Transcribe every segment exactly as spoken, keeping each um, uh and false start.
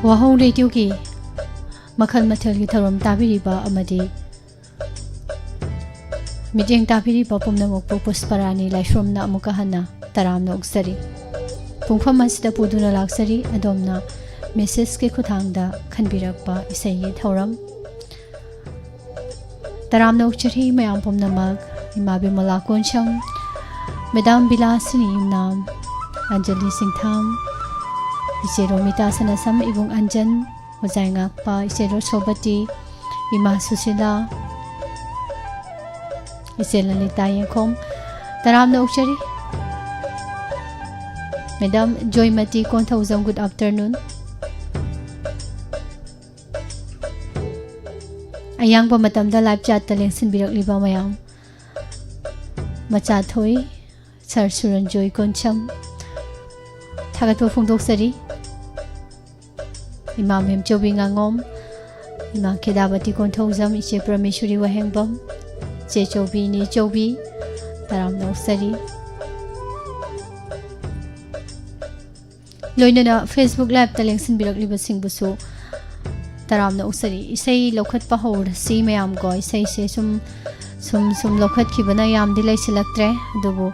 ꯋꯥꯍꯧ ꯔꯦꯗꯤꯑꯣꯒꯤ ꯃꯈꯜ ꯃꯊꯦꯜꯒꯤ ꯊꯧꯔꯝ ꯇꯥꯕꯤꯔꯤꯕ ꯑꯃꯗꯤ ꯃꯤꯠꯌꯦꯡ ꯇꯥꯕꯤꯔꯤꯕ ꯄꯨꯝꯅꯃꯛꯄꯨ ꯄꯨꯁꯄꯔꯥꯅꯤ ꯂꯥꯏꯁ꯭ꯔꯝꯅ ꯑꯃꯨꯛꯀ ꯍꯟꯅ ꯇꯔꯥꯝꯅ ꯑꯣꯛꯆꯔꯤ꯫ ꯄꯨꯡꯐꯝ ꯑꯁꯤꯗ ꯄꯨꯗꯨꯅ ꯂꯥꯛꯆꯔꯤ ꯑꯗꯣꯝꯅ ꯃꯦꯁꯦꯖꯀꯤ ꯈꯨꯠꯊꯥꯡꯗ ꯈꯟꯕꯤꯔꯛꯄ ꯏꯁꯩꯒꯤ ꯊꯧꯔꯝ꯫ ꯇꯔꯥꯝꯅ ꯑꯣꯛꯆꯔꯤ ꯃꯌꯥꯝ ꯄꯨꯝꯅꯃꯛ, ꯏꯃꯥ ꯕꯤꯃꯂꯥ ꯀꯣꯟꯁꯝ, ꯃꯦꯗꯥꯝ ꯕꯤꯂꯥꯁꯤꯅꯤ ꯌꯨꯝꯅꯥꯝ, ꯑꯟꯖꯂꯤ ꯁꯤꯡꯊꯥꯝ, ꯏꯆꯦ ꯔꯣꯃꯤꯇꯥ ꯁꯅꯥꯁꯝ, ꯏꯕꯨꯡ ꯑꯟꯖꯟ, ꯑꯣꯖꯥ ꯉꯥꯛꯄ, ꯏꯆꯦ ꯔꯣꯁꯣꯕꯇꯤ, ꯏꯃꯥ ꯁꯨꯁꯤꯂꯥ, ꯏꯆꯦ ꯂꯂꯤꯇꯥ ꯌꯦꯡꯈꯣꯝ, ꯇꯔꯥꯝꯅ ꯑꯣꯛꯆꯔꯤ꯫ Madam Joymati Konthoujam, good afternoon꯫ ꯑꯌꯥꯡꯕ ꯃꯇꯝꯗ live chatꯇ ꯂꯦꯡꯁꯤꯟꯕꯤꯔꯛꯂꯤꯕ ꯃꯌꯥꯝ, ꯃꯆꯥꯊꯣꯏ, ꯁꯥꯔ ꯁꯨꯔꯟꯖꯣꯏ ꯀꯣꯟꯁꯝ, ꯊꯥꯒꯠꯄ ꯐꯣꯡꯗꯣꯛꯆꯔꯤ꯫ ꯏꯃꯥ ꯃꯦꯝꯆꯧꯕꯤ ꯉꯥꯉꯣꯝ, ꯏꯃꯥ ꯈꯦꯗꯥꯕꯇꯤ ꯀꯣꯟꯊꯧꯖꯝ, ꯏꯆꯦ ꯄ꯭ꯔꯃꯦꯁꯣꯔꯤ ꯋꯥꯍꯦꯡꯕꯝ, ꯏꯆꯦ ꯆꯧꯕꯤ, ꯏꯅꯦ ꯆꯧꯕꯤ, ꯇꯔꯥꯝꯅ ꯑꯣꯛꯆꯔꯤ꯫ ꯂꯣꯏꯅꯅ Facebook liveꯇ ꯂꯦꯡꯁꯤꯟꯕꯤꯔꯛꯂꯤꯕꯁꯤꯡꯕꯨꯁꯨ ꯇꯔꯥꯝꯅ ꯑꯣꯛꯆꯔꯤ꯫ ꯏꯁꯩ ꯂꯧꯈꯠꯄ ꯍꯧꯔꯁꯤ ꯃꯌꯥꯝ ꯀꯣ꯫ ꯏꯁꯩꯁꯦ ꯁꯨꯝ, ꯁꯨꯝ, ꯁꯨꯝ ꯂꯧꯈꯠꯈꯤꯕꯅ ꯌꯥꯝꯗꯤ ꯂꯩꯁꯤꯜꯂꯛꯇ꯭ꯔꯦ, ꯑꯗꯨꯕꯨ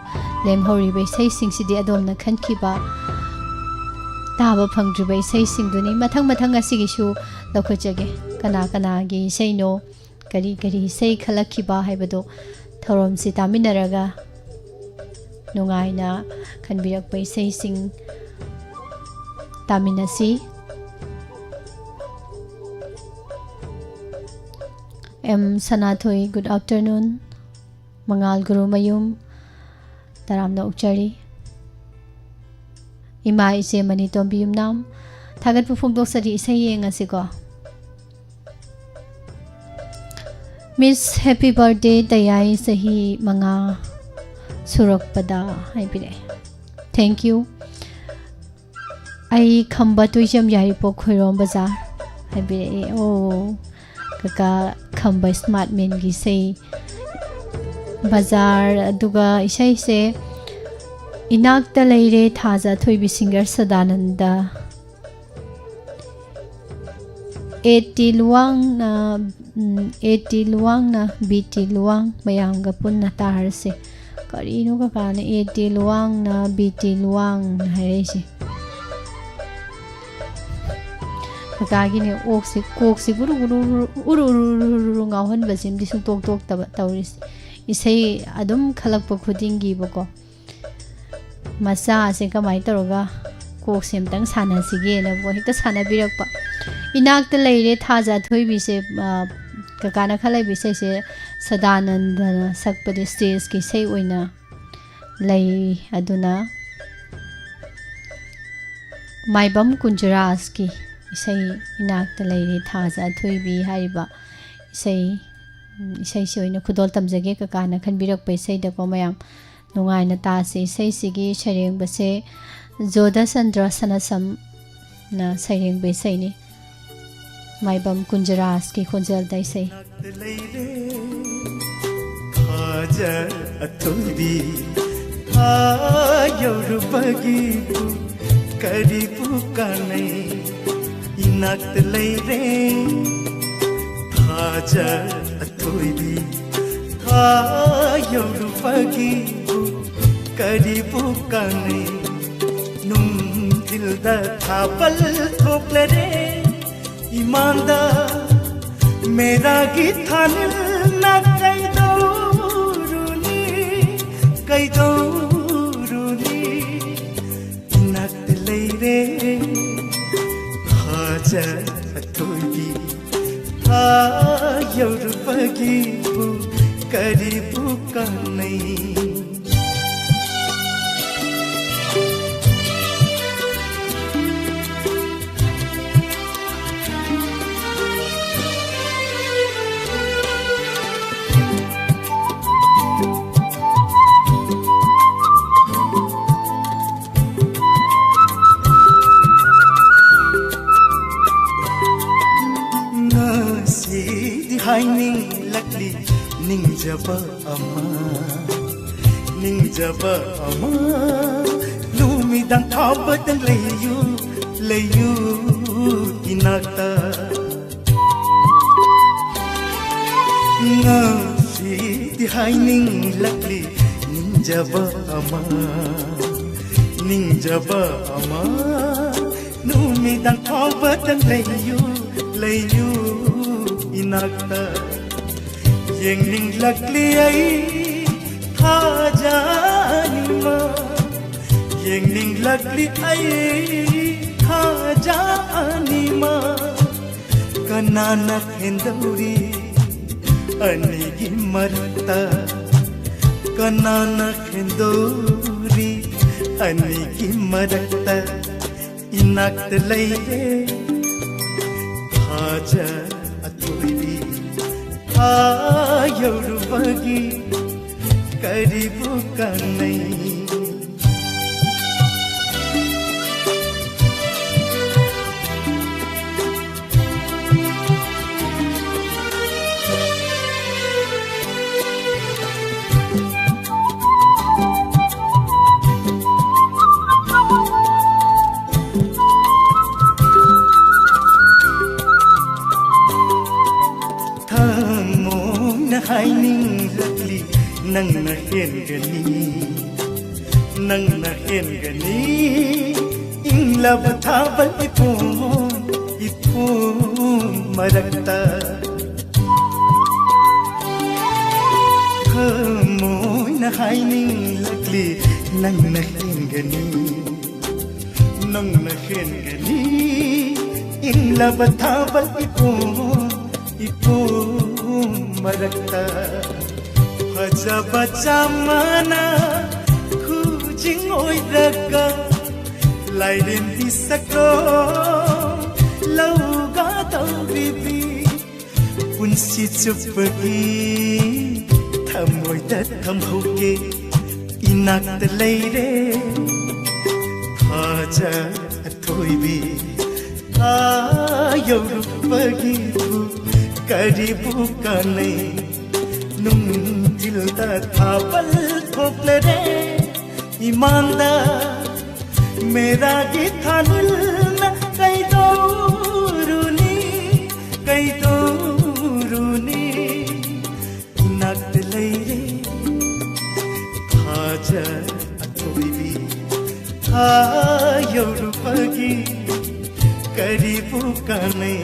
ꯂꯦꯝꯍꯧꯔꯤꯕ ꯏꯁꯩꯁꯤꯡꯁꯤꯗꯤ ꯑꯗꯣꯝꯅ ꯈꯟꯈꯤꯕ, ꯇꯥꯕ ꯐꯪꯗ꯭ꯔꯤꯕ ꯏꯁꯩꯁꯤꯡꯗꯨꯅꯤ꯫ ꯃꯊꯪ ꯃꯊꯪ ꯉꯁꯤꯒꯤꯁꯨ ꯂꯧꯈꯠꯆꯒꯦ꯫ ꯀꯅꯥ ꯀꯅꯥꯒꯤ ꯏꯁꯩꯅꯣ, ꯀꯔꯤ ꯀꯔꯤ ꯏꯁꯩ ꯈꯜꯂꯛꯈꯤꯕ ꯍꯥꯏꯕꯗꯨ ꯊꯧꯔꯝꯁꯤ ꯇꯥꯃꯤꯟꯅꯔꯒ ꯅꯨꯡꯉꯥꯏꯅ ꯈꯟꯕꯤꯔꯛꯄ ꯏꯁꯩꯁꯤꯡ ꯇꯥꯃꯤꯟꯅꯁꯤ꯫ M Sanathoi, good afternoon꯫ ꯃꯉꯥꯜ ꯒꯨꯔꯨꯃꯌꯨꯝ, ꯇꯔꯥꯝꯅ ꯑꯣꯛꯆꯔꯤ꯫ ꯏꯃꯥ ꯏꯆꯦ ꯃꯅꯤꯇꯣꯝꯕꯤ ꯌꯨꯝꯅꯥꯝ, ꯊꯥꯒꯠꯄ ꯐꯣꯡꯗꯣꯛꯆꯔꯤ꯫ ꯏꯁꯩ ꯌꯦꯡꯉꯁꯤꯀꯣ꯫ Miss, happy birthday, ꯇꯌꯥꯏ ꯆꯍꯤ ꯃꯉꯥ ꯁꯨꯔꯛꯄꯗ ꯍꯥꯏꯕꯤꯔꯛꯑꯦ꯫ Thank you꯫ ꯑꯩ ꯈꯝꯕ ꯇꯣꯏꯖꯝ, ꯌꯥꯏꯔꯤꯄꯣꯛ ꯈꯣꯏꯔꯣꯝ ꯕꯖꯥꯔ ꯍꯥꯏꯕꯤꯔꯛꯑꯦ꯫ ꯑꯣ, ꯀꯀꯥ ꯈꯝꯕ smart manꯒꯤ ꯏꯁꯩ ꯕꯖꯥꯔ, ꯑꯗꯨꯒ ꯏꯁꯩꯁꯦ ꯏꯅꯥꯛꯇ ꯂꯩꯔꯦ ꯊꯥꯖ ꯑꯊꯣꯏꯕꯤ, singer ꯁꯗꯥꯅꯟꯗ꯫ ꯑꯦ ꯇꯤ ꯂꯨꯋꯥꯡꯅ, ꯎꯝ, ꯑꯦ ꯇꯤ ꯂꯨꯋꯥꯡꯅ ꯕꯤ ꯇꯤ ꯂꯨꯋꯥꯡ ꯃꯌꯥꯝꯒ ꯄꯨꯟꯅ ꯇꯥꯔꯁꯦ꯫ ꯀꯔꯤꯅꯣ ꯀꯀꯥꯅ ꯑꯦ ꯇꯤ ꯂꯨꯋꯥꯡꯅ ꯕꯤ ꯇꯤ ꯂꯨꯋꯥꯡꯅ ꯍꯥꯏꯔꯛꯏꯁꯦ? ꯀꯀꯥꯒꯤꯅꯦ ꯑꯣꯛꯁꯦ, ꯀꯣꯛꯁꯦ ꯎꯔꯨ ꯎꯔꯨ ꯎꯔꯨ ꯎꯔꯨ ꯎꯔꯨ ꯎꯔꯨ ꯎꯔꯨ ꯉꯥꯎꯍꯟꯕꯁꯤꯃꯗꯤ ꯁꯨꯡꯇꯣꯛ ꯇꯣꯛꯇꯕ ꯇꯧꯔꯤꯁꯦ꯫ ꯏꯁꯩ ꯑꯗꯨꯝ ꯈꯜꯂꯛꯄ ꯈꯨꯗꯤꯡꯒꯤꯕꯀꯣ, ꯃꯆꯥꯁꯦ ꯀꯃꯥꯏꯅ ꯇꯧꯔꯒ ꯀꯣꯛꯁꯦ ꯑꯝꯇꯪ ꯁꯥꯟꯅꯁꯤꯒꯦꯅꯕꯨ ꯍꯦꯛꯇ ꯁꯥꯟꯅꯕꯤꯔꯛꯄ꯫ ꯏꯅꯥꯛꯇ ꯂꯩꯔꯦ ꯊꯥꯖ ꯑꯊꯣꯏꯕꯤꯁꯦ, ꯑ, ꯀꯀꯥꯅ ꯈꯜꯂꯛꯏꯕ ꯏꯁꯩꯁꯦ ꯁꯗꯥꯅꯟꯗꯅ ꯁꯛꯄꯗꯤ ꯁ꯭ꯇꯦꯖꯀꯤ ꯏꯁꯩ ꯑꯣꯏꯅ ꯂꯩ꯫ ꯑꯗꯨꯅ ꯃꯥꯏꯕꯝ ꯀꯨꯟꯖꯔꯥꯖꯀꯤ ꯏꯁꯩ ꯏꯅꯥꯛꯇ ꯂꯩꯔꯦ ꯊꯥꯖ ꯑꯊꯣꯏꯕꯤ ꯍꯥꯏꯔꯤꯕ ꯏꯁꯩ, ꯎꯝ, ꯏꯁꯩꯁꯤ ꯑꯣꯏꯅ ꯈꯨꯗꯣꯜ ꯇꯝꯖꯒꯦ꯫ ꯀꯀꯥꯅ ꯈꯟꯕꯤꯔꯛꯄ ꯏꯁꯩꯗꯀꯣ ꯃꯌꯥꯝ ꯅꯨꯡꯉꯥꯏꯅ ꯇꯥꯁꯤ꯫ ꯏꯁꯩꯁꯤꯒꯤ ꯁꯩꯔꯦꯡꯕꯁꯦ ꯖꯣꯙꯆꯟꯗ꯭ꯔ ꯁꯅꯥꯁꯝꯅ ꯁꯩꯔꯦꯡꯕ ꯏꯁꯩꯅꯤ꯫ ꯃꯥꯏꯕꯝ ꯀꯨꯟꯖꯔꯥꯖꯀꯤ ꯈꯣꯟꯖꯦꯜꯗ ꯏꯁꯩ꯫ ꯏꯅꯥꯛꯇ ꯂꯩꯔꯦ ꯊꯥꯖ ꯑꯊꯣꯏꯕꯤ, ꯊꯥ ꯌꯧꯔꯨꯕꯒꯤꯕꯨ ꯀꯔꯤꯕꯨ ꯀꯥꯟꯅꯩ? ꯏꯅꯥꯛꯇ ꯂꯩꯔꯦ ꯊꯥꯖ ꯑꯊꯣꯏꯕꯤ, ꯊꯥ ꯌꯧꯔꯨꯕꯒꯤꯕꯨ ꯀꯔꯤꯕꯨ ꯀꯥꯟꯅꯩ? ꯅꯨꯡꯊꯤꯜꯗ ꯊꯥꯕꯜ ꯊꯣꯛꯂꯔꯦ ꯏꯃꯥꯟꯗ, ꯃꯦꯔꯥꯒꯤ ꯊꯥꯅꯤꯜꯅ ꯀꯩꯗꯧꯔꯨꯅꯤ, ꯀꯩꯗꯧꯔꯨꯅꯤ? ꯏꯅꯥꯛꯇ ꯂꯩꯔꯦ ꯊꯥꯖ ꯑꯊꯣꯏꯕꯤ, ꯊꯥ ꯌꯧꯔꯨꯕꯒꯤꯕꯨ ꯀꯔꯤꯕꯨ ꯀꯥꯟꯅꯩ? ꯉꯁꯤꯗꯤ ꯍꯥꯏꯅꯤꯡꯂꯛꯂꯤ ꯅꯤꯡꯖꯕ ꯑꯃ, ꯅꯤꯡꯖꯕ ꯑꯃ꯫ ꯅꯨꯃꯤꯗꯥꯡ ꯐꯥꯎꯕꯗꯪ ꯂꯩꯌꯨ, ꯂꯩꯌꯨ ꯏꯅꯥꯛꯇ꯫ ꯉꯁꯤꯗꯤ ꯍꯥꯏꯅꯤꯡꯂꯛꯂꯤ ꯅꯤꯡꯖꯕ ꯑꯃ, ꯅꯤꯡꯖꯕ ꯑꯃ꯫ ꯅꯨꯃꯤꯗꯥꯡ ꯐꯥꯎꯕꯗ ꯂꯩꯌꯨ, ꯂꯩꯌꯨ ꯏꯅꯥꯛꯇ꯫ ꯌꯦꯡꯅꯤꯡꯂꯛꯂꯤ ꯑꯩ ꯊꯥꯖꯅꯤꯡꯕ, ꯌꯦꯡꯅꯤꯡꯂꯛꯂꯤ ꯑꯩ ꯊꯥꯖꯅꯤꯡꯕ꯫ ꯀꯅꯥꯅ ꯍꯦꯟꯗꯧꯔꯤ ꯑꯅꯤꯒꯤ ꯃꯔꯛꯇ? ꯀꯅꯥꯅ ꯍꯦꯟꯗꯧꯔꯤ ꯑꯅꯤꯒꯤ ꯃꯔꯛꯇ? ꯏꯅꯥꯛꯇ ꯂꯩꯔꯦ ꯊꯥꯖ ꯑꯊꯣꯏꯕꯤ꯫ ꯊꯥ ꯌꯧꯔꯨꯕꯒꯤ ꯀꯔꯤꯕꯨ ꯀꯥꯟꯅꯩ? ꯊꯃꯣꯏꯅ ꯍꯥꯏꯅꯤꯡꯂꯛꯂꯤ ꯅꯪꯅ ꯍꯦꯟꯒꯅꯤ, ꯅꯪꯅ ꯍꯦꯟꯒꯅꯤ꯫ ꯏꯪꯂꯕ ꯊꯥꯕꯜ ꯏꯄꯨꯡ, ꯏꯄꯨꯡ ꯃꯔꯛꯇ ꯊꯃꯣꯏꯅ ꯍꯥꯏꯅꯤꯡꯂꯛꯂꯤ ꯅꯪꯅ ꯍꯦꯟꯒꯅꯤ, ꯅꯪꯅ ꯍꯦꯟꯒꯅꯤ꯫ ꯏꯪꯂꯕ ꯊꯥꯕꯜ ꯏꯄꯨꯡ, ꯏꯄꯨꯡ ꯃꯔꯛꯇ ꯐꯖꯕ ꯆꯥꯝꯃꯅ ꯈꯨꯖꯤꯡ ꯑꯣꯏꯔꯒ ꯂꯥꯏꯔꯦꯝꯕꯤ ꯁꯛꯇꯣ ꯂꯧꯒꯗꯧꯔꯤꯕꯤ꯫ ꯄꯨꯟꯁꯤ ꯆꯨꯞꯄꯒꯤ ꯊꯃꯣꯏꯗ ꯊꯝꯍꯧꯒꯦ꯫ ꯏꯅꯥꯛꯇ ꯂꯩꯔꯦ ꯊꯥꯖ ꯑꯊꯣꯏꯕꯤ꯫ ꯊꯥ ꯌꯧꯔꯨꯕꯒꯤꯕꯨ ꯀꯔꯤꯕꯨ ꯀꯥꯟꯅꯩ? ꯅꯨꯡꯊꯤꯜꯗ ꯊꯥꯕꯜ ꯊꯣꯛꯂꯔꯦ ꯏꯃꯥꯡꯗ꯫ ꯃꯦꯔꯥꯒꯤ ꯊꯥꯅꯤꯜꯅ ꯀꯩꯗꯧꯔꯨꯅꯤ, ꯀꯩꯗꯧꯔꯨꯅꯤ? ꯑꯀꯣꯏꯕꯤ ꯊꯥ ꯌꯧꯔꯨꯕꯒꯤ ꯀꯔꯤꯕꯨ ꯀꯥꯟꯅꯩ?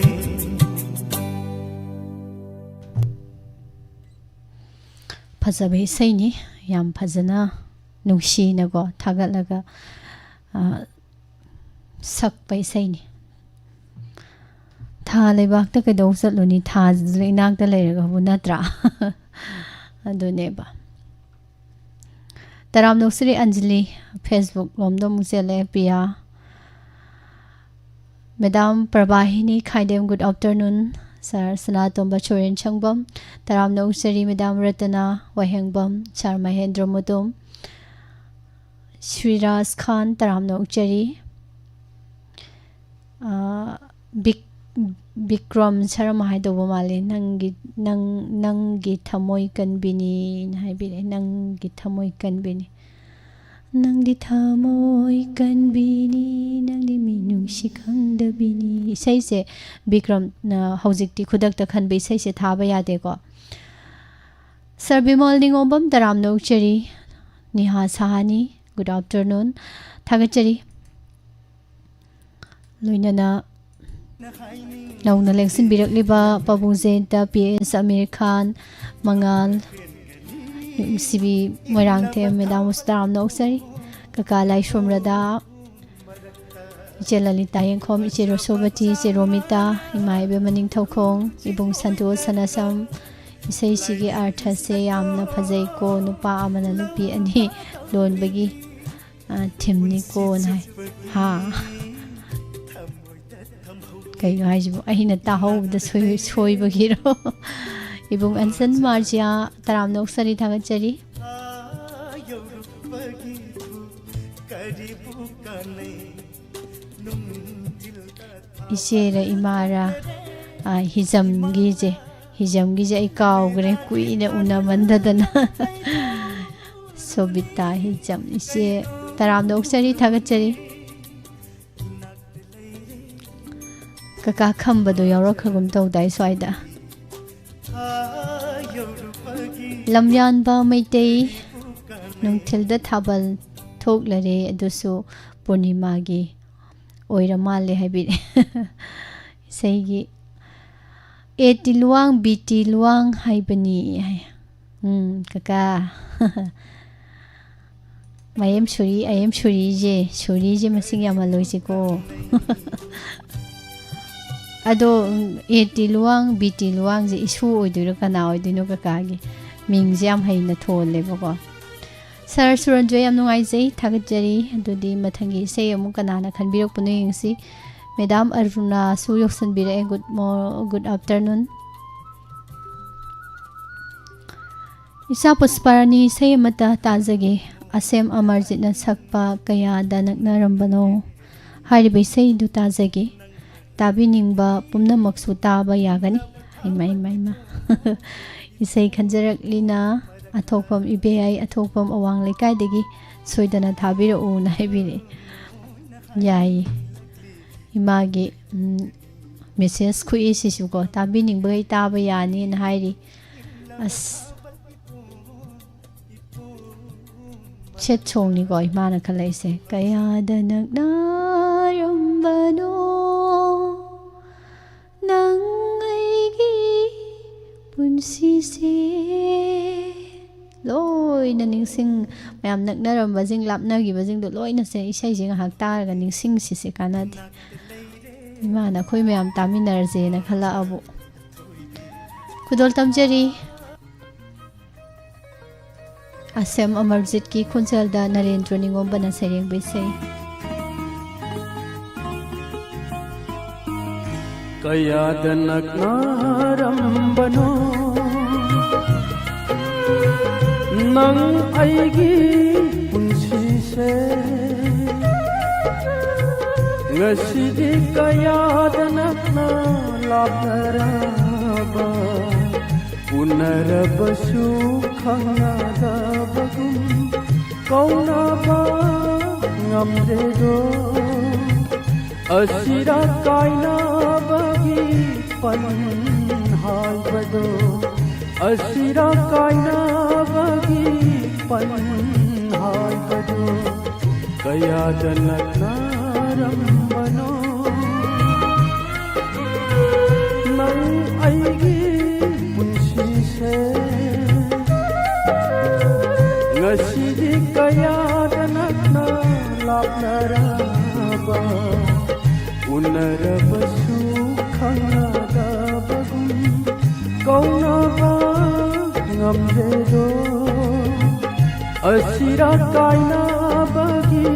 ꯐꯖꯕ ꯏꯁꯩꯅꯤ, ꯌꯥꯝ ꯐꯖꯅ ꯅꯨꯡꯁꯤꯅꯀꯣ ꯊꯥꯒꯠꯂꯒ, ꯑ, ꯁꯛꯄ ꯏꯁꯩꯅꯤ꯫ ꯊꯥ ꯂꯩꯕꯥꯛꯇ ꯀꯩꯗꯧ ꯆꯠꯂꯨꯅꯤ? ꯊꯥꯁꯤꯁꯨ ꯏꯅꯥꯛꯇ ꯂꯩꯔꯒꯕꯨ, ꯅꯠꯇ꯭ꯔꯥ? ꯑꯗꯨꯅꯦꯕ꯫ ꯇꯔꯥꯝꯅ ꯑꯣꯛꯆꯔꯤ ꯑꯟꯖꯂꯤ, Facebook ꯂꯣꯝꯗ ꯑꯃꯨꯛ ꯆꯦꯜꯂꯦ, Priya. Madam Prabhahini Khaidem, good afternoon꯫ Sir Sanatomba Sorensangbam, ꯇꯔꯥꯝꯅ ꯑꯣꯛꯆꯔꯤ꯫ ꯃꯦꯗꯥꯝ ꯔꯇꯅꯥ ꯋꯥꯍꯦꯡꯕꯝ, ꯁꯥꯔ ꯃꯍꯦꯟꯗ꯭ꯔ ꯃꯨꯇꯨꯝ, ꯁ꯭ꯔꯤꯔꯥꯖ ꯈꯥꯟ, ꯇꯔꯥꯝꯅ ꯑꯣꯛꯆꯔꯤ꯫ ꯑꯥ, ꯕꯤꯛ-, ꯕꯤꯀ꯭ꯔꯝ ꯁꯔꯃ ꯍꯥꯏꯗꯧꯕ ꯃꯥꯜꯂꯦ꯫ "ꯅꯪꯒꯤ, ꯅꯪ, ꯅꯪꯒꯤ ꯊꯃꯣꯏ ꯀꯟꯕꯤꯅꯤꯅ" ꯍꯥꯏꯕꯤꯔꯛꯑꯦ꯫ "ꯅꯪꯒꯤ ꯊꯃꯣꯏ ꯀꯟꯕꯤꯅꯤ꯫ ꯅꯪꯗꯤ ꯊꯃꯣꯏ ꯀꯟꯕꯤꯅꯤ, ꯅꯪꯗꯤ ꯃꯤꯅꯨꯡꯁꯤ ꯈꯪꯗꯕꯤꯅꯤ"꯫ ꯏꯁꯩꯁꯦ ꯕꯤꯀ꯭ꯔꯝꯅ ꯍꯧꯖꯤꯛꯇꯤ ꯈꯨꯗꯛꯇ ꯈꯟꯕ ꯏꯁꯩꯁꯦ ꯊꯥꯕ ꯌꯥꯗꯦꯀꯣ꯫ ꯁꯥꯔ ꯕꯤꯃꯣꯜ ꯅꯤꯉꯣꯝꯕꯝ, ꯇꯔꯥꯝꯅ ꯑꯣꯛꯆꯔꯤ꯫ ꯅꯤꯍꯥ ꯁꯍꯥꯅꯤ, good afternoon꯫ ꯊꯥꯒꯠꯆꯔꯤ꯫ ꯂꯣꯏꯅꯅ ꯅꯧꯅ ꯂꯦꯡꯁꯤꯟꯕꯤꯔꯛꯂꯤꯕ ꯄꯥꯕꯨꯡ ꯖꯌꯟꯇ, ꯄꯤ ꯑꯦꯁ ꯑꯃꯤꯔ ꯈꯥꯟ, ꯃꯉꯥꯜ, ꯅꯨꯡꯁꯤꯕꯤ ꯃꯣꯏꯔꯥꯡꯊꯦꯝ, ꯃꯦꯗꯥꯝꯕꯨꯁꯨ ꯇꯔꯥꯝꯅ ꯑꯣꯛꯆꯔꯤ꯫ ꯀꯀꯥ ꯂꯥꯏꯁ꯭ꯔꯣꯝ ꯔꯗꯥ, ꯏꯆꯦ ꯂꯂꯤꯇꯥ ꯌꯦꯡꯈꯣꯝ, ꯏꯆꯦ ꯔꯣꯁꯣꯕꯇꯤ, ꯏꯆꯦ ꯔꯣꯃꯤꯇꯥ, ꯏꯃꯥ ꯏꯕꯦꯝꯃ ꯅꯤꯡꯊꯧꯈꯣꯡ, ꯏꯕꯨꯡ ꯁꯟꯇꯣꯁ ꯁꯅꯥꯁꯝ꯫ ꯏꯁꯩꯁꯤꯒꯤ ꯑꯥꯔꯊꯁꯦ ꯌꯥꯝꯅ ꯐꯖꯩꯀꯣ, ꯅꯨꯄꯥ ꯑꯃꯅ ꯅꯨꯄꯤ ꯑꯅꯤ ꯂꯣꯟꯕꯒꯤ, ꯑ, ꯊꯤꯝꯅꯤꯀꯣꯅ ꯍꯥꯏ꯫ ꯍꯥ? ꯀꯩꯅꯣ ꯍꯥꯏꯁꯤꯕꯨ? ꯑꯩꯅ ꯇꯥꯍꯧꯕꯗ ꯁꯣꯏ-, ꯁꯣꯏꯕꯒꯤꯔꯣ? ꯏꯕꯨꯡ ꯑꯟꯁꯟ ꯃꯥꯔꯖꯤꯌꯥ, ꯇꯔꯥꯝꯅ ꯑꯣꯛꯆꯔꯤ, ꯊꯥꯒꯠꯆꯔꯤ꯫ ꯏꯆꯦꯔ ꯏꯃꯥꯔ, ꯑ, ꯍꯤꯖꯝꯒꯤꯁꯦ, ꯍꯤꯖꯝꯒꯤꯁꯦ ꯑꯩ ꯀꯥꯎꯈ꯭ꯔꯦ, ꯀꯨꯏꯅ ꯎꯅꯃꯟꯗꯗꯅ꯫ ꯁꯣꯕꯤꯇꯥ ꯍꯤꯖꯝ, ꯏꯆꯦ ꯇꯔꯥꯝꯅ ꯑꯣꯛꯆꯔꯤ, ꯊꯥꯒꯠꯆꯔꯤ꯫ ꯀꯀꯥ ꯈꯝꯕꯗꯣ ꯌꯥꯎꯔꯛꯈ꯭ꯔꯒꯨꯝ ꯇꯧꯗꯥꯏ ꯁ꯭ꯋꯥꯏꯗ꯫ ꯂꯝꯌꯥꯟꯕ ꯃꯩꯇꯩ, ꯅꯨꯡꯊꯤꯜꯗ ꯊꯥꯕꯜ ꯊꯣꯛꯂꯔꯦ, ꯑꯗꯨꯁꯨ ꯄꯨꯔꯅꯤꯃꯥꯒꯤ ꯑꯣꯏꯔ ꯃꯥꯜꯂꯦ ꯍꯥꯏꯕꯤꯔꯦ꯫ ꯏꯁꯩꯒꯤ ꯑꯦ T Luwang, B T Luwang ꯍꯥꯏꯕꯅꯤ ꯍꯥꯏ꯫ ꯎꯝ, ꯀꯀꯥ꯫ ꯃꯌꯦꯝ ꯁꯨꯔꯤ, ꯑꯌꯦꯝ ꯁꯨꯔꯤꯁꯦ, ꯁꯨꯔꯤꯁꯦ ꯃꯁꯤꯡ ꯌꯥꯝꯍꯜꯂꯣꯏꯁꯤꯀꯣ꯫ ꯑꯗꯣ, ꯎꯝ, A T Luwang, B T ꯂꯨꯋꯥꯡꯁꯦ ꯏꯁꯨ ꯑꯣꯏꯗꯣꯏꯔꯣ, ꯀꯅꯥ ꯑꯣꯏꯗꯣꯏꯅꯣ ꯀꯀꯥꯒꯤ? ꯃꯤꯡꯁꯦ ꯌꯥꯝ ꯍꯩꯅ ꯊꯣꯜꯂꯦꯕꯀꯣ꯫ ꯁꯥꯔ ꯁꯨꯔꯟꯖꯣꯏ, ꯌꯥꯝ ꯅꯨꯡꯉꯥꯏꯖꯩ, ꯊꯥꯒꯠꯆꯔꯤ꯫ ꯑꯗꯨꯗꯤ ꯃꯊꯪꯒꯤ ꯏꯁꯩ ꯑꯃꯨꯛ ꯀꯅꯥꯅ ꯈꯟꯕꯤꯔꯛꯄꯅꯣ ꯌꯦꯡꯁꯤ꯫ Madam ꯑꯔꯨꯅꯥꯁꯨ ꯌꯧꯁꯟꯕꯤꯔꯛꯑꯦ꯫ Good mo-, good afternoon꯫ ꯏꯆꯥ ꯄꯨꯁꯄꯥꯔꯥꯅꯤ, ꯏꯁꯩ ꯑꯃꯠꯇ ꯇꯥꯖꯒꯦ꯫ ꯑꯁꯦꯝ ꯑꯃꯔꯖꯤꯠꯅ ꯁꯛꯄ ꯀꯌꯥꯗ ꯅꯛꯅꯔꯝꯕꯅꯣ ꯍꯥꯏꯔꯤꯕ ꯏꯁꯩꯗꯨ ꯇꯥꯖꯒꯦ꯫ ꯇꯥꯕꯤꯅꯤꯡꯕ ꯄꯨꯝꯅꯃꯛꯁꯨ ꯇꯥꯕ ꯌꯥꯒꯅꯤ꯫ ꯍꯩꯃꯥ, ꯍꯩꯃꯥ, ꯍꯩꯃꯥ꯫ ꯏꯁꯩ ꯈꯟꯖꯔꯛꯂꯤꯅ ꯑꯊꯣꯛꯐꯝ ꯏꯕꯦ ꯑꯩ ꯑꯊꯣꯛꯐꯝ ꯑꯋꯥꯡ ꯂꯩꯀꯥꯏꯗꯒꯤ ꯁꯣꯏꯗꯅ ꯊꯥꯕꯤꯔꯛꯎꯅ ꯍꯥꯏꯕꯤꯔꯛꯑꯦ꯫ ꯌꯥꯏꯌꯦ꯫ ꯏꯃꯥꯒꯤ, ꯎꯝ, ꯃꯦꯁꯦꯖ ꯈꯨꯏꯁꯤꯁꯨꯀꯣ, ꯇꯥꯕꯤꯅꯤꯡꯕꯈꯩ ꯇꯥꯕ ꯌꯥꯅꯤꯅ ꯍꯥꯏꯔꯤ꯫ ꯑꯁ, ꯁꯦꯠ ꯁꯣꯡꯅꯤꯀꯣ ꯏꯃꯥꯅ ꯈꯜꯂꯛꯏꯁꯦ꯫ ꯀꯌꯥꯗ ꯅꯛꯅꯔꯝꯕꯅꯣ ꯅꯪ ꯑꯩꯒꯤ ꯄꯨꯟꯁꯤꯁꯦ꯫ ꯂꯣꯏꯅ ꯅꯤꯡꯁꯤꯡ, ꯃꯌꯥꯝ ꯅꯛꯅꯔꯝꯕꯁꯤꯡ, ꯂꯥꯞꯅꯈꯤꯕꯁꯤꯡꯗꯣ ꯂꯣꯏꯅꯁꯦ ꯏꯁꯩꯁꯦ ꯉꯥꯏꯍꯥꯛ ꯇꯥꯔꯒ ꯅꯤꯡꯁꯤꯡꯁꯤꯁꯦ ꯀꯥꯟꯅꯗꯦ꯫ ꯏꯃꯥꯅ ꯑꯩꯈꯣꯏ ꯃꯌꯥꯝ ꯇꯥꯃꯤꯟꯅꯔꯁꯦꯅ ꯈꯜꯂꯛꯑꯕꯨ꯫ ꯈꯨꯗꯣꯜ ꯇꯝꯖꯔꯤ꯫ ꯑꯁꯦꯝ ꯑꯃꯔꯖꯤꯠꯀꯤ ꯈꯣꯟꯖꯦꯜꯗ ꯅꯔꯦꯟꯗ꯭ꯔꯣ ꯅꯤꯉꯣꯝꯕꯅ ꯁꯩꯔꯦꯡꯕ ꯏꯁꯩ꯫ ꯀꯌꯥꯗ ꯅꯛꯅꯔꯝꯕꯅꯣ ꯅꯪ ꯑꯩꯒꯤ ꯄꯨꯟꯁꯤꯁꯦ, ꯉꯁꯤꯗꯤ ꯀꯌꯥꯗ ꯅꯛꯅ ꯂꯥꯞꯅꯔꯕ, ꯎꯅꯔꯕꯁꯨ ꯈꯪꯅꯗꯕꯒꯨꯝ ꯀꯧꯅꯕ ꯉꯝꯗꯦꯗꯣ꯫ ꯑꯁꯤꯔ ꯀꯥꯏꯅꯕꯒꯤ ꯄꯟ ꯍꯥꯏꯕꯗꯣ, ꯑꯁꯤꯔ ꯀꯥꯏꯅꯕꯒꯤ ꯄꯟ ꯀꯌꯥꯗ ꯅꯛꯅꯔꯝꯕꯅꯣ ꯅꯪ ꯑꯩꯒꯤ ꯄꯨꯟꯁꯤꯁꯦ꯫ ꯉꯁꯤꯗꯤ ꯀꯌꯥꯗ ꯅꯛꯅ ꯂꯥꯞꯅꯔꯕ, ꯎꯅꯔꯕꯁꯨ ꯈꯪꯅꯗꯕꯒꯨꯝ ꯀꯧꯅꯕ ꯉꯝꯗꯦꯗꯣ꯫ ꯑꯁꯤꯔꯥ ꯀꯥꯏꯅꯕꯒꯤ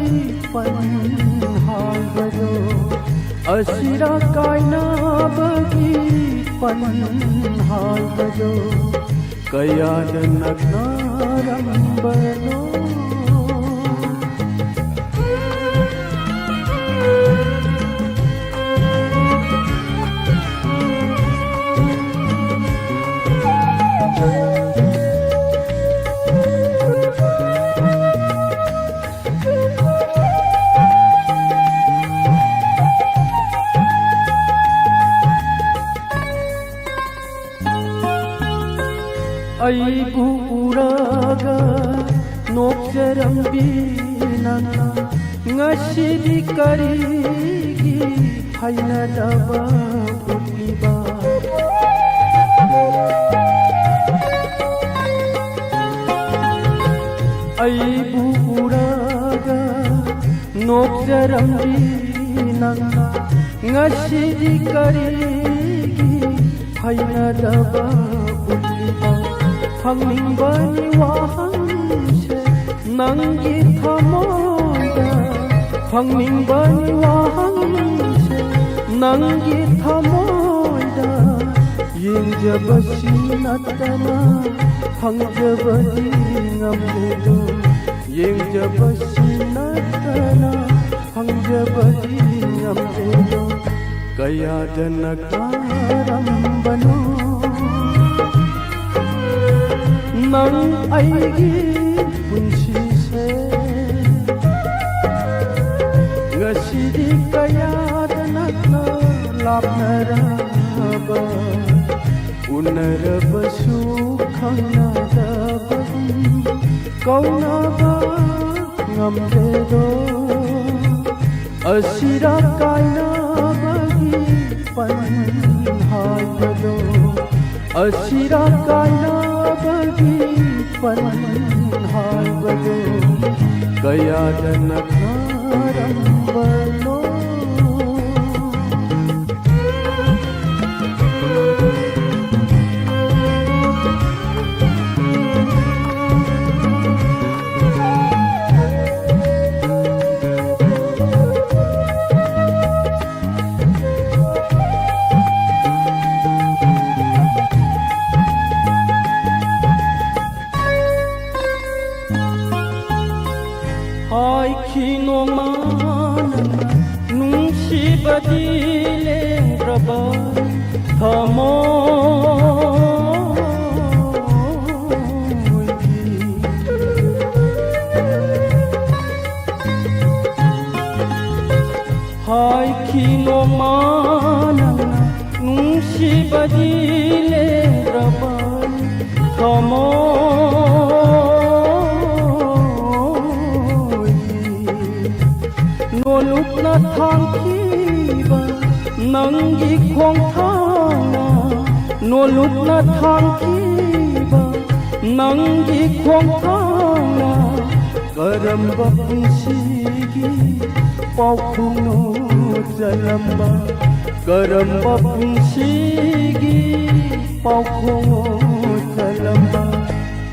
ꯄꯟ ꯍꯥꯏꯕꯗꯣ, ꯑꯁꯤꯔꯥ ꯀꯥꯏꯅꯕꯒꯤ ꯄꯟ ꯍꯥꯏꯕꯗꯣ, ꯀꯌꯥꯗ ꯅꯛꯅꯔꯝꯕꯅꯣ꯫ ꯑꯩꯕꯨ ꯎꯔꯒ ꯅꯣꯛꯆꯔꯝꯕꯤ ꯅꯪꯅ ꯉꯁꯤꯗꯤ ꯀꯔꯤꯒꯤ ꯍꯩꯅꯗꯕ ꯎꯠꯂꯤꯕ? ꯑꯩꯕꯨ ꯎꯔꯒ ꯅꯣꯛꯆꯔꯝꯕꯤ ꯅꯪꯅ ꯉꯁꯤꯗꯤ ꯀꯔꯤꯒꯤ ꯍꯩꯅꯗꯕ ꯎꯠꯂꯤꯕ? ꯍꯪꯅꯤꯡꯕꯅꯤ ꯋꯥꯍꯪꯁꯦ ꯅꯪꯒꯤ ꯊꯃꯣꯏꯗ, ꯍꯪꯅꯤꯡꯕꯅꯤ ꯋꯥꯍꯪꯁꯦ ꯅꯪꯒꯤ ꯊꯃꯣꯏꯗ꯫ ꯌꯦꯡꯖꯕꯁꯤ ꯅꯠꯇꯅ ꯍꯪꯖꯕꯗꯤ ꯉꯝꯗꯦꯗꯣ, ꯌꯦꯡꯖꯕꯁꯤ ꯅꯠꯇꯅ ꯍꯪꯖꯕꯗꯤ ꯉꯝꯗꯦꯗꯣ꯫ ꯀꯌꯥꯗ ꯅꯛꯅꯔꯝꯕꯅꯣ ꯅꯪ ꯑꯩꯒꯤ ꯄꯨꯟꯁꯤꯁꯦ꯫ ꯉꯁꯤꯗꯤ ꯀꯌꯥꯗ ꯅꯛꯅ ꯂꯥꯞꯅꯔꯕ, ꯎꯅꯔꯕꯁꯨ ꯈꯪꯅꯗꯕꯒꯨꯝ ꯀꯧꯅꯕ ꯉꯝꯗꯦꯗꯣ, ꯑꯁꯤꯔꯥ ꯀꯥꯏꯅꯕꯒꯤ ꯄꯟ ꯍꯥꯏꯕꯗꯣ, ꯑꯁꯤꯔꯥ ꯀꯥꯏꯅꯕꯒꯤ ꯄꯟ ꯍꯥꯏꯕꯗꯣ, ꯀꯌꯥꯗ ꯅꯛꯅꯔꯝꯕꯅꯣ꯫ ꯍꯥꯏꯈꯤ ꯅꯣꯡꯃ ꯅꯪꯅ ꯅꯨꯡꯁꯤꯕꯗꯤ ꯂꯦꯡꯗ꯭ꯔꯕ ꯊꯃꯣꯏꯒꯤ꯫ ꯍꯥꯏꯈꯤ ꯅꯣꯡꯃ ꯅꯪꯅ ꯅꯨꯡꯁꯤꯕꯗꯤ ꯂꯦꯡꯗ꯭ꯔꯕ ꯊꯃꯣꯏꯒꯤ꯫ ꯅꯣꯂꯨꯛꯅ ꯊꯥꯡꯈꯤꯕ ꯅꯪꯒꯤ ꯈꯣꯡꯊꯥꯡꯅ, ꯅꯣꯂꯨꯛꯅ ꯊꯥꯡꯈꯤꯕ ꯅꯪꯒꯤ ꯈꯣꯡꯊꯥꯡꯅ ꯀꯔꯝꯕ ꯄꯨꯟꯁꯤꯒꯤ ꯄꯥꯎꯈꯣꯡꯅꯣ ꯆꯜꯂꯝꯕ? ꯀꯔꯝꯕ ꯄꯨꯟꯁꯤꯒꯤ ꯄꯥꯎꯈꯣꯡꯅꯣ ꯆꯜꯂꯝꯕ?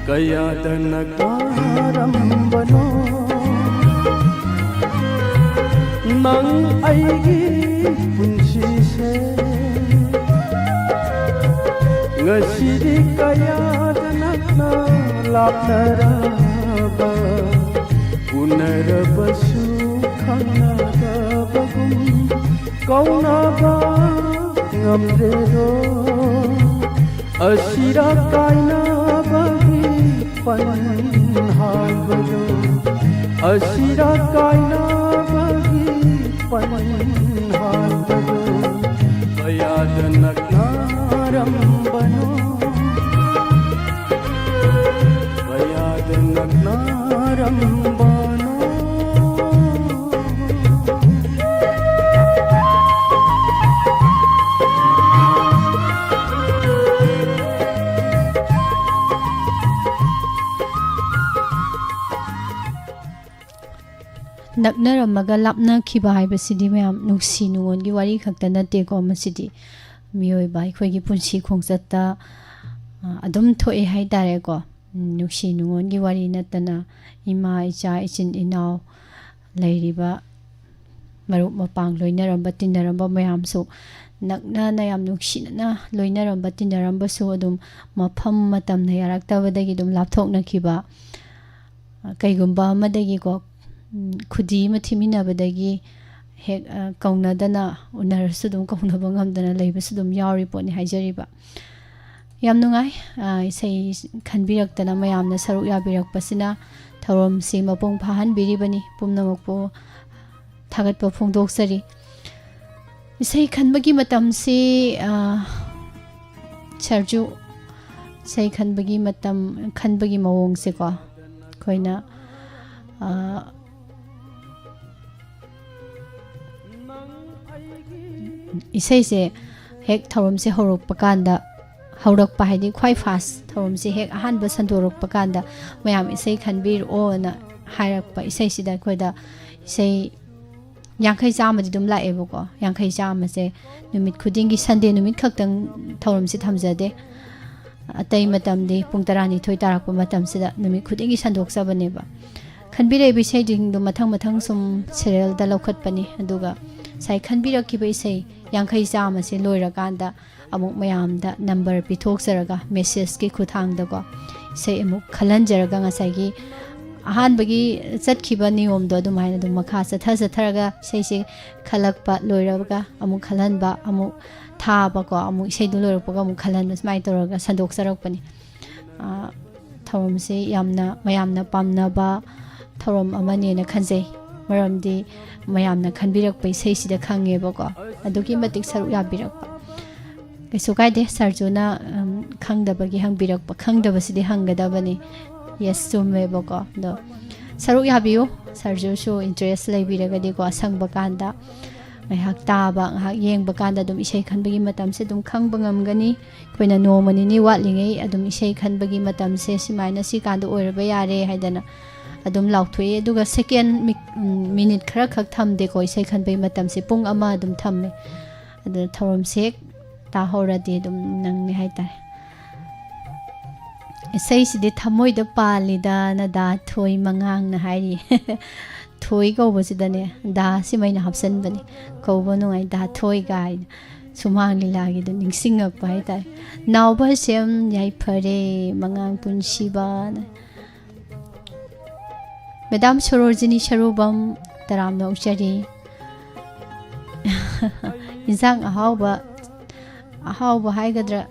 ꯀꯌꯥꯗ ꯅꯛꯅꯔꯝꯕꯅꯣ ꯅꯪ ꯑꯩꯒꯤ ꯄꯨꯟꯁꯤꯁꯦ? ꯉꯁꯤꯗꯤ ꯀꯌꯥꯗ ꯅꯛꯅ ꯂꯥꯞꯅꯔꯕ, ꯎꯅꯔꯕꯁꯨ ꯈꯪꯅꯗꯕꯒꯨꯝ ꯀꯧꯅꯕ ꯉꯝꯗ꯭ꯔꯦꯗꯣ꯫ ꯑꯁꯤꯔꯥ ꯀꯥꯏꯅꯕꯒꯤ ꯄꯟ ꯍꯥꯏꯕꯗꯣ, ꯑꯁꯤꯔꯥ ꯀꯥꯏꯅꯕꯒꯤ ꯄꯟ ꯍꯥꯏꯕꯗꯣ, ꯀꯌꯥꯗ ꯅꯛꯅꯔꯝꯕꯅꯣ, ꯀꯌꯥꯗ ꯅꯛꯅꯔꯝꯕꯅꯣ꯫ ꯅꯛꯅꯔꯝꯃꯒ ꯂꯥꯞꯅꯈꯤꯕ ꯍꯥꯏꯕꯁꯤꯗꯤ, ꯃꯌꯥꯝ, ꯅꯨꯡꯁꯤ ꯅꯨꯡꯉꯣꯟꯒꯤ ꯋꯥꯔꯤ ꯈꯛꯇ ꯅꯠꯇꯦꯀꯣ꯫ ꯃꯁꯤꯗꯤ ꯃꯤꯑꯣꯏꯕ ꯑꯩꯈꯣꯏꯒꯤ ꯄꯨꯟꯁꯤ ꯈꯣꯡꯆꯠꯇ, ꯑ, ꯑꯗꯨꯝ ꯊꯣꯛꯑꯦ ꯍꯥꯏꯇꯥꯔꯦꯀꯣ꯫ ꯎꯝ, ꯅꯨꯡꯁꯤ ꯅꯨꯡꯉꯣꯟꯒꯤ ꯋꯥꯔꯤ ꯅꯠꯇꯅ ꯏꯃꯥ, ꯏꯆꯥ, ꯏꯆꯤꯟ ꯏꯅꯥꯎ, ꯂꯩꯔꯤꯕ ꯃꯔꯨꯞ ꯃꯄꯥꯡ, ꯂꯣꯏꯅꯔꯝꯕ ꯇꯤꯟꯅꯔꯝꯕ ꯃꯌꯥꯝꯁꯨ, ꯅꯛꯅꯅ ꯌꯥꯝ ꯅꯨꯡꯁꯤꯅꯅ ꯂꯣꯏꯅꯔꯝꯕ ꯇꯤꯟꯅꯔꯝꯕꯁꯨ ꯑꯗꯨꯝ ꯃꯐꯝ ꯃꯇꯝꯅ ꯌꯥꯔꯛꯇꯕꯗꯒꯤ ꯑꯗꯨꯝ ꯂꯥꯞꯊꯣꯛꯅꯈꯤꯕ, ꯀꯩꯒꯨꯝꯕ ꯑꯃꯗꯒꯤꯀꯣ, ꯎꯝ, ꯈꯨꯗꯤ ꯑꯃ ꯊꯤꯃꯤꯟꯅꯕꯗꯒꯤ ꯍꯦꯛ, ꯑ, ꯀꯧꯅꯗꯅ, ꯎꯅꯔꯁꯨ ꯑꯗꯨꯝ ꯀꯧꯅꯕ ꯉꯝꯗꯅ ꯂꯩꯕꯁꯨ ꯑꯗꯨꯝ ꯌꯥꯎꯔꯤ ꯄꯣꯠꯅꯤ ꯍꯥꯏꯖꯔꯤꯕ꯫ ꯌꯥꯝ ꯅꯨꯡꯉꯥꯏ, ꯑ, ꯏꯁꯩ ꯈꯟꯕꯤꯔꯛꯇꯅ ꯃꯌꯥꯝꯅ ꯁꯔꯨꯛ ꯌꯥꯕꯤꯔꯛꯄꯁꯤꯅ ꯊꯧꯔꯝꯁꯤ ꯃꯄꯨꯡ ꯐꯥꯍꯟꯕꯤꯔꯤꯕꯅꯤ꯫ ꯄꯨꯝꯅꯃꯛꯄꯨ ꯊꯥꯒꯠꯄ ꯐꯣꯡꯗꯣꯛꯆꯔꯤ꯫ ꯏꯁꯩ ꯈꯟꯕꯒꯤ ꯃꯇꯝꯁꯤ, ꯑ, ꯁꯔꯖꯨ, ꯏꯁꯩ ꯈꯟꯕꯒꯤ ꯃꯇꯝ, ꯈꯟꯕꯒꯤ ꯃꯑꯣꯡꯁꯦꯀꯣ, ꯑꯩꯈꯣꯏꯅ, ꯑ, ꯏꯁꯩꯁꯦ ꯍꯦꯛ ꯊꯧꯔꯝꯁꯦ ꯍꯧꯔꯛꯄ ꯀꯥꯟꯗ, ꯍꯧꯔꯛꯄ ꯍꯥꯏꯗꯤ ꯈ꯭ꯋꯥꯏ ꯐꯥꯔꯁ ꯊꯧꯔꯝꯁꯦ ꯍꯦꯛ ꯑꯍꯥꯟꯕ ꯁꯟꯗꯣꯔꯛꯄ ꯀꯥꯟꯗ, ꯃꯌꯥꯝ ꯏꯁꯩ ꯈꯟꯕꯤꯔꯛꯑꯣꯅ ꯍꯥꯏꯔꯛꯄ ꯏꯁꯩꯁꯤꯗ ꯑꯩꯈꯣꯏꯗ ꯏꯁꯩ ꯌꯥꯡꯈꯩ ꯆꯥꯝꯃꯗꯤ ꯑꯗꯨꯝ ꯂꯥꯛꯑꯦꯕꯀꯣ꯫ ꯌꯥꯡꯈꯩ ꯆꯥꯝꯃꯁꯦ ꯅꯨꯃꯤꯠ ꯈꯨꯗꯤꯡꯒꯤ, ꯁꯟꯗꯦ ꯅꯨꯃꯤꯠ ꯈꯛꯇꯪ ꯊꯧꯔꯝꯁꯤ ꯊꯝꯖꯗꯦ꯫ ꯑꯇꯩ ꯃꯇꯝꯗꯤ ꯄꯨꯡ ꯇꯔꯥꯅꯤꯊꯣꯏ ꯇꯥꯔꯛꯄ ꯃꯇꯝꯁꯤꯗ ꯅꯨꯃꯤꯠ ꯈꯨꯗꯤꯡꯒꯤ ꯁꯟꯗꯣꯛꯆꯕꯅꯦꯕ꯫ ꯈꯟꯕꯤꯔꯛꯏꯕ ꯏꯁꯩꯁꯤꯡꯗꯣ ꯃꯊꯪ ꯃꯊꯪ ꯁꯨꯝ ꯁꯦꯔꯦꯜꯗ ꯂꯧꯈꯠꯄꯅꯤ꯫ ꯑꯗꯨꯒ ꯉꯁꯥꯏ ꯈꯟꯕꯤꯔꯛꯈꯤꯕ ꯏꯁꯩ ꯌꯥꯡꯈꯩ ꯆꯥꯝꯃꯁꯦ ꯂꯣꯏꯔꯀꯥꯟꯗ ꯑꯃꯨꯛ ꯃꯌꯥꯝꯗ ꯅꯝꯕꯔ ꯄꯤꯊꯣꯛꯆꯔꯒ, ꯃꯦꯁꯦꯖꯀꯤ ꯈꯨꯠꯊꯥꯡꯗꯀꯣ, ꯏꯁꯩ ꯑꯃꯨꯛ ꯈꯜꯍꯟꯖꯔꯒ, ꯉꯁꯥꯏꯒꯤ ꯑꯍꯥꯟꯕꯒꯤ ꯆꯠꯈꯤꯕ ꯅꯤꯌꯣꯝꯗꯣ ꯑꯗꯨꯃꯥꯏꯅ ꯑꯗꯨꯝ ꯃꯈꯥ ꯆꯠꯊ ꯆꯠꯊꯔꯒ, ꯏꯁꯩꯁꯦ ꯈꯜꯂꯛꯄ ꯂꯣꯏꯔꯒ ꯑꯃꯨꯛ ꯈꯜꯍꯟꯕ, ꯑꯃꯨꯛ ꯊꯥꯕꯀꯣ, ꯑꯃꯨꯛ ꯏꯁꯩꯗꯣ ꯂꯣꯏꯔꯛꯄꯒ ꯑꯃꯨꯛ ꯈꯜꯍꯟꯕ, ꯁꯨꯃꯥꯏꯅ ꯇꯧꯔꯒ ꯁꯟꯗꯣꯛꯆꯔꯛꯄꯅꯤ꯫ ꯑ, ꯊꯧꯔꯝꯁꯤ ꯌꯥꯝꯅ ꯃꯌꯥꯝꯅ ꯄꯥꯝꯅꯕ ꯊꯧꯔꯝ ꯑꯃꯅꯦꯅ ꯈꯟꯖꯩ꯫ ꯃꯔꯝꯗꯤ ꯃꯌꯥꯝꯅ ꯈꯟꯕꯤꯔꯛꯄ ꯏꯁꯩꯁꯤꯗ ꯈꯪꯉꯦꯕꯀꯣ, ꯑꯗꯨꯛꯀꯤ ꯃꯇꯤꯛ ꯁꯔꯨꯛ ꯌꯥꯕꯤꯔꯛꯄ꯫ ꯀꯩꯁꯨ ꯀꯥꯏꯗꯦ, ꯁꯔꯖꯨꯅ, ꯎꯝ, ꯈꯪꯗꯕꯒꯤ ꯍꯪꯕꯤꯔꯛꯄ, ꯈꯪꯗꯕꯁꯤꯗꯤ ꯍꯪꯒꯗꯕꯅꯤ꯫ ꯌꯦꯁ, ꯆꯨꯝꯃꯦꯕꯀꯣ꯫ ꯑꯗꯣ ꯁꯔꯨꯛ ꯌꯥꯕꯤꯌꯨ, ꯁꯔꯖꯨꯁꯨ ꯏꯟꯇꯔꯦꯁ ꯂꯩꯕꯤꯔꯒꯗꯤꯀꯣ, ꯑꯁꯪꯕ ꯀꯥꯟꯗ ꯉꯥꯏꯍꯥꯛ ꯇꯥꯕ, ꯉꯥꯏꯍꯥꯛ ꯌꯦꯡꯕ ꯀꯥꯟꯗ ꯑꯗꯨꯝ ꯏꯁꯩ ꯈꯟꯕꯒꯤ ꯃꯇꯝꯁꯦ ꯑꯗꯨꯝ ꯈꯪꯕ ꯉꯝꯒꯅꯤ꯫ ꯑꯩꯈꯣꯏꯅ ꯅꯣꯡꯃ ꯅꯤꯅꯤ ꯋꯥꯠꯂꯤꯉꯩ ꯑꯗꯨꯝ ꯏꯁꯩ ꯈꯟꯕꯒꯤ ꯃꯇꯝꯁꯦ ꯁꯨꯃꯥꯏꯅ ꯁꯤ ꯀꯥꯟꯗ ꯑꯣꯏꯔꯕ ꯌꯥꯔꯦ ꯍꯥꯏꯗꯅ ꯑꯗꯨꯝ ꯂꯥꯎꯊꯣꯛꯏ꯫ ꯑꯗꯨꯒ ꯁꯦꯀꯦꯟ ꯃꯤ-, ꯎꯝ, ꯃꯤꯅꯤꯠ ꯈꯔꯈꯛ ꯊꯝꯗꯦꯀꯣ, ꯏꯁꯩ ꯈꯟꯕꯩ ꯃꯇꯝꯁꯦ ꯄꯨꯡ ꯑꯃ ꯑꯗꯨꯝ ꯊꯝꯃꯦ꯫ ꯑꯗꯨꯅ ꯊꯧꯔꯝꯁꯦ ꯍꯦꯛ ꯇꯥꯍꯧꯔꯗꯤ ꯑꯗꯨꯝ ꯅꯪꯉꯦ ꯍꯥꯏꯇꯥꯔꯦ꯫ ꯏꯁꯩꯁꯤꯗꯤ ꯊꯃꯣꯏꯗ ꯄꯥꯜꯂꯤꯗꯅ ꯗꯥ ꯊꯣꯏ ꯃꯉꯥꯡꯅ ꯍꯥꯏꯔꯤ꯫ ꯊꯣꯏ ꯀꯧꯕꯁꯤꯗꯅꯦ ꯗꯥ ꯁꯤꯃꯩꯅ ꯍꯥꯞꯆꯟꯕꯅꯤ꯫ ꯀꯧꯕ ꯅꯨꯡꯉꯥꯏ ꯗꯥ ꯊꯣꯏ ꯀꯥꯏꯅ꯫ ꯁꯨꯃꯥꯡ ꯂꯤꯂꯥꯒꯤꯗꯣ ꯅꯤꯡꯁꯤꯡꯉꯛꯄ ꯍꯥꯏꯇꯥꯔꯦ꯫ ꯅꯥꯎꯕ ꯁꯦꯝ ꯌꯥꯏꯐꯔꯦ ꯃꯉꯥꯡ ꯄꯨꯟꯁꯤꯕꯅ꯫ ꯃꯦꯗꯥꯝ ꯁꯣꯔꯣꯖꯤꯅꯤ ꯁꯔꯨꯕꯝ ꯇꯔꯥꯝꯅ ꯑꯣꯛꯆꯔꯤ꯫ ꯏꯟꯁꯥꯡ ꯑꯍꯥꯎꯕ, ꯑꯍꯥꯎꯕ ꯍꯥꯏꯒꯗ꯭ꯔꯥ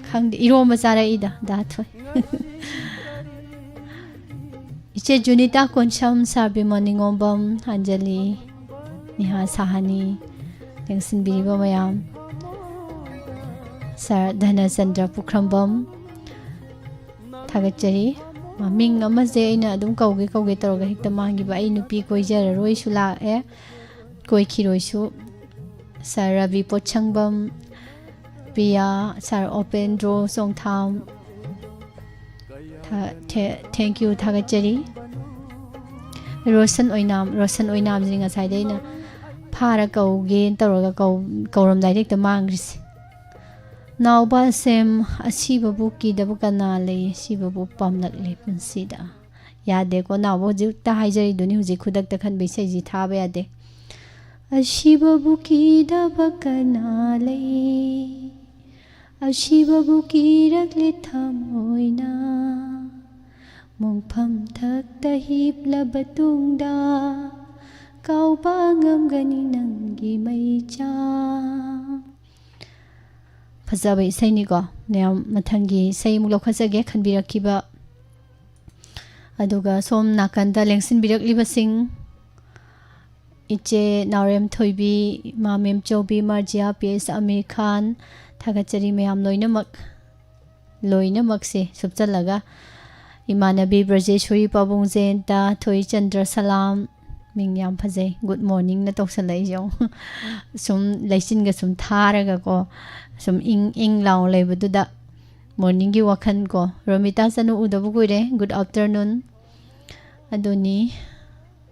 ꯈꯪꯗꯦ, ꯏꯔꯣꯝꯕ ꯆꯥꯔꯛꯏꯗ ꯗꯥ ꯊꯣꯏ꯫ ꯏꯆꯦ ꯖꯨꯅꯤꯇꯥ ꯀꯣꯟꯁꯝ, ꯁꯥꯔ ꯕꯤꯃꯣꯜ ꯅꯤꯉꯣꯝꯕꯝ, ꯑꯟꯖꯂꯤ, ꯅꯤꯍꯥ ꯁꯥꯍꯥꯅꯤ, ꯂꯦꯡꯁꯤꯟꯕꯤꯔꯤꯕ ꯃꯌꯥꯝ, ꯁꯥꯔ ꯙꯅꯆꯟꯗ꯭ꯔ ꯄꯨꯈ꯭ꯔꯝꯕꯝ, ꯊꯥꯒꯠꯆꯔꯤ꯫ ꯃꯃꯤꯡ ꯑꯃꯁꯦ ꯑꯩꯅ ꯑꯗꯨꯝ ꯀꯧꯒꯦ ꯀꯧꯒꯦ ꯇꯧꯔꯒ ꯍꯦꯛꯇ ꯃꯥꯡꯈꯤꯕ꯫ ꯑꯩ ꯅꯨꯄꯤ ꯀꯣꯏꯖꯔꯔꯣꯏꯁꯨ ꯂꯥꯛꯑꯦ, ꯀꯣꯏꯈꯤꯔꯣꯏꯁꯨ꯫ ꯁꯥꯔ ꯔꯕꯤ ꯄꯣꯠꯁꯪꯕꯝ, ꯄꯤꯌꯥ, ꯁꯥꯔ ꯑꯣꯄꯦꯟꯗ꯭ꯔꯣ ꯆꯣꯡꯊꯥꯝ, ꯊꯥ-, ꯊꯦ-, thank you, ꯊꯥꯒꯠꯆꯔꯤ꯫ ꯔꯣꯁꯟ ꯑꯣꯏꯅꯥꯝ, ꯔꯣꯁꯟ ꯑꯣꯏꯅꯥꯝꯁꯤ ꯉꯁꯥꯏꯗꯩ ꯑꯩꯅ ꯐꯥꯔ ꯀꯧꯒꯦꯅ ꯇꯧꯔꯒ ꯀꯧ-, ꯀꯧꯔꯝꯗꯥꯏꯗ ꯍꯦꯛꯇ ꯃꯥꯡꯈ꯭ꯔꯤꯁꯦ꯫ ꯅꯥꯎꯕ ꯁꯦꯝ, ꯑꯁꯤꯕꯕꯨ ꯀꯤꯗꯕ ꯀꯅꯥ ꯂꯩ? ꯑꯁꯤꯕꯕꯨ ꯄꯥꯝꯂꯛꯂꯦ ꯄꯨꯟꯁꯤꯗ꯫ ꯌꯥꯗꯦꯀꯣ, ꯅꯥꯎꯕ ꯍꯧꯖꯤꯛꯇ ꯍꯥꯏꯖꯔꯤꯗꯨꯅꯤ, ꯍꯧꯖꯤꯛ ꯈꯨꯗꯛꯇ ꯈꯟꯕ ꯏꯁꯩꯁꯤ ꯊꯥꯕ ꯌꯥꯗꯦ꯫ ꯑꯁꯤꯕꯕꯨ ꯀꯤꯗꯕ ꯀꯅꯥ ꯂꯩ? ꯑꯁꯤꯕꯕꯨ ꯀꯤꯔꯛꯂꯦ ꯊꯃꯣꯏꯅ꯫ ꯃꯣꯡꯐꯝ ꯊꯛꯇ ꯍꯤꯞꯂꯕ ꯇꯨꯡꯗ ꯀꯥꯎꯕ ꯉꯝꯒꯅꯤ ꯅꯪꯒꯤ ꯃꯩꯆꯥ꯫ ꯐꯖꯕ ꯏꯁꯩꯅꯤꯀꯣ꯫ ꯃꯌꯥꯝ ꯃꯊꯪꯒꯤ ꯏꯁꯩ ꯑꯃꯨꯛ ꯂꯧꯈꯠꯆꯒꯦ ꯈꯟꯕꯤꯔꯛꯈꯤꯕ꯫ ꯑꯗꯨꯒ ꯁꯣꯝ ꯅꯥꯀꯟꯗ ꯂꯦꯡꯁꯤꯟꯕꯤꯔꯛꯂꯤꯕꯁꯤꯡ, ꯏꯆꯦ ꯅꯥꯎꯔꯦꯝ ꯊꯣꯏꯕꯤ, ꯏꯃꯥ ꯃꯦꯝꯆꯧꯕꯤ, ꯃꯥꯔꯖꯤꯌꯥ, ꯄꯤ ꯑꯦꯁ ꯑꯃꯤꯔ ꯈꯥꯟ, ꯊꯥꯒꯠꯆꯔꯤ ꯃꯌꯥꯝ ꯂꯣꯏꯅꯃꯛ, ꯂꯣꯏꯅꯃꯛꯁꯦ ꯁꯨꯞꯆꯜꯂꯒ, ꯏꯃꯥꯟꯅꯕꯤ ꯕ꯭ꯔꯖꯦꯁꯣꯔꯤ, ꯄꯥꯕꯨꯡ ꯖꯌꯟꯇ, ꯊꯣꯏꯆꯟꯗ꯭ꯔ, ꯁꯂꯥꯝ, ꯃꯤꯡ ꯌꯥꯝ ꯐꯖꯩ, ꯒꯨꯗ ꯃꯣꯔꯅꯤꯡꯅ ꯇꯧꯁꯜꯂꯛꯏꯁꯦ ꯌꯦꯡꯉꯨ꯫ ꯁꯨꯝ ꯂꯩꯆꯤꯟꯒ ꯁꯨꯝ ꯊꯥꯔꯒꯀꯣ, ꯁꯨꯝ ꯏꯪ ꯏꯪ ꯂꯥꯎ ꯂꯩꯕꯗꯨꯗ ꯃꯣꯔꯅꯤꯡꯒꯤ ꯋꯥꯈꯜ ꯀꯣ꯫ ꯔꯣꯃꯤꯇꯥ ꯆꯅꯨ, ꯎꯗꯕ ꯀꯨꯏꯔꯦ, ꯒꯨꯗ ꯑꯥꯐꯇꯔꯅꯨꯟ꯫ ꯑꯗꯨꯅꯤ,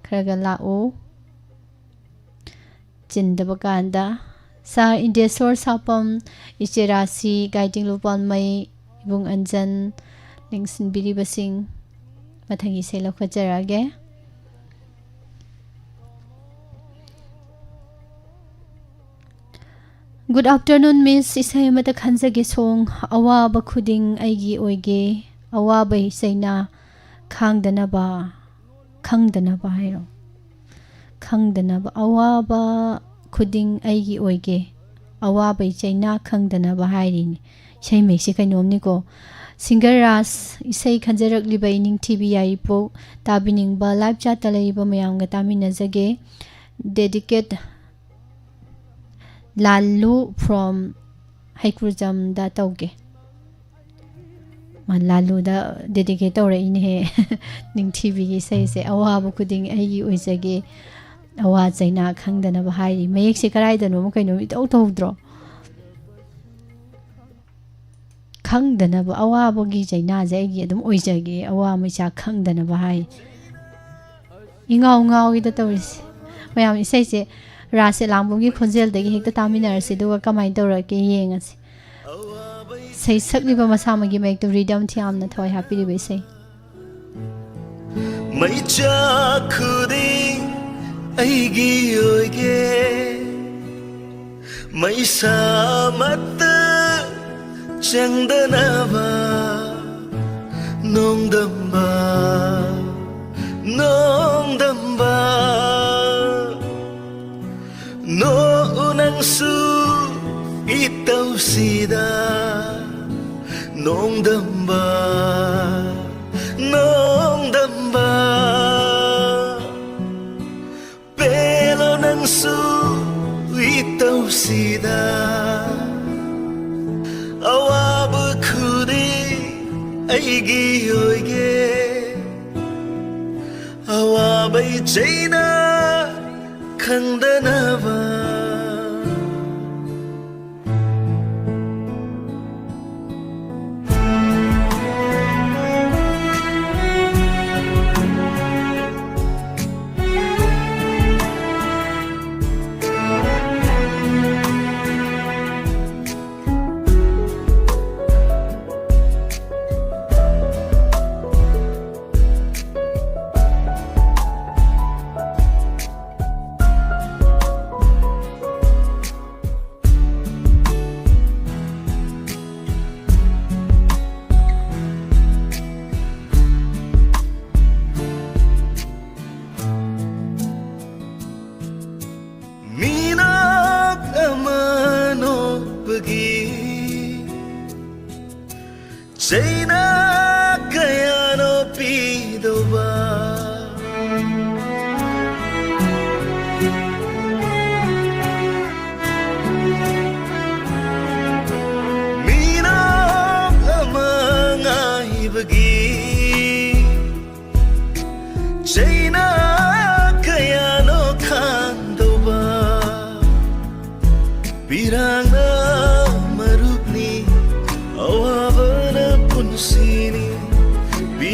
ꯈꯔꯒ ꯂꯥꯛꯎ꯫ ꯆꯤꯟꯗꯕ ꯀꯥꯟꯗ꯫ ꯁꯥꯔ ꯏꯟꯗꯦꯁꯣꯔ ꯁꯥꯄꯝ, ꯏꯆꯦ ꯔꯥꯁꯤ, ꯒꯥꯏꯇꯤꯡꯂꯨ ꯄꯥꯜꯃꯩ, ꯏꯕꯨꯡ ꯑꯟꯖꯟ, ꯂꯦꯡꯁꯤꯟꯕꯤꯔꯤꯕꯁꯤꯡ, ꯃꯊꯪꯒꯤ ꯏꯁꯩ ꯂꯧꯈꯠꯆꯔꯛꯑꯒꯦ꯫ Good afternoon, Miss. ꯏꯁꯩ ꯑꯃꯇ ꯈꯟꯖꯒꯦ, song꯫ ꯑꯋꯥꯕ ꯈꯨꯗꯤꯡ ꯑꯩꯒꯤ ꯑꯣꯏꯒꯦ, ꯑꯋꯥꯕ ꯆꯩꯅꯥ ꯈꯥꯡꯗꯅꯕ, ꯈꯪꯗꯅꯕ ꯍꯥꯏꯔꯣ? ꯈꯪꯗꯅꯕ, ꯑꯋꯥꯕ ꯈꯨꯗꯤꯡ ꯑꯩꯒꯤ ꯑꯣꯏꯒꯦ, ꯑꯋꯥꯕ ꯆꯩꯅꯥ ꯈꯪꯗꯅꯕ ꯍꯥꯏꯔꯤꯅꯤ꯫ ꯏꯁꯩ ꯃꯌꯦꯛꯁꯦ ꯀꯩꯅꯣꯝꯅꯤꯀꯣ꯫ Singer ꯔꯥꯖ, ꯏꯁꯩ ꯈꯟꯖꯔꯛꯂꯤꯕ ꯏꯅꯤꯡꯊꯤꯕꯤ ꯌꯥꯏꯔꯤꯄꯣꯛ, ꯇꯥꯕꯤꯅꯤꯡꯕ live chat ꯇ ꯂꯩꯔꯤꯕ ꯃꯌꯥꯝꯒ ꯇꯥꯃꯤꯟꯅꯖꯒꯦ꯫ Dedicate ꯂꯥꯂꯨ from ꯍꯩꯀ꯭ꯔꯨꯖꯝꯗ ꯇꯧꯒꯦ꯫ ꯃꯥ ꯂꯥꯂꯨꯗ dedicate ꯇꯧꯔꯛꯏꯅꯦꯍꯦ꯫ ꯅꯤꯡꯊꯤꯕꯤꯒꯤ ꯏꯁꯩꯁꯦ, "ꯑꯋꯥꯕ ꯈꯨꯗꯤꯡ ꯑꯩꯒꯤ ꯑꯣꯏꯖꯒꯦ, ꯑꯋꯥ ꯆꯩꯅꯥ ꯈꯪꯗꯅꯕ" ꯍꯥꯏꯔꯤ꯫ ꯃꯌꯦꯛꯁꯦ ꯀꯗꯥꯏꯗꯅꯣꯃ ꯀꯩꯅꯣꯝ ꯏꯇꯧ ꯇꯧꯗ꯭ꯔꯣ? "ꯈꯪꯗꯅꯕ, ꯑꯋꯥꯕꯒꯤ ꯆꯩꯅꯥꯁꯦ ꯑꯩꯒꯤ ꯑꯗꯨꯝ ꯑꯣꯏꯖꯒꯦ, ꯑꯋꯥ ꯃꯩꯁꯥ ꯈꯪꯗꯅꯕ" ꯍꯥꯏ꯫ ꯏꯉꯥꯎ ꯉꯥꯎꯏꯗ ꯇꯧꯔꯤꯁꯦ꯫ ꯃꯌꯥꯝ ꯏꯁꯩꯁꯦ ꯔꯥꯁ ꯑꯦꯂꯥꯡꯕꯝꯒꯤ ꯈꯣꯟꯖꯦꯜꯗꯒꯤ ꯍꯦꯛꯇ ꯇꯥꯃꯤꯟꯅꯔꯁꯤ, ꯑꯗꯨꯒ ꯀꯃꯥꯏꯅ ꯇꯧꯔꯛꯀꯦ ꯌꯦꯡꯉꯁꯤ꯫ ꯏꯁꯩ ꯁꯛꯂꯤꯕ ꯃꯁꯥꯃꯛꯀꯤ ꯃꯌꯦꯛꯇꯨ, rhythm ꯊꯤ ꯌꯥꯝꯅ ꯊꯋꯥꯏ ꯍꯥꯞꯄꯤꯔꯤꯕ ꯏꯁꯩ꯫ ꯃꯩꯆꯥꯛ ꯈꯨꯗꯤꯡ ꯑꯩꯒꯤ ꯑꯣꯏꯒꯦ, ꯃꯩꯁꯥ ꯑꯃꯠꯇ ꯆꯪꯗꯅꯕ, ꯅꯣꯡꯗꯝꯕ, ꯅꯣꯡꯗꯝꯕ, ꯅꯣꯛꯎ ꯅꯪꯁꯨ ꯏꯇꯧꯁꯤꯗ, ꯅꯣꯡꯗꯝꯕ, ꯅꯣꯡꯗꯝꯕ, ꯄꯦꯜꯂꯣ ꯅꯪꯁꯨ ꯏꯇꯧꯁꯤꯗ꯫ ꯑꯋꯥꯕ ꯈꯨꯗꯤꯡ ꯑꯩꯒꯤ ꯑꯣꯏꯒꯦ, ꯑꯋꯥꯕꯩ ꯆꯩꯅꯥ ꯈꯪꯗꯅꯕ꯫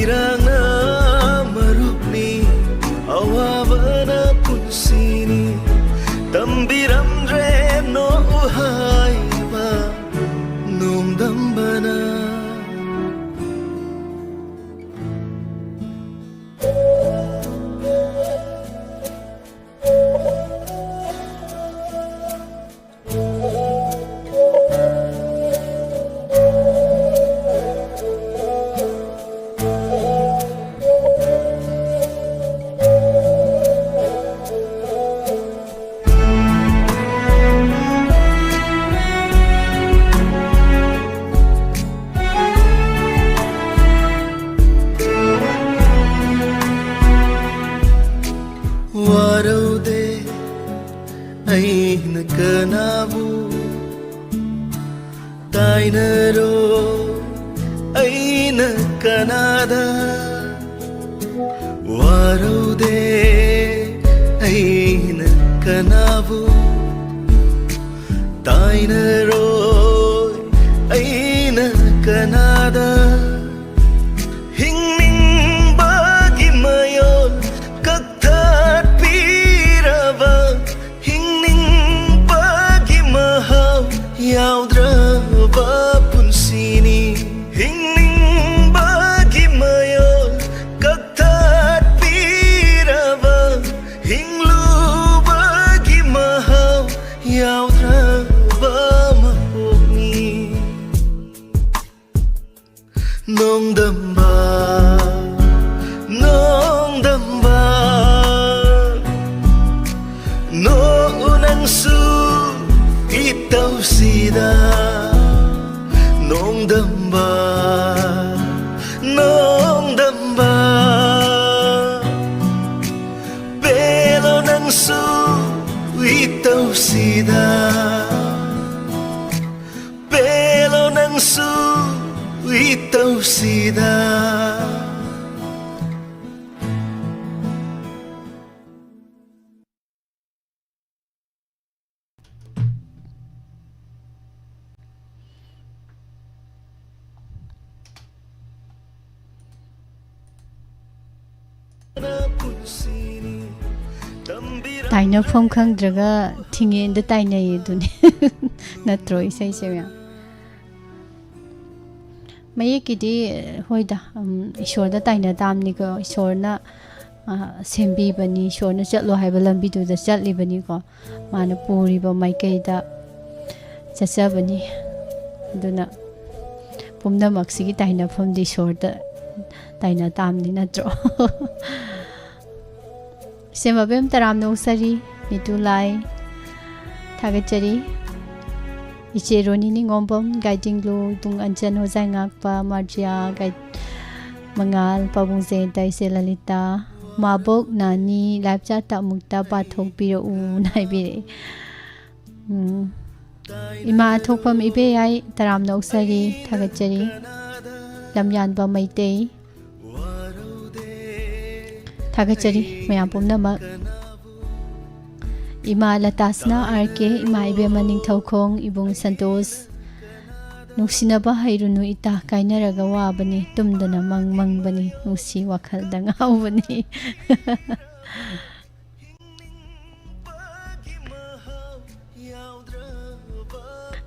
ꯏꯔꯥꯡꯅ ꯃꯔꯨꯞꯅꯤ, ꯑꯋꯥꯕꯅ ꯄꯨꯟꯁꯤꯅꯤ, ꯇꯝꯕꯤꯔꯝꯗ꯭ꯔꯦ ꯅꯣꯛꯎ ꯍꯥꯏꯕ ꯅꯣꯡꯗꯝꯕꯅ꯫ ꯋꯥꯔꯧꯗꯦ ꯑꯩꯅ ꯀꯅꯥꯕꯨ, ꯇꯥꯏꯅꯔꯣꯏ ꯑꯩꯅ ꯀꯅꯥꯗ꯫ ꯋꯥꯔꯧꯗꯦ ꯑꯩꯅ ꯀꯅꯥꯕꯨ, ꯇꯥꯏꯅꯔꯣꯏ ꯑꯩꯅ ꯀꯅꯥꯗ꯫ ꯍꯤꯡꯅꯤꯡꯕꯒꯤ ꯃꯌꯣꯜ ꯀꯛꯊꯠꯄꯤꯔꯕ, ꯍꯤꯡꯅꯤꯡꯕꯒꯤ ꯃꯍꯥꯎ ꯌꯥꯎꯗ꯭ꯔꯕ ꯄꯨꯟꯁꯤꯅꯤ꯫ ꯍꯤꯡꯅꯤꯡꯕꯒꯤ ꯃꯌꯣꯜ ꯀꯛꯊꯠꯄꯤꯔꯕ, ꯍꯤꯡꯂꯨꯕꯒꯤ ꯃꯍꯥꯎ ꯌꯥꯎꯗ꯭ꯔꯕ ꯃꯄꯣꯛꯅꯤ꯫ ꯅꯣꯡꯗꯝꯕ, ꯅꯣꯡꯗꯝꯕ, ꯅꯣꯛꯎ ꯅꯪꯁꯨ ꯏꯇꯧꯁꯤꯗ꯫ ꯅꯣꯡꯗꯝꯕ, ꯅꯣꯡꯗꯝꯕ, ꯄꯦꯜꯂꯣ ꯅꯪꯁꯨ ꯏꯇꯧꯁꯤꯗ꯫ ꯄꯦꯜꯂꯣ ꯅꯪꯁꯨ ꯏꯇꯧꯁꯤꯗ꯫ ꯇꯥꯏꯅꯐꯝ ꯈꯪꯗ꯭ꯔꯒ ꯊꯤꯡꯉꯦꯟꯗ ꯇꯥꯏꯅꯩ ꯑꯗꯨꯅꯤ꯫ ꯅꯠꯇ꯭ꯔꯣ ꯏꯁꯩꯁꯦ ꯃꯌꯥꯝ? ꯃꯌꯦꯛꯀꯤꯗꯤ, ꯍꯣꯏꯗ, ꯎꯝ, ꯏꯁꯣꯔꯗ ꯇꯥꯏꯅ ꯇꯥꯕꯅꯤꯀꯣ꯫ ꯏꯁꯣꯔꯅ, ꯑ, ꯁꯦꯝꯕꯤꯕꯅꯤ, ꯏꯁꯣꯔꯅ ꯆꯠꯂꯣ ꯍꯥꯏꯕ ꯂꯝꯕꯤꯗꯨꯗ ꯆꯠꯂꯤꯕꯅꯤꯀꯣ꯫ ꯃꯥꯅ ꯄꯨꯔꯤꯕ ꯃꯥꯏꯀꯩꯗ ꯆꯠꯆꯕꯅꯤ꯫ ꯑꯗꯨꯅ ꯄꯨꯝꯅꯃꯛꯁꯤꯒꯤ ꯇꯥꯏꯅꯐꯝꯗꯤ ꯏꯁꯣꯔꯗ ꯇꯥꯏꯅ ꯇꯥꯕꯅꯤ, ꯅꯠꯇ꯭ꯔꯣ? ꯏꯆꯦ ꯃꯕꯦꯝ ꯇꯔꯥꯝꯅ ꯑꯣꯛꯆꯔꯤ, ꯅꯤꯇꯨ ꯂꯥꯏ ꯊꯥꯒꯠꯆꯔꯤ꯫ ꯏꯆꯦ ꯔꯣꯅꯤ ꯅꯤꯉꯣꯝꯕꯝ, ꯒꯥꯏꯗꯤꯡ ꯂꯨ, ꯏꯕꯨꯡ ꯑꯟꯖꯟ ꯍꯣꯖꯥꯏ ꯉꯥꯛꯄ, ꯃꯥꯔꯖꯤꯌꯥ, ꯒꯥꯏ-, ꯃꯉꯥꯜ, ꯄꯥꯕꯨꯡ ꯖꯌꯟꯇ, ꯏꯆꯦ ꯂꯂꯤꯇꯥ, ꯃꯥꯕꯣꯛ ꯅꯥꯅꯤ, ꯂꯥꯏꯞ ꯆꯥꯠꯇ ꯑꯃꯨꯛꯇ ꯄꯥꯊꯣꯛꯄꯤꯔꯛꯎꯅ ꯍꯥꯏꯕꯤꯔꯛꯏ꯫ ꯎꯝ꯫ ꯏꯃꯥ ꯑꯊꯣꯛꯐꯝ ꯏꯕꯦꯌꯥꯏ, ꯇꯔꯥꯝꯅ ꯑꯣꯛꯆꯔꯤ, ꯊꯥꯒꯠꯆꯔꯤ꯫ ꯂꯝꯌꯥꯟꯕ ꯃꯩꯇꯩ, ꯊꯥꯒꯠꯆꯔꯤ ꯃꯌꯥꯝ ꯄꯨꯝꯅꯃꯛ꯫ ꯏꯃꯥ ꯂꯇꯥꯁꯅꯥ ꯑꯥꯔ ꯀꯦ, ꯏꯃꯥ ꯏꯕꯦꯝꯃ ꯅꯤꯡꯊꯧꯈꯣꯡ, ꯏꯕꯨꯡ ꯁꯟꯇꯣꯁ, ꯅꯨꯡꯁꯤꯅꯕ ꯍꯩꯔꯨꯅꯨ ꯏꯇꯥ, ꯀꯥꯏꯅꯔꯒ ꯋꯥꯕꯅꯤ, ꯇꯨꯝꯗꯅ ꯃꯪ ꯃꯪꯕꯅꯤ, ꯅꯨꯡꯁꯤ ꯋꯥꯈꯜꯗ ꯉꯥꯎꯕꯅꯤ꯫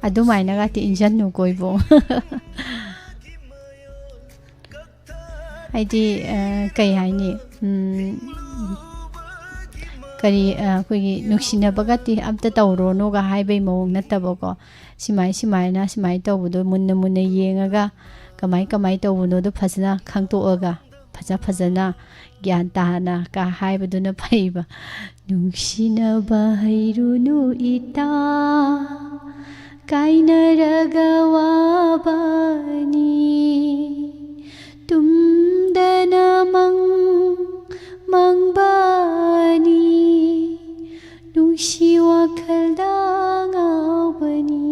ꯑꯗꯨꯃꯥꯏꯅꯒꯗꯤ ꯏꯟꯖꯟꯅꯨꯀꯣ ꯏꯕꯨꯡ꯫ ꯍꯥꯏꯗꯤ, ꯑ, ꯀꯩ ꯍꯥꯏꯅꯤ? ꯎꯝ, ꯀꯔꯤ, ꯑ, ꯑꯩꯈꯣꯏꯒꯤ ꯅꯨꯡꯁꯤꯅꯕꯒꯗꯤ ꯑꯝꯇ ꯇꯧꯔꯣꯅꯣꯒ ꯍꯥꯏꯕꯩ ꯃꯑꯣꯡ ꯅꯠꯇꯕꯀꯣ꯫ ꯁꯤꯃꯥꯏ, ꯁꯤꯃꯥꯏꯅ, ꯁꯤꯃꯥꯏ ꯇꯧꯕꯗꯣ ꯃꯨꯟꯅ, ꯃꯨꯟꯅ ꯌꯦꯡꯉꯒ ꯀꯃꯥꯏ, ꯀꯃꯥꯏ ꯇꯧꯕꯅꯣꯗꯣ ꯐꯖꯅ ꯈꯪꯇꯣꯛꯑꯒ, ꯐꯖ, ꯐꯖꯅ ꯒ꯭ꯌꯥꯟ ꯇꯥꯅ ꯀ ꯍꯥꯏꯕꯗꯨꯅ ꯐꯩꯕ꯫ ꯅꯨꯡꯁꯤꯅꯕ ꯍꯩꯔꯨꯅꯨ ꯏꯇꯥ, ꯀꯥꯏꯅꯔꯒ ꯋꯥꯕꯅꯤ, ꯇꯨꯝꯗꯅ ꯃꯪ ꯃꯪꯕꯅꯤ, ꯅꯨꯡꯁꯤ ꯋꯥꯈꯜꯗ ꯉꯥꯎꯕꯅꯤ꯫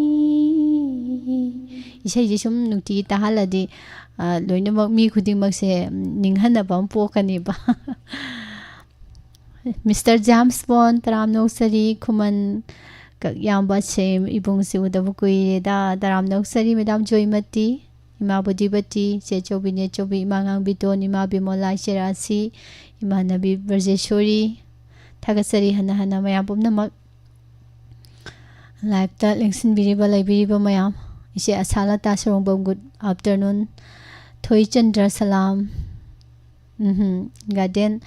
ꯏꯁꯩꯁꯦ ꯁꯨꯝ ꯅꯨꯡꯇꯤꯒꯤ ꯇꯥꯍꯜꯂꯗꯤ, ꯑ, ꯂꯣꯏꯅꯃꯛ ꯃꯤ ꯈꯨꯗꯤꯡꯃꯛꯁꯦ ꯅꯤꯡꯍꯟꯅꯕ ꯑꯃ ꯄꯣꯛꯀꯅꯦꯕ꯫ ꯃꯤꯁꯇꯔ ꯖꯦꯝꯁ ꯕꯣꯟ, ꯇꯔꯥꯝꯅ ꯑꯣꯛꯆꯔꯤ꯫ ꯈꯨꯃꯟ ꯀꯛꯌꯥꯝꯕ ꯁꯦꯝ, ꯏꯕꯨꯡꯁꯤ ꯎꯗꯕ ꯀꯨꯏꯔꯦꯗ, ꯇꯔꯥꯝꯅ ꯑꯣꯛꯆꯔꯤ꯫ ꯃꯦꯗꯥꯝ ꯖꯣꯏꯃꯇꯤ, ꯏꯃꯥ ꯕꯨꯙꯤꯕꯇꯤ, ꯆꯦ ꯆꯧꯕꯤ, ꯅꯦ ꯆꯧꯕꯤ, ꯏꯃꯥ ꯉꯥꯡꯕꯤꯇꯣꯟ, ꯏꯃꯥ ꯕꯤꯃꯣꯂꯥ, ꯏꯆꯦ ꯔꯥꯁꯤ, ꯏꯃꯥꯟꯅꯕꯤ ꯕ꯭ꯔꯖꯦꯁꯣꯔꯤ, ꯊꯥꯒꯠꯆꯔꯤ ꯍꯟꯅ ꯍꯟꯅ ꯃꯌꯥꯝ ꯄꯨꯝꯅꯃꯛ꯫ Live-ꯇ ꯂꯦꯡꯁꯤꯟꯕꯤꯔꯤꯕ, ꯂꯩꯕꯤꯔꯤꯕ ꯃꯌꯥꯝ, ꯏꯆꯦ ꯑꯁꯥꯂꯇꯥ ꯁꯣꯔꯣꯡꯕꯝ, good afternoon꯫ ꯊꯣꯏꯆꯟꯗ꯭ꯔ, ꯁꯂꯥꯝ꯫ ꯎꯝꯍꯨꯝ, garden,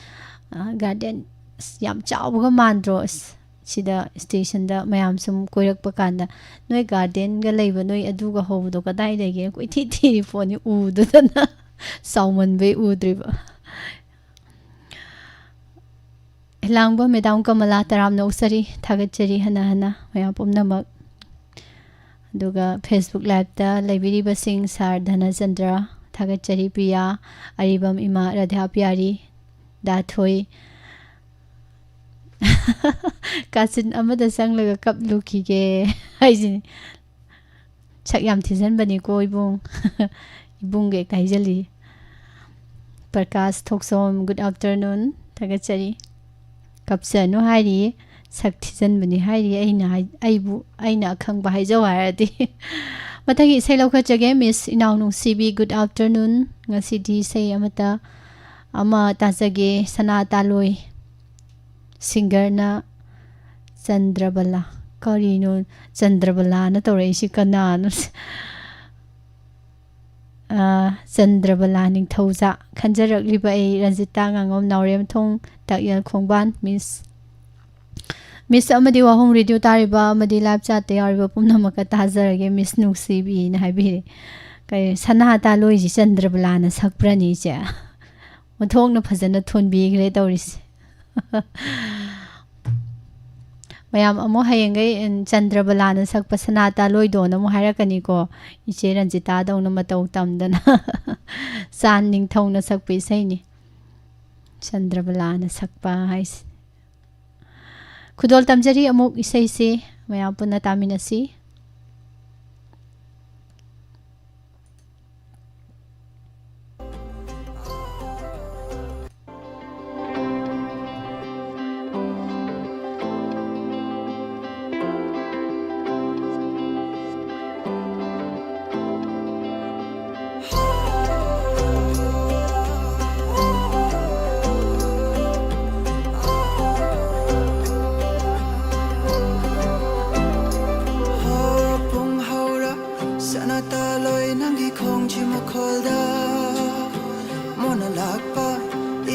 ꯑ, garden, ꯑꯁ, ꯌꯥꯝ ꯆꯥꯎꯕꯒ ꯃꯥꯟꯗ꯭ꯔꯣ? ꯑꯁ, ꯁꯤꯗ station-ꯗ ꯃꯌꯥꯝ ꯁꯨꯝ ꯀꯣꯏꯔꯛꯄ ꯀꯥꯟꯗ, "ꯅꯣꯏ garden-ꯒ ꯂꯩꯕ, ꯅꯣꯏ ꯑꯗꯨꯒ ꯍꯧꯕꯗꯣ ꯀꯗꯥꯏ ꯂꯩꯒꯦ?" ꯀꯣꯏꯊꯤ ꯊꯤꯔꯤ ꯄꯣꯠꯅꯤ, ꯎꯗꯗꯅ꯫ ꯆꯥꯎꯃꯟꯕꯩ ꯎꯗ꯭ꯔꯤꯕ꯫ ꯍꯤꯂꯥꯡꯕ ꯃꯦꯗꯥꯝ ꯀꯃꯂꯥ, ꯇꯔꯥꯝꯅ ꯑꯣꯛꯆꯔꯤ, ꯊꯥꯒꯠꯆꯔꯤ ꯍꯟꯅ ꯍꯟꯅ ꯃꯌꯥꯝ ꯄꯨꯝꯅꯃꯛ꯫ ꯑꯗꯨꯒ Facebook Live-ꯇ ꯂꯩꯕꯤꯔꯤꯕꯁꯤꯡ, ꯁꯥꯔ ꯙꯅꯆꯟꯗ꯭ꯔ, ꯊꯥꯒꯠꯆꯔꯤ, ꯄ꯭ꯔꯤꯌꯥ, ꯑꯔꯤꯕꯝ ꯏꯃꯥ, ꯔꯥꯙꯥ ꯄꯤꯌꯥꯔꯤ, ꯗꯥ ꯊꯣꯏ꯫ ꯀꯥꯆꯤꯟ ꯑꯃꯗ ꯆꯪꯂꯒ ꯀꯞꯂꯨꯈꯤꯒꯦ ꯍꯥꯏꯁꯤꯅꯤ꯫ ꯁꯛ ꯌꯥꯝ ꯊꯤꯖꯤꯟꯕꯅꯤꯀꯣ ꯏꯕꯨꯡ꯫ ꯏꯕꯨꯡꯒ ꯍꯦꯛꯇ ꯍꯥꯏꯖꯜꯂꯤ꯫ ꯄ꯭ꯔꯀꯥꯁ ꯊꯣꯛꯆꯣꯝ, good afternoon, ꯊꯥꯒꯠꯆꯔꯤ꯫ ꯀꯞꯆꯅꯨ ꯍꯥꯏꯔꯤꯌꯦ, ꯁꯛ ꯊꯤꯖꯤꯟꯕꯅꯤ ꯍꯥꯏꯔꯤꯌꯦ, ꯑꯩꯅ ꯍꯥꯏ-, ꯑꯩꯕꯨ, ꯑꯩꯅ ꯑꯈꯪꯕ ꯍꯥꯏꯖꯧ ꯍꯥꯏꯔꯗꯤ꯫ ꯃꯊꯪꯒꯤ ꯏꯁꯩ ꯂꯧꯈꯠꯆꯒꯦ, Miss ꯏꯅꯥꯎ ꯅꯨꯡꯁꯤꯕꯤ, good afternoon꯫ ꯉꯁꯤꯗꯤ ꯏꯁꯩ ꯑꯃꯇ, ꯑꯃ ꯇꯥꯖꯒꯦ, ꯁꯅꯥ ꯇꯥꯂꯣꯏ꯫ Singer-ꯅ ꯆꯟꯗ꯭ꯔꯕꯂꯥ꯫ ꯀꯔꯤꯅꯣ ꯆꯟꯗ꯭ꯔꯕꯂꯥꯅ ꯇꯧꯔꯛꯏꯁꯤ ꯀꯅꯥꯅꯣ? ꯑꯥ, ꯆꯟꯗ꯭ꯔꯕꯂꯥ ꯅꯤꯡꯊꯧꯖꯥ꯫ ꯈꯟꯖꯔꯛꯂꯤꯕ ꯑꯩ, ꯔꯟꯖꯤꯇꯥ ꯉꯥꯉꯣꯝ, ꯅꯥꯎꯔꯦꯝꯊꯣꯡ, ꯇꯥꯛꯌꯦꯜ ꯈꯣꯡꯕꯥꯟ, Miss꯫ Miss ꯑꯃꯗꯤ ꯋꯥꯍꯣꯡ Radio ꯇꯥꯔꯤꯕ ꯑꯃꯗꯤ live chat-ꯇ ꯌꯥꯎꯔꯤꯕ ꯄꯨꯝꯅꯃꯛꯀ ꯇꯥꯖꯔꯒꯦ, Miss ꯅꯨꯡꯁꯤꯕꯤꯅ ꯍꯥꯏꯕꯤꯔꯦ꯫ ꯀꯩ, ꯁꯅꯥ ꯇꯥꯂꯣꯏꯁꯤ ꯆꯟꯗ꯭ꯔꯕꯂꯥꯅ ꯁꯛꯄ꯭ꯔꯅꯤ ꯏꯆꯦ? ꯑꯣꯟꯊꯣꯛꯅ ꯐꯖꯅ ꯊꯣꯟꯕꯤꯈ꯭ꯔꯦ ꯇꯧꯔꯤꯁꯦ꯫ ꯃꯌꯥꯝ ꯑꯃꯨꯛ ꯍꯌꯦꯡꯈꯩ, ꯎꯝ, ꯆꯟꯗ꯭ꯔꯕꯂꯥꯅ ꯁꯛꯄ ꯁꯅꯥ ꯇꯥꯂꯣꯏꯗꯣꯅ ꯑꯃꯨꯛ ꯍꯥꯏꯔꯛꯀꯅꯤꯀꯣ꯫ ꯏꯆꯦ ꯔꯟꯖꯤꯇꯥꯗꯧꯅ ꯃꯇꯧ ꯇꯝꯗꯅ꯫ ꯆꯥꯟ ꯅꯤꯡꯊꯧꯅ ꯁꯛꯄ ꯏꯁꯩꯅꯤ ꯆꯟꯗ꯭ꯔꯕꯂꯥꯅ ꯁꯛꯄ ꯍꯥꯏꯁꯦ꯫ ꯈꯨꯗꯣꯜ ꯇꯝꯖꯔꯤ ꯑꯃꯨꯛ ꯏꯁꯩꯁꯤ ꯃꯌꯥꯝ ꯄꯨꯟꯅ ꯇꯥꯃꯤꯟꯅꯁꯤ꯫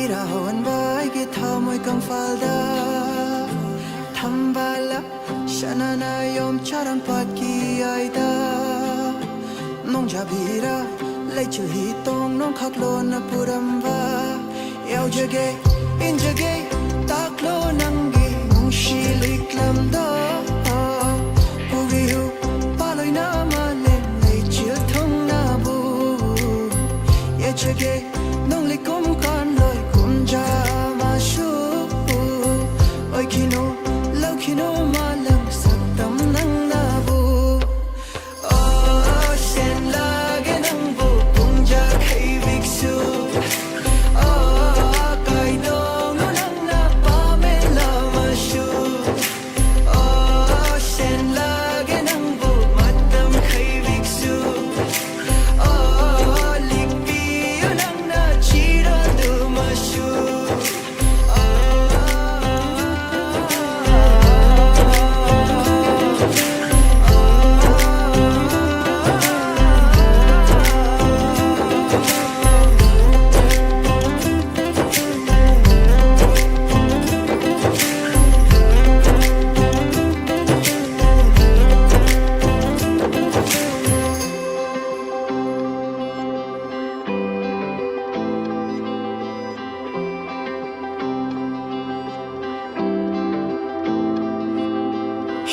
ꯏꯔꯥ ꯍꯧꯍꯟꯕ ꯑꯩꯒꯤ ꯊꯃꯣꯏ ꯀꯪꯐꯥꯜꯗ ꯊꯝꯕꯥꯜ ꯁꯅꯥꯅ ꯌꯣꯝꯆꯔꯝ ꯄꯥꯠꯀꯤ ꯑꯥꯏꯗ ꯅꯣꯡꯖꯥꯕꯤꯔ ꯂꯩꯆꯤꯜ ꯍꯤ ꯇꯣꯡ ꯅꯣꯡꯈꯥꯛꯂꯣꯟꯅ ꯄꯨꯔꯝꯕ ꯌꯥꯎꯖꯒꯦ, ꯏꯟꯖꯒꯦ, ꯇꯥꯛꯂꯣ ꯅꯪꯒꯤ ꯅꯨꯡꯁꯤ ꯂꯤꯛꯂꯝꯗꯣ꯫ ꯄꯨꯕꯤꯌꯨ ꯄꯥꯂꯣꯏꯅ ꯃꯥꯂꯦꯝ ꯂꯩꯆꯤꯜ ꯊꯨꯡꯅꯕꯨ ꯌꯦꯠꯆꯒꯦ꯫ ꯅꯣꯡꯂꯩ ꯀꯨꯝ ꯀꯥꯟꯂꯣꯏ ꯀꯨꯝꯖꯥ ꯃꯁꯨ ꯑꯣꯏꯈꯤꯅꯨ, ꯂꯧꯈꯤꯅꯨ ꯃꯥꯂꯪ ꯁꯛꯇꯝ ꯅꯪꯅꯕꯨ꯫ ꯑꯣ, ꯁꯦꯟꯂꯥꯛꯒꯦ ꯅꯪꯕꯨ ꯄꯨꯡꯖꯥ ꯈꯩꯕꯤꯛꯁꯨ꯫ ꯑꯣ, ꯀꯥꯏꯗꯣꯡꯅꯨ ꯅꯪꯅ ꯄꯥꯝꯃꯦ ꯂꯥꯃꯁꯨ꯫ ꯑꯣ, ꯁꯦꯟꯂꯥꯛꯒꯦ ꯅꯪꯕꯨ ꯃꯇꯝ ꯈꯩꯕꯤꯛꯁꯨ꯫ ꯑꯣ, ꯂꯤꯛꯄꯤꯌꯨ ꯅꯪꯅ ꯆꯤꯔꯣꯟꯗꯨꯃꯁꯨ꯫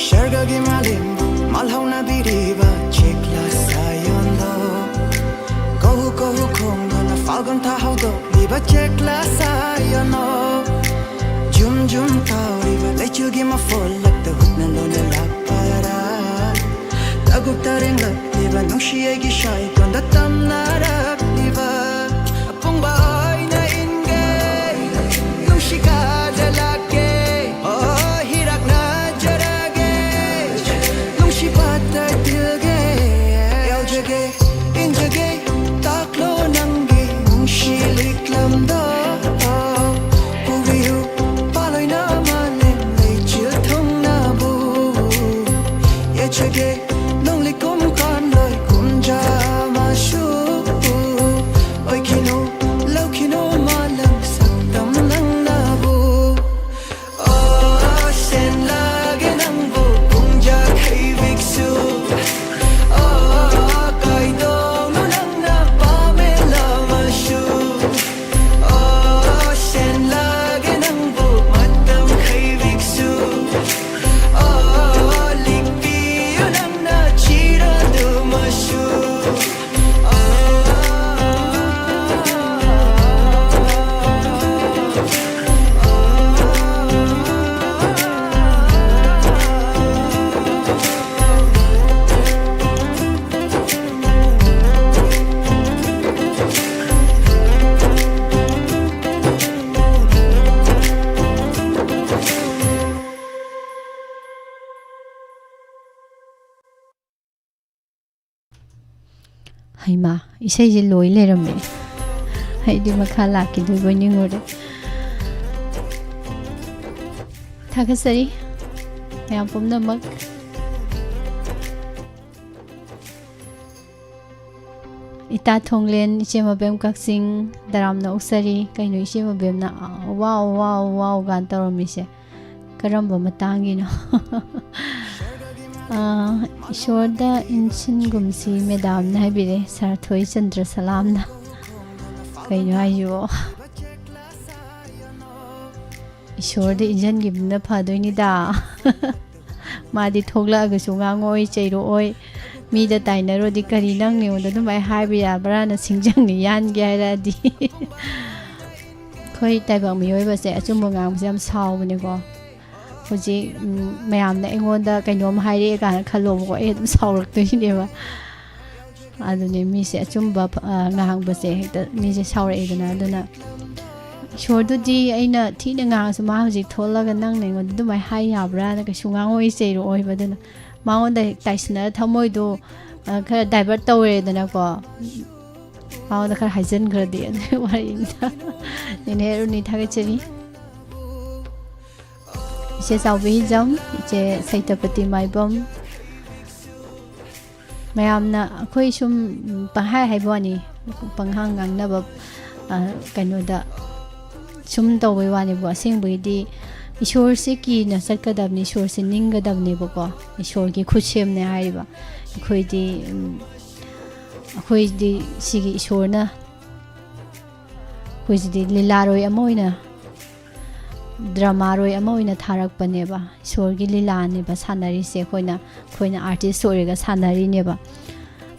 ꯁꯔꯒꯒꯤ ꯃꯥꯂꯦꯝꯕꯨ ꯃꯥꯜꯍꯧꯅꯕꯤꯔꯤꯕ ꯆꯦꯛꯂꯥ ꯁꯥꯌꯣꯟꯗꯣ꯫ ꯀꯧꯍꯨ ꯀꯧꯍꯨ ꯈꯣꯡꯗꯨꯅ ꯐꯥꯜꯒꯨꯟ ꯊꯥ ꯍꯧꯗꯣꯛꯂꯤꯕ ꯆꯦꯛꯂꯥ ꯁꯥꯌꯣꯟꯗꯣ꯫ ꯖꯨꯝ ꯖꯨꯝ ꯇꯥꯎꯔꯤꯕ ꯂꯩꯆꯤꯜꯒꯤ ꯃꯐꯣꯜꯂꯛꯇ ꯍꯨꯠꯅ ꯂꯣꯟꯅ ꯂꯥꯛꯄꯔꯥ? ꯇꯒꯨꯞ ꯇꯔꯦꯡꯂꯛꯂꯤꯕ ꯅꯨꯡꯁꯤ ꯑꯩꯒꯤ ꯁꯥꯏꯇꯣꯟꯗ ꯇꯝꯅꯔꯛꯂꯤꯕ ꯑꯄꯨꯡꯕ ꯑꯣꯏꯅ ꯏꯟꯒꯦ, ꯅꯨꯡꯁꯤ ꯀꯥꯗ ꯂꯥꯛꯀꯦ, ꯑꯣ, ꯍꯤꯔꯛꯅꯖꯔꯒꯦ, ꯅꯨꯡꯁꯤ ꯄꯥꯠꯇ ꯇꯤꯜꯒꯦ, ꯌꯥꯎꯖꯒꯦ, ꯏꯟꯖꯒꯦ, ꯇꯥꯛꯂꯣ ꯅꯪꯒꯤ ꯅꯨꯡꯁꯤ ꯂꯤꯛꯂꯝꯗꯣ꯫ ꯄꯨꯕꯤꯌꯨ ꯄꯥꯂꯣꯏꯅ ꯃꯥꯂꯦꯝ ꯂꯩꯆꯤꯜ ꯊꯨꯡꯅꯕꯨ ꯌꯦꯠꯆꯒꯦ, ꯅꯣꯡꯂꯩ ꯀꯨꯝ ꯀꯥꯟꯂꯣꯏ ꯀꯨꯝꯖꯥ ꯃꯁꯨ ꯑꯣꯏꯈꯤꯅꯨ, ꯂꯧꯈꯤꯅꯨ ꯃꯥꯂꯪ ꯍꯩꯃꯥ, ꯏꯁꯩꯁꯦ ꯂꯣꯏ ꯂꯩꯔꯝꯃꯦ꯫ ꯑꯩꯗꯤ ꯃꯈꯥ ꯂꯥꯛꯈꯤꯗꯣꯏꯕꯣꯏ ꯅꯤꯡꯉꯨꯔꯦ꯫ ꯊꯥꯒꯠꯆꯔꯤ ꯃꯌꯥꯝ ꯄꯨꯝꯅꯃꯛ꯫ ꯏꯇꯥ ꯊꯣꯡꯂꯦꯟ, ꯏꯆꯦ ꯃꯕꯦꯝ ꯀꯛꯆꯤꯡ, ꯇꯔꯥꯝꯅ ꯑꯣꯛꯆꯔꯤ꯫ ꯀꯩꯅꯣ ꯏꯆꯦ ꯃꯕꯦꯝꯅ, "ꯋꯥꯎ, ꯋꯥꯎ, ꯋꯥꯎ" ꯒꯥꯟ ꯇꯧꯔꯝꯃꯤꯁꯦ? ꯀꯔꯝꯕ ꯃꯇꯥꯡꯒꯤꯅꯣ? ꯑꯥ, ꯏꯁꯣꯔꯗ ꯏꯟꯁꯤꯟꯒꯨꯝꯁꯤ ꯃꯦꯗꯥꯝꯅ ꯍꯥꯏꯕꯤꯔꯦ, ꯁꯥꯔ ꯊꯣꯏ ꯆꯟꯗ꯭ꯔ ꯁꯂꯥꯝꯅ꯫ ꯀꯩꯅꯣ ꯍꯥꯏꯁꯤꯕꯣ? ꯏꯁꯣꯔꯗ ꯏꯟꯁꯤꯟꯈꯤꯕꯅ ꯐꯗꯣꯏꯅꯤꯗ꯫ ꯃꯥꯗꯤ ꯊꯣꯛꯂꯛꯑꯒꯁꯨ ꯉꯥꯡꯉꯛꯑꯣꯏ, ꯆꯩꯔꯛꯑꯣꯏ꯫ ꯃꯤꯗ ꯇꯥꯏꯅꯔꯨꯔꯗꯤ, "ꯀꯔꯤ, ꯅꯪ ꯑꯩꯉꯣꯟꯗ ꯑꯗꯨꯃꯥꯏꯅ ꯍꯥꯏꯕ ꯌꯥꯕ꯭ꯔꯥꯅ ꯁꯤꯡꯖꯪꯅ ꯌꯥꯟꯒꯦ" ꯍꯥꯏꯔꯛꯑꯗꯤ꯫ ꯑꯩꯈꯣꯏ ꯇꯥꯏꯕꯪ ꯃꯤꯑꯣꯏꯕꯁꯦ ꯑꯆꯨꯝꯕ ꯉꯥꯡꯕꯁꯦ ꯌꯥꯝ ꯁꯥꯎꯕꯅꯦꯀꯣ꯫ ꯍꯧꯖꯤꯛ, ꯎꯝ, ꯃꯌꯥꯝꯅ ꯑꯩꯉꯣꯟꯗ ꯀꯩꯅꯣꯝ ꯍꯥꯏꯔꯛꯑꯦ ꯀꯥꯏꯅ ꯈꯜꯂꯣꯕꯀꯣ, ꯑꯩ ꯑꯗꯨꯝ ꯁꯥꯎꯔꯛꯇꯣꯏꯅꯦꯕ꯫ ꯑꯗꯨꯅꯦ, ꯃꯤꯁꯦ ꯑꯆꯨꯝꯕ, ꯑ, ꯉꯥꯡꯕꯁꯦ ꯍꯦꯛꯇ ꯃꯤꯁꯦ ꯁꯥꯎꯔꯛꯑꯦꯗꯅ꯫ ꯑꯗꯨꯅ ꯏꯁꯣꯔꯗꯨꯗꯤ ꯑꯩꯅ ꯊꯤꯅ ꯉꯥꯡꯉꯁꯨ, ꯃꯥ ꯍꯧꯖꯤꯛ ꯊꯣꯛꯂꯒ "ꯅꯪꯅ ꯑꯩꯉꯣꯟꯗ ꯑꯗꯨꯃꯥꯏꯅ ꯍꯥꯏ ꯌꯥꯕ꯭ꯔꯥꯅ" ꯀꯩꯁꯨ ꯉꯥꯡꯉꯛꯑꯣꯏ, ꯆꯩꯔꯛꯑꯣꯏꯕ꯫ ꯑꯗꯨꯅ ꯃꯉꯣꯟꯗ ꯍꯦꯛ ꯇꯥꯏꯁꯤꯟꯅꯔ ꯊꯃꯣꯏꯗꯣ, ꯑ, ꯈꯔ divert ꯇꯧꯔꯦꯗꯅꯀꯣ꯫ ꯃꯉꯣꯟꯗ ꯈꯔ ꯍꯥꯏꯖꯤꯟꯈ꯭ꯔꯗꯤ ꯑꯗꯨꯒꯤ ꯋꯥꯔꯤꯅꯤꯗ꯫ ꯅꯦꯅꯦ ꯍꯦꯔꯨꯅꯤ, ꯊꯥꯒꯠꯆꯔꯤ꯫ ꯏꯆꯦ ꯆꯥꯎꯕꯤ ꯍꯤꯖꯝ, ꯏꯆꯦ ꯁꯩꯇꯄꯇꯤ ꯃꯥꯏꯕꯝ, ꯃꯌꯥꯝꯅ ꯑꯩꯈꯣꯏ ꯁꯨꯝ, ꯎꯝ, ꯄꯪꯍꯥꯏ ꯍꯥꯏꯕ ꯋꯥꯅꯤ, ꯄꯪꯉꯥꯡ ꯉꯥꯡꯅꯕ, ꯑ, ꯀꯩꯅꯣꯗ ꯁꯨꯝ ꯇꯧꯕꯩ ꯋꯥꯅꯦꯕꯀꯣ꯫ ꯑꯁꯦꯡꯕꯒꯤꯗꯤ ꯏꯁꯣꯔꯁꯦ ꯀꯤꯅ ꯆꯠꯀꯗꯕꯅꯤ, ꯏꯁꯣꯔꯁꯦ ꯅꯤꯡꯒꯗꯕꯅꯦꯕꯀꯣ꯫ ꯏꯁꯣꯔꯒꯤ ꯈꯨꯠꯁꯦꯝꯅꯦ ꯍꯥꯏꯔꯤꯕ꯫ ꯑꯩꯈꯣꯏꯗꯤ, ꯎꯝ, ꯑꯩꯈꯣꯏꯗꯤ ꯁꯤꯒꯤ ꯏꯁꯣꯔꯅ ꯑꯩꯈꯣꯏꯁꯤꯗꯤ ꯂꯤꯂꯥꯔꯣꯏ ꯑꯃ ꯑꯣꯏꯅ, ꯗ꯭ꯔꯃꯥꯔꯣꯏ ꯑꯃ ꯑꯣꯏꯅ ꯊꯥꯔꯛꯄꯅꯦꯕ꯫ ꯏꯁꯣꯔꯒꯤ ꯂꯤꯂꯥꯅꯦꯕ ꯁꯥꯟꯅꯔꯤꯁꯦ꯫ ꯑꯩꯈꯣꯏꯅ, ꯑꯩꯈꯣꯏꯅ artist ꯑꯣꯏꯔꯒ ꯁꯥꯟꯅꯔꯤꯅꯦꯕ꯫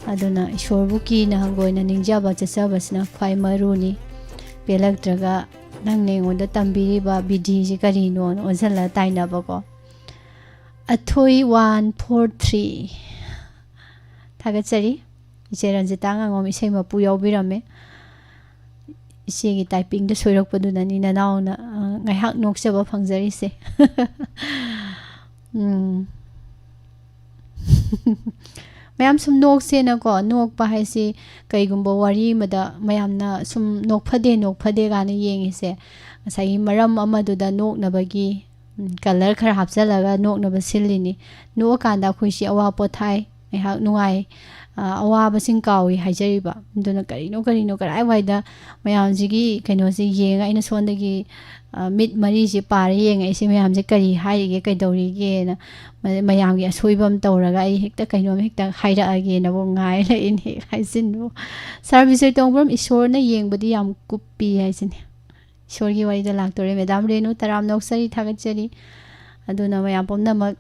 ꯑꯗꯨꯅ ꯏꯁꯣꯔꯕꯨ ꯀꯤꯅ ꯍꯪꯒꯣꯏꯅ ꯅꯤꯡꯖꯕ ꯆꯠꯆꯕꯁꯤꯅ ꯈ꯭ꯋꯥꯏ ꯃꯔꯨꯅꯤ꯫ ꯄꯦꯜꯂꯛꯇ꯭ꯔꯒ "ꯅꯪꯅ ꯑꯩꯉꯣꯟꯗ ꯇꯝꯕꯤꯔꯤꯕ ꯕꯤꯙꯤꯁꯤ ꯀꯔꯤꯅꯣꯅ?" ꯑꯣꯟꯁꯤꯜꯂ ꯇꯥꯏꯅꯕꯀꯣ꯫ ꯑꯊꯣꯏ one four three꯫ ꯊꯥꯒꯠꯆꯔꯤ꯫ ꯏꯆꯦ ꯔꯟꯖꯤꯇꯥ ꯉꯥꯉꯣꯝ ꯏꯁꯩ ꯃꯄꯨ ꯌꯥꯎꯕꯤꯔꯝꯃꯦ꯫ ꯏꯆꯦꯒꯤ typingꯗ ꯁꯣꯏꯔꯛꯄꯗꯨꯅꯅꯤ ꯅꯅꯥꯎꯅ, ꯑ, ꯉꯥꯏꯍꯥꯛ ꯅꯣꯛꯆꯕ ꯐꯪꯖꯔꯤꯁꯦ꯫ ꯎꯝ꯫ ꯃꯌꯥꯝ ꯁꯨꯝ ꯅꯣꯛꯁꯦꯅꯀꯣ, ꯅꯣꯛꯄ ꯍꯥꯏꯁꯤ ꯀꯩꯒꯨꯝꯕ ꯋꯥꯔꯤ ꯑꯃꯗ ꯃꯌꯥꯝꯅ ꯁꯨꯝ "ꯅꯣꯛꯐꯗꯦ, ꯅꯣꯛꯐꯗꯦ" ꯀꯥꯏꯅ ꯌꯦꯡꯉꯤꯁꯦ, ꯉꯁꯥꯏꯒꯤ ꯃꯔꯝ ꯑꯃꯗꯨꯗ ꯅꯣꯛꯅꯕꯒꯤ, ꯎꯝ, ꯀꯂꯔ ꯈꯔ ꯍꯥꯞꯆꯤꯜꯂꯒ ꯅꯣꯛꯅꯕ ꯁꯤꯜꯂꯤꯅꯤ꯫ ꯅꯣꯛꯑꯀꯥꯟꯗ ꯑꯩꯈꯣꯏꯁꯤ ꯑꯋꯥ ꯄꯣꯊꯥꯏ, ꯉꯥꯏꯍꯥꯛ ꯅꯨꯡꯉꯥꯏ, ꯑ, ꯑꯋꯥꯕꯁꯤꯡ ꯀꯥꯎꯏ ꯍꯥꯏꯖꯔꯤꯕ꯫ ꯑꯗꯨꯅ ꯀꯔꯤꯅꯣ, ꯀꯔꯤꯅꯣ, ꯀꯔꯥꯏꯋꯥꯏꯗ ꯃꯌꯥꯝꯁꯤꯒꯤ ꯀꯩꯅꯣꯁꯤ ꯌꯦꯡꯉ ꯑꯩꯅ ꯁꯣꯝꯗꯒꯤ, ꯑ, ꯃꯤꯠ ꯃꯔꯤꯁꯤ ꯄꯥꯔ ꯌꯦꯡꯉꯛꯏꯁꯦ, ꯃꯌꯥꯝꯁꯦ ꯀꯔꯤ ꯍꯥꯏꯔꯤꯒꯦ, ꯀꯩꯗꯧꯔꯤꯒꯦꯅ ꯃ-, ꯃꯌꯥꯝꯒꯤ ꯑꯁꯣꯏꯕ ꯑꯃ ꯇꯧꯔꯒ ꯑꯩ ꯍꯦꯛꯇ ꯀꯩꯅꯣꯝ ꯍꯦꯛꯇ ꯍꯥꯏꯔꯛꯑꯒꯦꯅꯕꯨ ꯉꯥꯏ ꯂꯩꯅꯦ ꯍꯥꯏꯖꯤꯟꯕꯨ꯫ ꯁꯥꯔ ꯕꯤꯖꯣꯏ ꯇꯣꯡꯕ꯭ꯔꯝ, ꯏꯁꯣꯔꯅ ꯌꯦꯡꯕꯗꯤ ꯌꯥꯝ ꯀꯨꯞꯄꯤ ꯍꯥꯏꯁꯤꯅꯦ꯫ ꯏꯁꯣꯔꯒꯤ ꯋꯥꯔꯤꯗ ꯂꯥꯛꯇꯣꯔꯦ꯫ ꯃꯦꯗꯥꯝ ꯔꯦꯅꯨ, ꯇꯔꯥꯝ ꯅꯣꯛꯆꯔꯤ, ꯊꯥꯒꯠꯆꯔꯤ꯫ ꯑꯗꯨꯅ ꯃꯌꯥꯝ ꯄꯨꯝꯅꯃꯛ,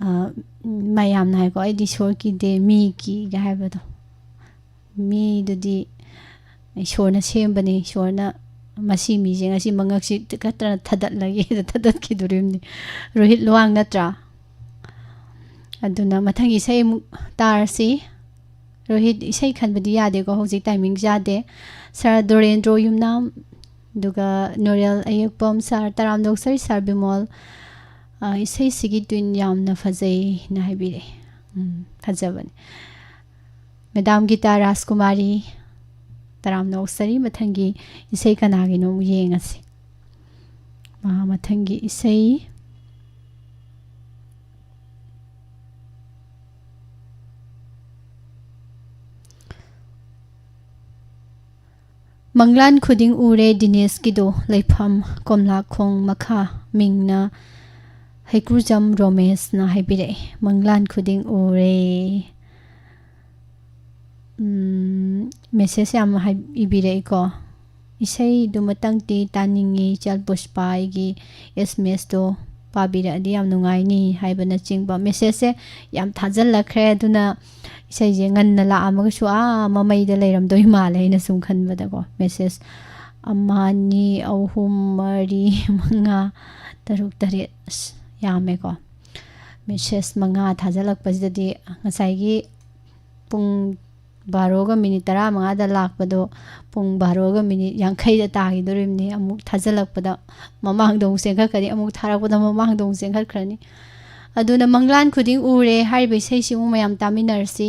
ꯑ, ꯃꯌꯥꯝꯅ ꯍꯥꯏꯀꯣ, "ꯑꯩꯗꯤ ꯏꯁꯣꯔ ꯀꯤꯗꯦ, ꯃꯤ ꯀꯤꯒ" ꯍꯥꯏꯕꯗꯣ꯫ ꯃꯤꯗꯨꯗꯤ ꯏꯁꯣꯔꯅ ꯁꯦꯝꯕꯅꯤ, ꯏꯁꯣꯔꯅ "ꯃꯁꯤ ꯃꯤꯁꯦ ꯉꯁꯤ ꯃꯉꯛꯁꯤ ꯇꯤꯛꯈꯠꯇꯅ ꯊꯗꯠꯂꯒꯦ" ꯊꯗꯠꯈꯤꯗꯣꯔꯤꯕꯅꯤ꯫ ꯔꯣꯍꯤꯠ ꯂꯨꯋꯥꯡ ꯅꯠꯇ꯭ꯔꯥ? ꯑꯗꯨꯅ ꯃꯊꯪꯒꯤ ꯏꯁꯩ ꯑꯃꯨꯛ ꯇꯥꯔꯁꯤ꯫ ꯔꯣꯍꯤꯠ, ꯏꯁꯩ ꯈꯟꯕꯗꯤ ꯌꯥꯗꯦꯀꯣ, ꯍꯧꯖꯤꯛ ꯇꯥꯏꯃꯤꯡ ꯌꯥꯗꯦ꯫ ꯁꯥꯔ ꯗꯣꯔꯦꯟꯗ꯭ꯔꯣ ꯌꯨꯝꯅꯥꯝ, ꯑꯗꯨꯒ ꯅꯣꯔꯦꯜ ꯑꯌꯦꯛꯄꯝ, ꯁꯥꯔ ꯇꯔꯥꯝ ꯅꯣꯛꯆꯔꯤ, ꯁꯥꯔ ꯕꯤꯃꯣꯜ, ꯑ, ꯏꯁꯩꯁꯤꯒꯤ ꯇ꯭ꯌꯨꯟ ꯌꯥꯝꯅ ꯐꯖꯩꯅ ꯍꯥꯏꯕꯤꯔꯛꯑꯦ꯫ ꯎꯝ, ꯐꯖꯕꯅꯤ꯫ ꯃꯦꯗꯥꯝ ꯒꯤꯇꯥ ꯔꯥꯖꯀꯨꯃꯥꯔꯤ, ꯇꯔꯥꯝꯅ ꯑꯣꯛꯆꯔꯤ꯫ ꯃꯊꯪꯒꯤ ꯏꯁꯩ ꯀꯅꯥꯒꯤꯅꯣ ꯑꯃꯨꯛ ꯌꯦꯡꯉꯁꯤ꯫ ꯃꯥ ꯃꯊꯪꯒꯤ ꯏꯁꯩ, "ꯃꯪꯂꯥꯟ ꯈꯨꯗꯤꯡ ꯎꯔꯦ" ꯗꯤꯅꯦꯁꯀꯤꯗꯣ, ꯂꯩꯐꯝ ꯀꯣꯝꯂꯥꯈꯣꯡ ꯃꯈꯥ, ꯃꯤꯡꯅ ꯍꯩꯀ꯭ꯔꯨꯖꯝ ꯔꯣꯃꯦꯁꯅ ꯍꯥꯏꯕꯤꯔꯛꯑꯦ꯫ "ꯃꯪꯂꯥꯟ ꯈꯨꯗꯤꯡ ꯎꯔꯦ"꯫ ꯎꯝ, ꯃꯦꯁꯦꯖ ꯌꯥꯝ ꯍꯥꯏ-, ꯏꯕꯤꯔꯛꯏꯀꯣ꯫ "ꯏꯁꯩꯗꯨꯃꯇꯪꯗꯤ ꯇꯥꯅꯤꯡꯉꯤ, ꯏꯆꯜ ꯄꯨꯁꯄꯥ, ꯑꯩꯒꯤ ꯑꯦꯁ ꯑꯦꯝ ꯑꯦꯁꯇꯣ ꯄꯥꯕꯤꯔꯛꯑꯗꯤ ꯌꯥꯝ ꯅꯨꯡꯉꯥꯏꯅꯤ" ꯍꯥꯏꯕꯅꯆꯤꯡꯕ꯫ ꯃꯦꯁꯦꯖꯁꯦ ꯌꯥꯝ ꯊꯥꯖꯤꯜꯂꯛꯈ꯭ꯔꯦ, ꯑꯗꯨꯅ ꯏꯁꯩꯁꯦ ꯉꯟꯅ ꯂꯥꯛꯑꯝꯃꯒꯁꯨ ꯑꯥ ꯃꯃꯩꯗ ꯂꯩꯔꯝꯗꯣꯏ ꯃꯥꯜꯂꯦ, ꯑꯩꯅ ꯁꯨꯝ ꯈꯟꯕꯗꯀꯣ꯫ ꯃꯦꯁꯦꯖ ꯑꯃ, ꯑꯅꯤ, ꯑꯍꯨꯝ, ꯃꯔꯤ, ꯃꯉꯥ, ꯇꯔꯨꯛ, ꯇꯔꯦꯠ, ꯑꯁ, ꯌꯥꯝꯃꯦꯀꯣ꯫ ꯃꯦꯁꯦꯖ ꯃꯉꯥ ꯊꯥꯖꯤꯜꯂꯛꯄꯁꯤꯗꯗꯤ ꯉꯁꯥꯏꯒꯤ ꯄꯨꯡ ꯕꯥꯔꯣꯒ ꯃꯤꯅꯤꯠ ꯇꯔꯥꯃꯉꯥꯗ ꯂꯥꯛꯄꯗꯣ ꯄꯨꯡ ꯕꯥꯔꯣꯒ ꯃꯤꯅꯤꯠ ꯌꯥꯡꯈꯩꯗ ꯇꯥꯈꯤꯗꯣꯔꯤꯕꯅꯤ꯫ ꯑꯃꯨꯛ ꯊꯥꯖꯤꯜꯂꯛꯄꯗ ꯃꯃꯥꯡꯗ ꯑꯃꯨꯛ ꯆꯦꯟꯈꯠꯈ꯭ꯔꯅꯤ, ꯑꯃꯨꯛ ꯊꯥꯔꯛꯄꯗ ꯃꯃꯥꯡꯗ ꯑꯃꯨꯛ ꯆꯦꯟꯈꯠꯈ꯭ꯔꯅꯤ꯫ ꯑꯗꯨꯅ ꯃꯪꯂꯥꯟ ꯈꯨꯗꯤꯡ ꯎꯔꯦ ꯍꯥꯏꯔꯤꯕ ꯏꯁꯩꯁꯤ ꯑꯃꯨꯛ ꯃꯌꯥꯝ ꯇꯥꯃꯤꯟꯅꯔꯁꯤ꯫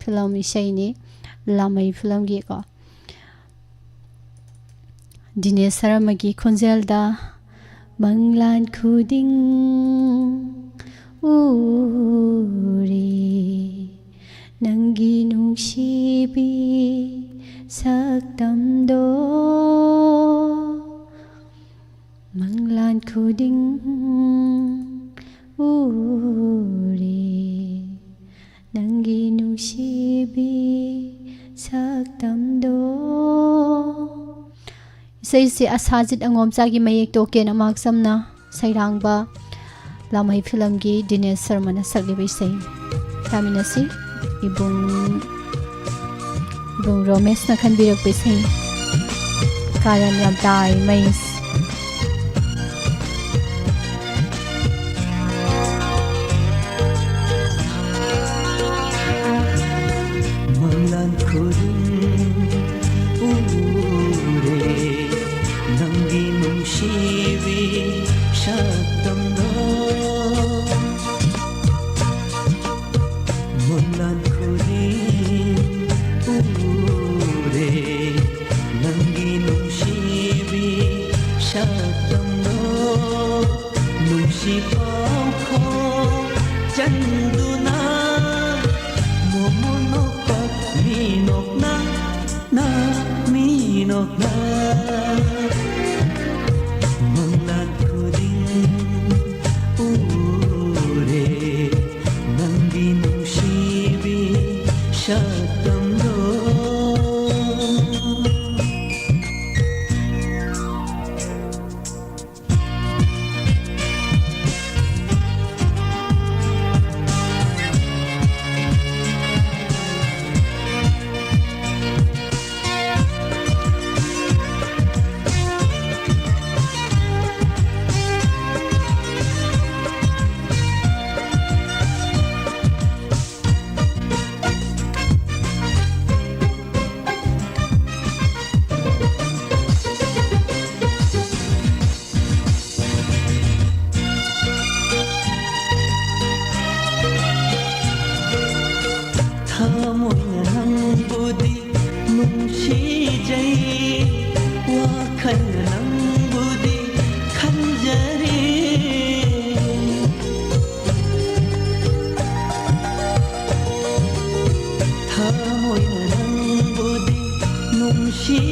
ꯐꯤꯂꯝ ꯏꯁꯩꯅꯤ, ꯂꯥꯃꯩ ꯐꯤꯂꯝꯒꯤꯀꯣ꯫ ꯗꯤꯅꯦꯁ ꯁꯔꯃꯒꯤ ꯈꯣꯟꯖꯦꯜꯗ, "ꯃꯪꯂꯥꯟ ꯈꯨꯗꯤꯡ ꯎꯔꯦ ꯅꯪꯒꯤ ꯅꯨꯡꯁꯤꯕꯤ ꯁꯛꯇꯝꯗꯣ, ꯃꯪꯂꯥꯟ ꯈꯨꯗꯤꯡ ꯎꯔꯦ ꯅꯪꯒꯤ ꯅꯨꯡꯁꯤꯕꯤ ꯁꯛꯇꯝꯗꯣ"꯫ ꯏꯁꯩꯁꯦ ꯑꯁꯥꯖꯤꯠ ꯑꯉꯣꯝꯆꯥꯒꯤ ꯃꯌꯦꯛꯇ ꯀꯦꯟ ꯑꯃꯥꯛꯆꯝꯅ ꯁꯩꯔꯥꯡꯕ ꯂꯥꯃꯩ ꯐꯤꯂꯝꯒꯤ ꯗꯤꯅꯦꯁ ꯁꯔꯃꯅ ꯁꯛꯂꯤꯕ ꯏꯁꯩ꯫ ꯇꯥꯃꯤꯟꯅꯁꯤ꯫ ꯏꯕꯨꯡ, ꯏꯕꯨꯡ ꯔꯣꯃꯦꯁꯅ ꯈꯟꯕꯤꯔꯛꯄ ꯏꯁꯩ꯫ ꯀꯥꯔꯟ ꯌꯥꯝ ꯇꯥꯏ ꯃꯩꯁꯦ꯫ ꯃꯪꯂꯥꯟ ꯈꯨꯗꯤꯡ ꯎꯔꯦ ꯅꯪꯒꯤ ꯅꯨꯡꯁꯤꯕꯤ ꯁꯛꯇꯝꯗꯣ꯫ ꯃꯪꯂꯥꯟ ꯈꯨꯗꯤꯡ ꯎꯔꯦ ꯅꯪꯒꯤ ꯅꯨꯡꯁꯤꯕꯤ ꯁꯛꯇꯝꯗꯣ꯫ ꯅꯨꯡꯁꯤ ꯄꯥꯎꯈꯣꯡ ꯆꯟꯗꯨꯅ, ꯃꯣꯃꯣꯟ ꯅꯣꯛꯄ ꯃꯤ ꯅꯣꯛꯅ, ꯅ ꯃꯤ ꯅꯣꯛꯅ꯫ ꯃꯪꯂꯥꯟ ꯈꯨꯗꯤꯡ ꯎꯔꯦ ꯅꯪꯒꯤ ꯅꯨꯡꯁꯤꯕꯤ ꯁꯛꯇꯝꯗꯣ꯫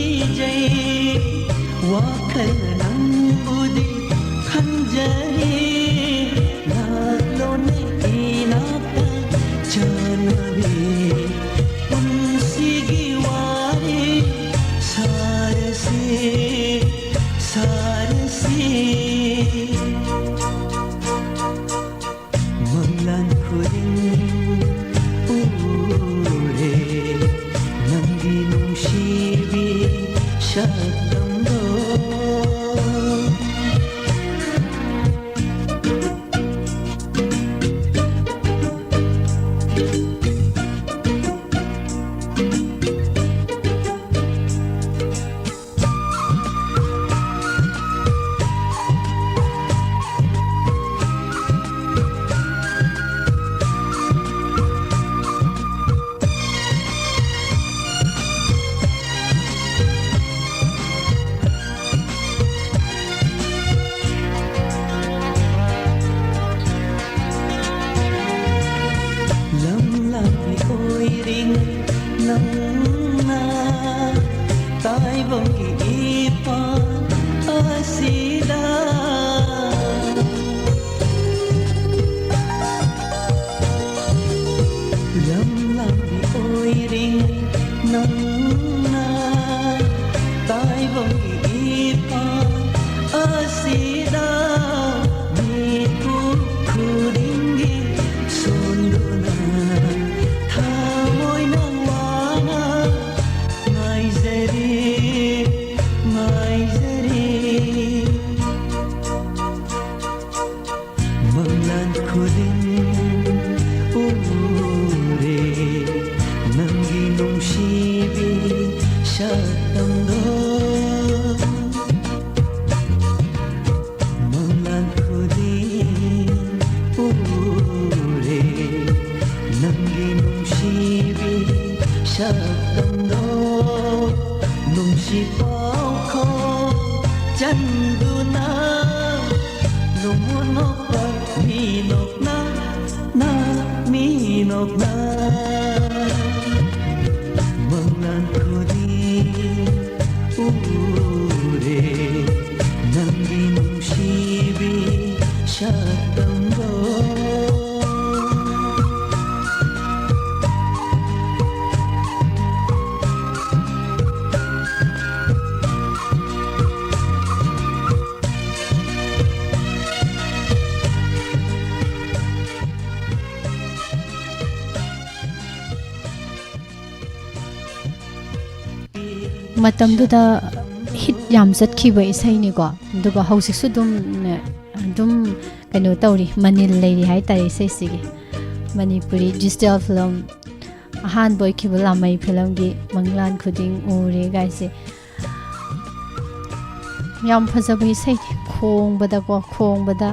ꯄꯤꯖꯩ꯫ ꯋꯥꯈꯜꯅ ꯅꯪꯕꯨꯗꯤ ꯈꯟꯖꯔꯤ, ꯂꯥꯛꯂꯣꯅꯦ ꯏꯅꯥꯛꯇ ꯆꯥꯟꯅꯕꯤ꯫ ꯄꯨꯟꯁꯤꯒꯤ ꯋꯥꯔꯤ ꯁꯥꯔꯁꯤ, ꯁꯥꯔꯁꯤ꯫ ꯃꯪꯂꯥꯟ ꯈꯨꯗꯤꯡ ꯎꯔꯦ ꯅꯪꯒꯤ ꯅꯨꯡꯁꯤꯕꯤ ꯁꯛꯇꯝꯗꯣ꯫ ꯂꯝꯂꯥꯟꯕꯤ ꯑꯣꯏꯔꯤꯉꯩ ꯅꯪꯅ ꯇꯥꯏꯕꯪꯒꯤ ꯏꯄꯥ ꯑꯁꯤꯗ꯫ ꯂꯝꯂꯥꯟꯕꯤ ꯑꯣꯏꯔꯤꯉꯩ ꯅꯪꯅ ꯇꯥꯏꯕꯪꯒꯤ ꯏꯄꯥ ꯑꯁꯤꯗ ꯃꯤꯀꯨꯞ ꯈꯨꯗꯤꯡꯒꯤ ꯁꯣꯟꯗꯨꯅ ꯊꯃꯣꯏꯅ ꯋꯥꯅ ꯉꯥꯏꯖꯔꯤ, ꯉꯥꯏꯖꯔꯤ꯫ ꯃꯪꯂꯥꯟ ꯈꯨꯗꯤꯡ ꯎꯔꯦ ꯅꯪꯒꯤ ꯅꯨꯡꯁꯤꯕꯤ ꯁꯛꯇꯝꯗꯣ꯫ ꯃꯪꯂꯥꯟ ꯈꯨꯗꯤꯡ ꯎꯔꯦ ꯅꯪꯒꯤ ꯅꯨꯡꯁꯤꯕꯤ ꯁꯛꯇꯝꯗꯣ꯫ ꯅꯨꯡꯁꯤ ꯄꯥꯎꯈꯣꯡ ꯆꯟꯗꯨꯅ ꯅꯣꯡꯃ ꯅꯣꯛꯄ ꯃꯤ ꯅꯣꯛꯅ, ꯅ, ꯃꯤ ꯅꯣꯛꯅ꯫ ꯃꯪꯂꯥꯟ ꯈꯨꯗꯤꯡ ꯃꯇꯝꯗꯨꯗ ꯍꯤꯠ ꯌꯥꯝ ꯆꯠꯈꯤꯕ ꯏꯁꯩꯅꯤꯀꯣ꯫ ꯑꯗꯨꯒ ꯍꯧꯖꯤꯛꯁꯨ ꯑꯗꯨꯝ, ꯑꯗꯨꯝ ꯀꯩꯅꯣ ꯇꯧꯔꯤ, ꯃꯅꯤꯜ ꯂꯩꯔꯤ ꯍꯥꯏꯇꯥꯔꯦ ꯏꯁꯩꯁꯤꯒꯤ꯫ ꯃꯅꯤꯄꯨꯔꯤ ꯗꯤꯖꯤꯇꯦꯜ ꯐꯤꯂꯝ ꯑꯍꯥꯟꯕ ꯑꯣꯏꯈꯤꯕ ꯂꯥꯃꯩ ꯐꯤꯂꯝꯒꯤ "ꯃꯪꯂꯥꯟ ꯈꯨꯗꯤꯡ ꯎꯔꯦ" ꯒꯥꯏꯁꯦ꯫ ꯌꯥꯝ ꯐꯖꯕ ꯏꯁꯩꯅꯤ꯫ ꯈꯣꯡꯕꯗꯀꯣ, ꯈꯣꯡꯕꯗ,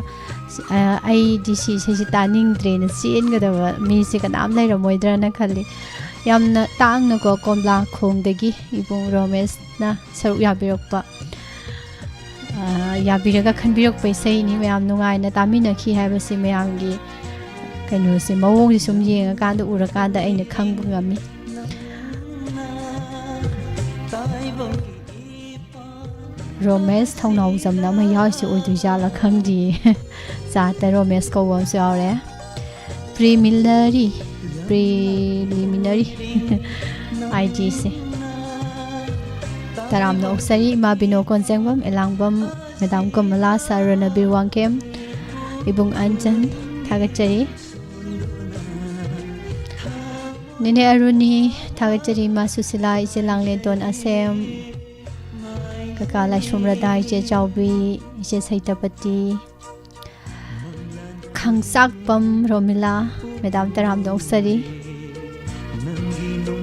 ꯑ, ꯑꯩꯗꯤ ꯁꯤ ꯏꯁꯩꯁꯤ ꯇꯥꯅꯤꯡꯗ꯭ꯔꯦꯅ ꯆꯦꯟꯒꯗꯕ ꯃꯤꯁꯦ ꯀꯅꯥꯝ ꯂꯩꯔꯝꯃꯣꯏꯗ꯭ꯔꯅ ꯈꯜꯂꯤ꯫ ꯌꯥꯝꯅ ꯇꯥꯡꯅꯀꯣ, ꯀꯣꯝꯂꯥꯈꯣꯡꯗꯒꯤ ꯏꯕꯨꯡ ꯔꯣꯃꯦꯁꯅ ꯁꯔꯨꯛ ꯌꯥꯕꯤꯔꯛꯄ, ꯑ, ꯌꯥꯕꯤꯔꯒ ꯈꯟꯕꯤꯔꯛꯄ ꯏꯁꯩꯅꯤ꯫ ꯃꯌꯥꯝ ꯅꯨꯡꯉꯥꯏꯅ ꯇꯥꯃꯤꯟꯅꯈꯤ ꯍꯥꯏꯕꯁꯤ ꯃꯌꯥꯝꯒꯤ ꯀꯩꯅꯣꯁꯦ, ꯃꯑꯣꯡꯁꯦ ꯁꯨꯝ ꯌꯦꯡꯉꯀꯥꯟꯗ, ꯎꯔꯀꯥꯟꯗ ꯑꯩꯅ ꯈꯪꯕ ꯉꯝꯃꯤ꯫ ꯔꯣꯃꯦꯁ ꯊꯧꯅꯥꯎꯖꯝꯅ ꯑꯃ ꯌꯥꯎꯔꯤꯁꯦ ꯑꯣꯏꯗꯣꯏꯖꯥꯠꯂꯥ ꯈꯪꯗꯤꯌꯦ꯫ ꯆꯥꯠꯇ ꯔꯣꯃꯦꯁ ꯀꯧꯕ ꯑꯃꯁꯨ ꯌꯥꯎꯔꯦ꯫ ꯄ꯭ꯔꯤꯂꯤꯃꯤꯅꯔꯤ, ꯄ꯭ꯔꯤꯂꯤꯃꯤꯅꯔꯤ ꯑꯥꯏ ꯖꯤꯁꯦ꯫ ꯇꯔꯥꯝꯅ ꯑꯣꯛꯆꯔꯤ ꯏꯃꯥ ꯕꯤꯅꯣ ꯀꯣꯟꯖꯦꯡꯕꯝ, ꯑꯦꯂꯥꯡꯕꯝ ꯃꯦꯗꯥꯝ ꯀꯃꯂꯥ, ꯁꯥꯔ ꯔꯅꯕꯤꯔ ꯋꯥꯡꯈꯦꯝ, ꯏꯕꯨꯡ ꯑꯟꯖꯟ, ꯊꯥꯒꯠꯆꯔꯤ꯫ ꯅꯦꯅꯦ ꯑꯔꯨꯅꯤ, ꯊꯥꯒꯠꯆꯔꯤ ꯏꯃꯥ ꯁꯨꯁꯤꯂꯥ, ꯏꯆꯦ ꯂꯥꯡꯂꯦꯟꯇꯣꯟ ꯑꯁꯦꯝ, ꯀꯀꯥ ꯂꯥꯏꯁ꯭ꯔꯝ ꯔꯗꯥ, ꯏꯆꯦ ꯆꯥꯎꯕꯤ, ꯏꯆꯦ ꯁꯩꯇꯄꯇꯤ, ꯈꯪꯆꯥꯛꯄꯝ ꯔꯣꯃꯤꯂꯥ, ꯃꯦꯗꯥꯝ ꯇꯔꯥꯝꯅ ꯑꯣꯛꯆꯔꯤ꯫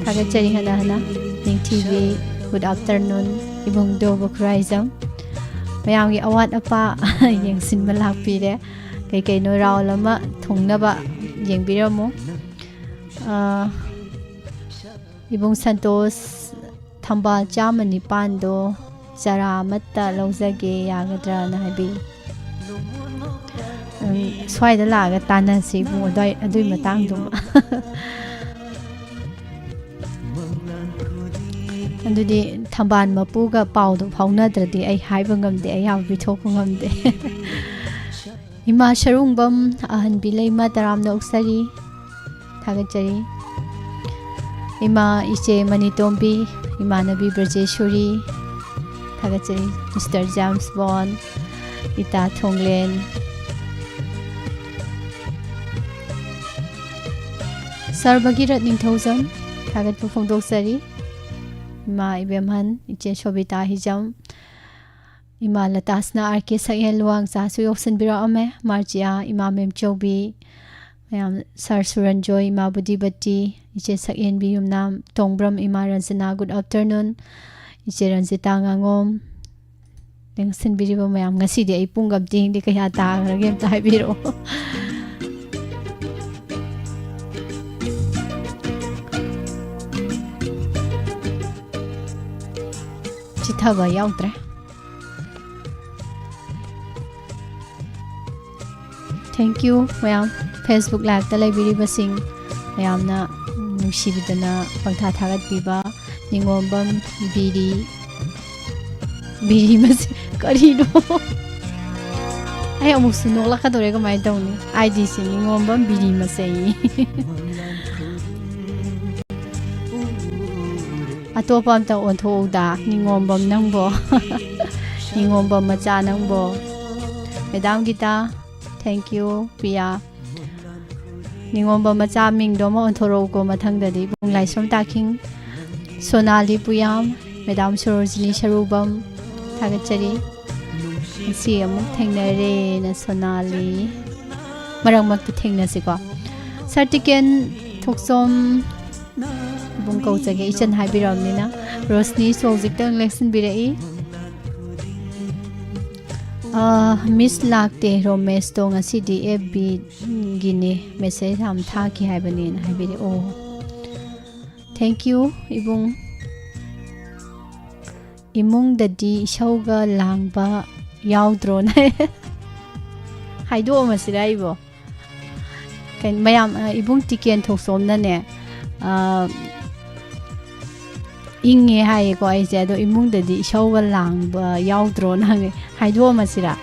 ꯊꯥꯒꯠꯆꯔꯤ ꯍꯟꯅ ꯍꯟꯅ꯫ ꯅꯤꯡꯊꯤꯕꯤ, good afternoon꯫ ꯏꯕꯨꯡꯗꯣ ꯕꯈꯨꯔꯥꯏꯖꯝ꯫ ꯃꯌꯥꯝꯒꯤ ꯑꯋꯥꯠ ꯑꯄꯥ ꯌꯦꯡꯁꯤꯟꯕ ꯂꯥꯛꯄꯤꯔꯦ꯫ ꯀꯩꯀꯩꯅꯣ ꯔꯥꯎꯟ ꯑꯃ ꯊꯨꯡꯅꯕ ꯌꯦꯡꯕꯤꯔꯝꯃꯨ꯫ ꯑꯥ, ꯏꯕꯨꯡ ꯁꯟꯇꯣꯁ, ꯊꯝꯕꯥꯜ ꯆꯥꯝꯃ ꯅꯤꯄꯥꯟꯗꯣ ꯆꯔꯥ ꯑꯃꯠꯇ ꯂꯧꯖꯒꯦ ꯌꯥꯒꯗ꯭ꯔꯥꯅ ꯍꯥꯏꯕꯤ꯫ ꯎꯝ, ꯁ꯭ꯋꯥꯏꯗ ꯂꯥꯛꯑꯒ ꯇꯥꯟꯅꯁꯤ ꯏꯕꯨꯡ, ꯑꯗꯨꯋꯥꯏ-, ꯑꯗꯨꯏ ꯃꯇꯥꯡꯗꯨꯃ꯫ ꯑꯗꯨꯗꯤ ꯊꯝꯕꯥꯜ ꯃꯄꯨꯒ ꯄꯥꯎꯗꯣ ꯐꯥꯎꯅꯗ꯭ꯔꯗꯤ ꯑꯩ ꯍꯥꯏꯕ ꯉꯝꯗꯦ, ꯑꯩ ꯌꯥꯝ ꯄꯤꯊꯣꯛꯄ ꯉꯝꯗꯦ꯫ ꯏꯃꯥ ꯁꯔꯨꯡꯕꯝ ꯑꯍꯟꯕꯤ ꯂꯩꯃ ꯇꯔꯥꯝꯅ ꯑꯣꯛꯆꯔꯤ꯫ ꯊꯥꯒꯠꯆꯔꯤ꯫ ꯏꯃꯥ ꯏꯆꯦ ꯃꯅꯤꯇꯣꯝꯕꯤ, ꯏꯃꯥꯟꯅꯕꯤ ꯕ꯭ꯔꯖꯦꯁꯣꯔꯤ, ꯊꯥꯒꯠꯆꯔꯤ꯫ ꯃꯤꯁꯇꯔ ꯖꯦꯝꯁ ꯕꯣꯟ, ꯏꯇꯥ ꯊꯣꯡꯂꯦꯟ, ꯁꯥꯔ ꯚꯒꯤꯔꯠ ꯅꯤꯡꯊꯧꯖꯝ, ꯊꯥꯒꯠꯄ ꯐꯣꯡꯗꯣꯛꯆꯔꯤ꯫ ꯏꯃꯥ ꯏꯕꯦꯝꯍꯟ, ꯏꯆꯦ ꯁꯣꯕꯤꯇꯥ ꯍꯤꯖꯝ, ꯏꯃꯥ ꯂꯇꯥꯁꯅ ꯑꯥꯔ ꯀꯦ ꯁꯛꯍꯦꯟ ꯂꯨꯋꯥꯡꯆꯥꯁꯨ ꯌꯥꯎꯁꯟꯕꯤꯔꯛꯑꯝꯃꯦ, ꯃꯥꯔꯖꯤꯌꯥ, ꯏꯃꯥ ꯃꯦꯝꯆꯧꯕꯤ, ꯃꯌꯥꯝ, ꯁꯥꯔ ꯁꯨꯔꯟꯖꯣꯏ, ꯏꯃꯥ ꯕꯨꯗꯤꯕꯇꯤ, ꯏꯆꯦ ꯁꯛꯍꯦꯟꯕꯤ ꯌꯨꯝꯅꯥꯝ, ꯇꯣꯡꯕ꯭ꯔꯝ, ꯏꯃꯥ ꯔꯟꯖꯅꯥ, good afternoon, ꯏꯆꯦ ꯔꯟꯖꯤꯇꯥ ꯉꯥꯉꯣꯝ, ꯂꯦꯡꯁꯤꯟꯕꯤꯔꯤꯕ ꯃꯌꯥꯝ, ꯉꯁꯤꯗꯤ ꯑꯩ ꯄꯨꯡ ꯑꯝꯇ ꯌꯦꯡꯗꯦ, ꯀꯌꯥ ꯇꯥꯈ꯭ꯔꯒꯦ ꯑꯝꯇ ꯍꯥꯏꯕꯤꯔꯛꯑꯣ꯫ ꯆꯤꯊꯕ ꯌꯥꯎꯗ꯭ꯔꯦ꯫ Thank you ꯃꯌꯥꯝ, Facebook Liveꯇ ꯂꯩꯕꯤꯔꯤꯕꯁꯤꯡ ꯃꯌꯥꯝꯅ ꯅꯨꯡꯁꯤꯕꯤꯗꯅ ꯄꯪꯊꯥ ꯊꯥꯒꯠꯄꯤꯕ꯫ ꯅꯤꯉꯣꯝꯕꯝ ꯕꯤꯔꯤ, ꯕꯤꯔꯤ ꯃꯁꯦ ꯀꯔꯤꯅꯣ? ꯑꯩ ꯑꯃꯨꯛꯁꯨ ꯅꯣꯛꯂꯛꯀꯗꯧꯔꯦ, ꯀꯃꯥꯏꯅ ꯇꯧꯅꯤ? ꯑꯥꯏ ꯗꯤꯁꯦ ꯅꯤꯉꯣꯝꯕꯝ ꯕꯤꯔꯤ ꯃꯁꯦ꯫ ꯑꯇꯣꯞꯄ ꯑꯝꯇ ꯑꯣꯟꯊꯣꯛꯎꯗ, ꯅꯤꯉꯣꯝꯕꯝ ꯅꯪꯕꯣ꯫ ꯅꯤꯉꯣꯝꯕꯝ ꯃꯆꯥ ꯅꯪꯕꯣ꯫ Madam guitar, thank you꯫ ꯄꯤꯌꯥ, ꯅꯤꯉꯣꯝꯕꯝ ꯃꯆꯥ ꯃꯤꯡꯗꯣ ꯑꯃ ꯑꯣꯟꯊꯣꯔꯛꯎꯀꯣ ꯃꯊꯪꯗꯗꯤ꯫ ꯏꯕꯨꯡ ꯂꯥꯏꯁ꯭ꯔꯝ ꯇꯥꯈꯤꯡ, ꯁꯣꯅꯥꯂꯤ ꯄꯨꯌꯥꯝ, ꯃꯦꯗꯥꯝ ꯁꯣꯔꯣꯖꯤꯅꯤ ꯁꯔꯨꯕꯝ, ꯊꯥꯒꯠꯆꯔꯤ꯫ ꯉꯁꯤ ꯑꯃꯨꯛ ꯊꯦꯡꯅꯔꯦꯅ ꯁꯣꯅꯥꯂꯤ꯫ ꯃꯔꯛ ꯃꯔꯛꯇ ꯊꯦꯡꯅꯁꯤꯀꯣ꯫ ꯁꯥꯔ ꯇꯤꯀꯦꯟ ꯊꯣꯛꯆꯣꯝ, ꯏꯕꯨꯡ ꯀꯧꯖꯒꯦ, ꯏꯆꯟ ꯍꯥꯏꯕꯤꯔꯕꯅꯤꯅ꯫ ꯔꯣꯁꯅꯤꯁꯨ ꯍꯧꯖꯤꯛꯇꯪ ꯂꯦꯡꯁꯤꯟꯕꯤꯔꯛꯏ꯫ ꯑꯥ, ꯃꯤꯁ ꯂꯥꯛꯇꯦ, ꯔꯣꯃꯦꯁꯇꯣ ꯉꯁꯤꯗꯤ ꯑꯦꯐ ꯕꯤꯒꯤꯅꯦ, ꯃꯦꯁꯦꯖ ꯌꯥꯝ ꯊꯥꯈꯤ ꯍꯥꯏꯕꯅꯦꯅ ꯍꯥꯏꯕꯤꯔꯛꯑꯦ꯫ ꯑꯣ, thank you ꯏꯕꯨꯡ꯫ ꯏꯃꯨꯡꯗꯗꯤ ꯏꯁꯧꯒ ꯂꯥꯡꯕ ꯌꯥꯎꯗ꯭ꯔꯣꯅ ꯍꯥꯏꯗꯣꯛꯑꯝꯃꯁꯤꯔ ꯑꯩꯕꯣ? ꯀꯩꯅꯣ, ꯃꯌꯥꯝ, ꯑ, ꯏꯕꯨꯡ ꯇꯤꯀꯦꯟ ꯊꯣꯛꯆꯣꯝꯅꯅꯦ, ꯑ, ꯏꯪꯉꯦ ꯍꯥꯏꯌꯦꯀꯣ ꯑꯩꯁꯦ, ꯑꯗꯣ ꯏꯃꯨꯡꯗꯗꯤ ꯏꯁꯧꯒ ꯂꯥꯡꯕ ꯌꯥꯎꯗ꯭ꯔꯣꯅ ꯍꯪꯉꯦ꯫ ꯍꯥꯏꯗꯣꯛꯑꯝꯃꯁꯤꯔ?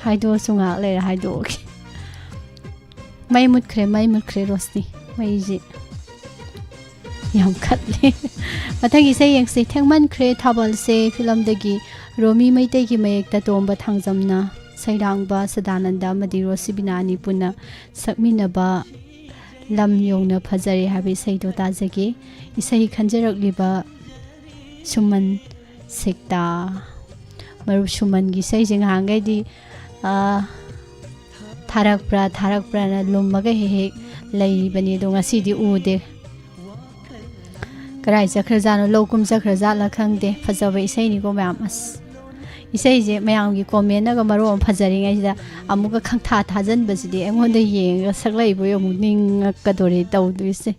ꯍꯥꯏꯗꯣꯛꯑꯁꯨ ꯉꯥꯏꯍꯥꯛ ꯂꯩꯔ ꯍꯥꯏꯗꯣꯛꯑꯒꯦ꯫ ꯃꯩ ꯃꯨꯠꯈ꯭ꯔꯦ, ꯃꯩ ꯃꯨꯠꯈ꯭ꯔꯦ ꯔꯣꯁꯅꯤ꯫ ꯃꯩꯁꯦ ꯌꯥꯝ ꯈꯠꯂꯦ꯫ ꯃꯊꯪꯒꯤ ꯏꯁꯩ ꯌꯦꯡꯁꯦ꯫ ꯊꯦꯡꯃꯟꯈ꯭ꯔꯦ ꯊꯥꯕꯜꯁꯦ ꯐꯤꯂꯝꯗꯒꯤ꯫ ꯔꯣꯃꯤ ꯃꯩꯇꯩꯒꯤ ꯃꯌꯦꯛꯇ ꯇꯣꯝꯕ ꯊꯥꯡꯖꯝꯅ, ꯁꯩꯔꯥꯡꯕ ꯁꯗꯥꯅꯟꯗ ꯑꯃꯗꯤ ꯔꯣꯁꯤꯕꯤꯅꯥ ꯑꯅꯤ ꯄꯨꯟꯅ ꯁꯛꯃꯤꯟꯅꯕ ꯂꯝ ꯌꯧꯅ ꯐꯖꯔꯦ ꯍꯥꯏꯕ ꯏꯁꯩꯗꯣ ꯇꯥꯖꯒꯦ꯫ ꯏꯁꯩ ꯈꯟꯖꯔꯛꯂꯤꯕ ꯁꯨꯃꯟ ꯁꯤꯛꯇꯥ꯫ ꯃꯔꯨꯞ ꯁꯨꯃꯟꯒꯤ ꯏꯁꯩꯁꯦ ꯉꯍꯥꯟꯈꯩꯗꯤ, ꯑꯥ, ꯊꯥꯔꯛꯄ꯭ꯔꯥ ꯊꯥꯔꯛꯄ꯭ꯔꯥꯅ ꯂꯨꯝꯃꯒ ꯍꯦꯛ ꯍꯦꯛ ꯂꯩꯔꯤꯕꯅꯤ, ꯑꯗꯣ ꯉꯁꯤꯗꯤ ꯎꯗꯦ꯫ ꯀꯗꯥꯏ ꯆꯠꯈ꯭ꯔꯖꯥꯠꯅꯣ? ꯂꯧ ꯀꯨꯝ ꯆꯠꯈ꯭ꯔꯖꯥꯠꯂ ꯈꯪꯗꯦ꯫ ꯐꯖꯕ ꯏꯁꯩꯅꯤꯀꯣ ꯃꯌꯥꯝ꯫ ꯑꯁ, ꯏꯁꯩꯁꯦ ꯃꯌꯥꯝꯒꯤ ꯀꯣꯃꯦꯟꯅꯒ ꯃꯔꯣꯜ ꯑꯃ ꯐꯖꯔꯤꯉꯩꯁꯤꯗ ꯑꯃꯨꯛꯀ ꯈꯪꯊꯥ ꯊꯥꯖꯟꯕꯁꯤꯗꯤ ꯑꯩꯉꯣꯟꯗ ꯌꯦꯡꯉꯒ ꯁꯛꯂꯛꯏꯕꯣꯏ ꯑꯃꯨꯛ ꯅꯤꯡꯉꯛꯀꯗꯣꯔꯤ ꯇꯧꯗꯣꯏꯁꯦ꯫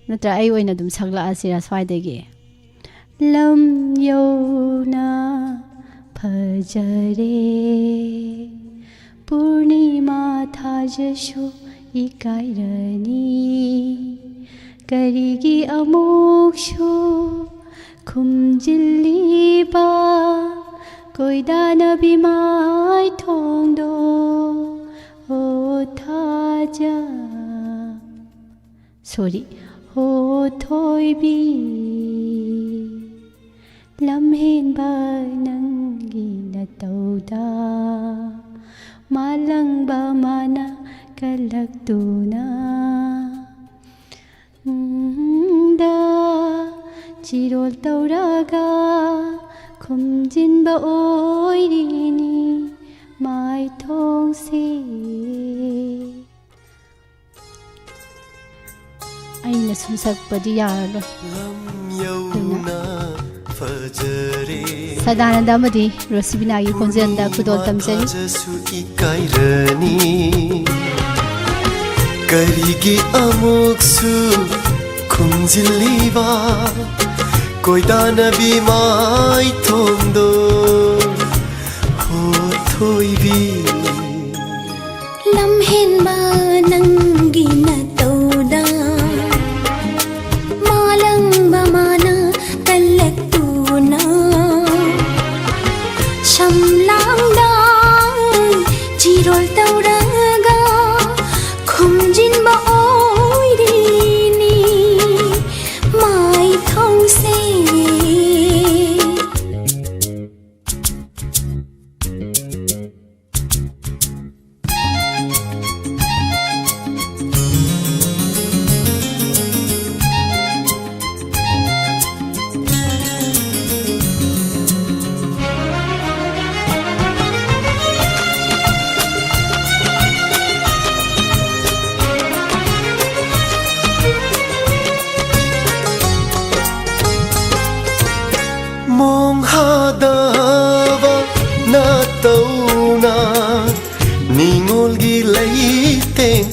ꯅꯠꯇ꯭ꯔ ꯑꯩ ꯑꯣꯏꯅ ꯑꯗꯨꯝ ꯁꯛꯂꯛꯑꯁꯤꯔ ꯁ꯭ꯋꯥꯏꯗꯒꯤ? ꯂꯝ ꯌꯧꯅ ꯐꯖꯔꯦ, ꯄꯨꯔꯅꯤꯃꯥ ꯊꯥꯖꯁꯨ ꯏꯀꯥꯏꯔꯅꯤ꯫ ꯀꯔꯤꯒꯤ ꯑꯃꯨꯛꯁꯨ ꯈꯨꯝꯖꯤꯜꯂꯤꯕ ꯀꯣꯏꯗꯥꯅꯕꯤ ꯃꯥꯏꯊꯣꯡꯗꯣ, ꯑꯣ ꯊꯥꯖ꯫ Sorry꯫ ꯍꯣ ꯊꯣꯏꯕꯤ, ꯂꯝꯍꯦꯟꯕ ꯅꯪꯒꯤ ꯅꯇꯧꯗ ꯃꯥꯂꯪꯕ ꯃꯥꯅ ꯀꯜꯂꯛꯇꯨꯅ, ꯎꯝꯗ ꯆꯤꯔꯣꯜ ꯇꯧꯔꯒ ꯈꯨꯝꯖꯤꯟꯕ ꯑꯣꯏꯔꯤꯅꯤ ꯃꯥꯏꯊꯣꯡꯁꯦ꯫ ꯑꯩꯅ ꯁꯨꯝ ꯁꯛꯄꯗꯤ ꯌꯥꯔꯔꯣꯏ꯫ ꯂꯝ ꯌꯧꯅ ꯐꯖꯔꯦ꯫ ꯁꯗꯥꯅꯟꯗ ꯑꯃꯗꯤ ꯔꯣꯁꯤꯕꯤꯅꯥꯒꯤ ꯈꯣꯟꯖꯦꯜꯗ ꯈꯨꯗꯣꯜ ꯇꯝꯖꯔꯤ꯫ ꯊꯥꯖꯁꯨ ꯏꯀꯥꯏꯔꯅꯤ꯫ ꯀꯔꯤꯒꯤ ꯑꯃꯨꯛꯁꯨ ꯈꯨꯝꯖꯤꯜꯂꯤꯕ ꯀꯣꯏꯗꯥꯅꯕꯤ ꯃꯥꯏꯊꯣꯡꯗꯣ, ꯍꯣ ꯊꯣꯏꯕꯤ꯫ ꯂꯝꯍꯦꯟꯕ ꯅꯪꯒꯤ ꯅꯇꯧꯗ ꯃꯥꯂꯪꯕ ꯃꯥꯅ ꯀꯜꯂꯛꯇꯨꯅ, ꯁꯝꯂꯥꯡꯗ ꯆꯤꯔꯣꯜ ꯇꯧꯔꯒ ꯈꯨꯝꯖꯤꯟꯕ ꯑꯣꯏꯔꯤꯅꯤ ꯃꯥꯏꯊꯣꯡꯁꯦ꯫ ꯗꯕ ꯅꯇꯧꯅ ꯅꯤꯡꯉꯣꯜꯒꯤ ꯂꯩꯇꯦꯡ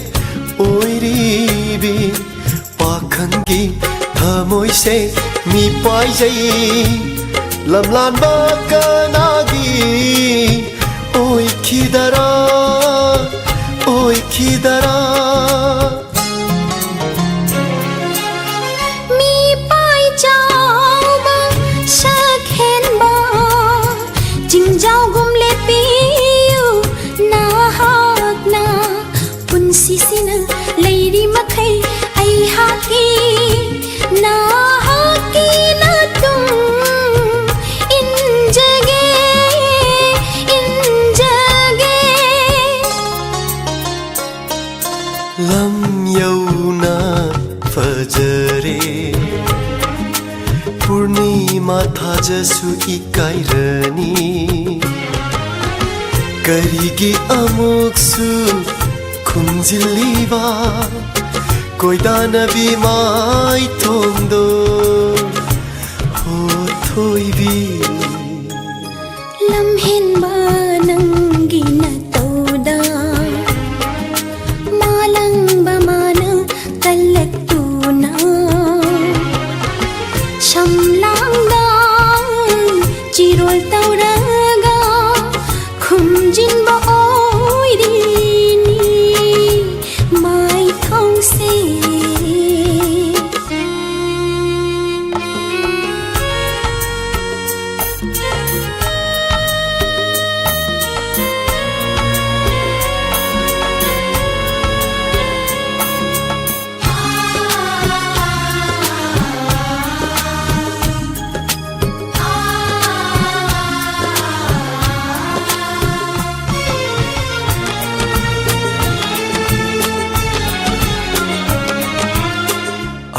ꯑꯣꯏꯔꯤꯕꯤ ꯄꯥꯈꯪꯒꯤ ꯊꯃꯣꯏꯁꯦ ꯃꯤꯄꯥꯏꯖꯩ꯫ ꯂꯝꯂꯥꯟꯕ ꯀꯅꯥꯒꯤ ꯑꯣꯏꯈꯤꯗꯔꯥ, ꯑꯣꯏꯈꯤꯗꯔꯥ? ꯃꯤꯄꯥꯏ ꯆꯥꯎꯕ ꯁꯛ ꯍꯦꯟꯕ ꯆꯤꯡꯖꯥꯎꯒꯨꯝ ꯂꯦꯞꯄꯤꯌꯨ ꯅꯍꯥꯛꯅ꯫ ꯄꯨꯟꯁꯤꯁꯤꯅ ꯂꯩꯔꯤ ꯃꯈꯩ ꯑꯩꯍꯥꯛꯀꯤ ꯅꯍꯥꯛꯀꯤ ꯅꯇꯨꯡ ꯏꯟꯖꯒꯦ, ꯏꯟꯖꯒꯦ꯫ ꯂꯝ ꯌꯧꯅ ꯐꯖꯔꯦ ꯄꯨꯔꯅꯤꯃꯥ ꯊꯥꯖꯁꯨ ꯏꯀꯥꯏꯔꯅꯤ꯫ ꯀꯔꯤꯒꯤ ꯑꯃꯨꯛꯁꯨ ꯈꯨꯝꯖꯤꯜꯂꯤꯕ ꯀꯣꯏꯗꯥꯅꯕꯤ ꯃꯥꯏꯊꯣꯡꯗꯣ? ꯍꯣ ꯊꯣꯏꯕꯤ꯫ ꯂꯝꯍꯦꯟꯕ ꯅꯪꯒꯤ ꯅꯇꯧꯗ ꯃꯥꯂꯪꯕ ꯃꯥꯅ ꯀꯜꯂꯛꯇꯨꯅ ꯁꯝꯂꯥꯡꯗ ꯆꯤꯔꯣꯜ ꯇꯧꯔꯒ ꯈꯨꯝꯖꯤꯟꯕ ꯑꯣꯏꯔꯤꯅꯤ ꯃꯥꯏꯊꯣꯡꯁꯦ꯫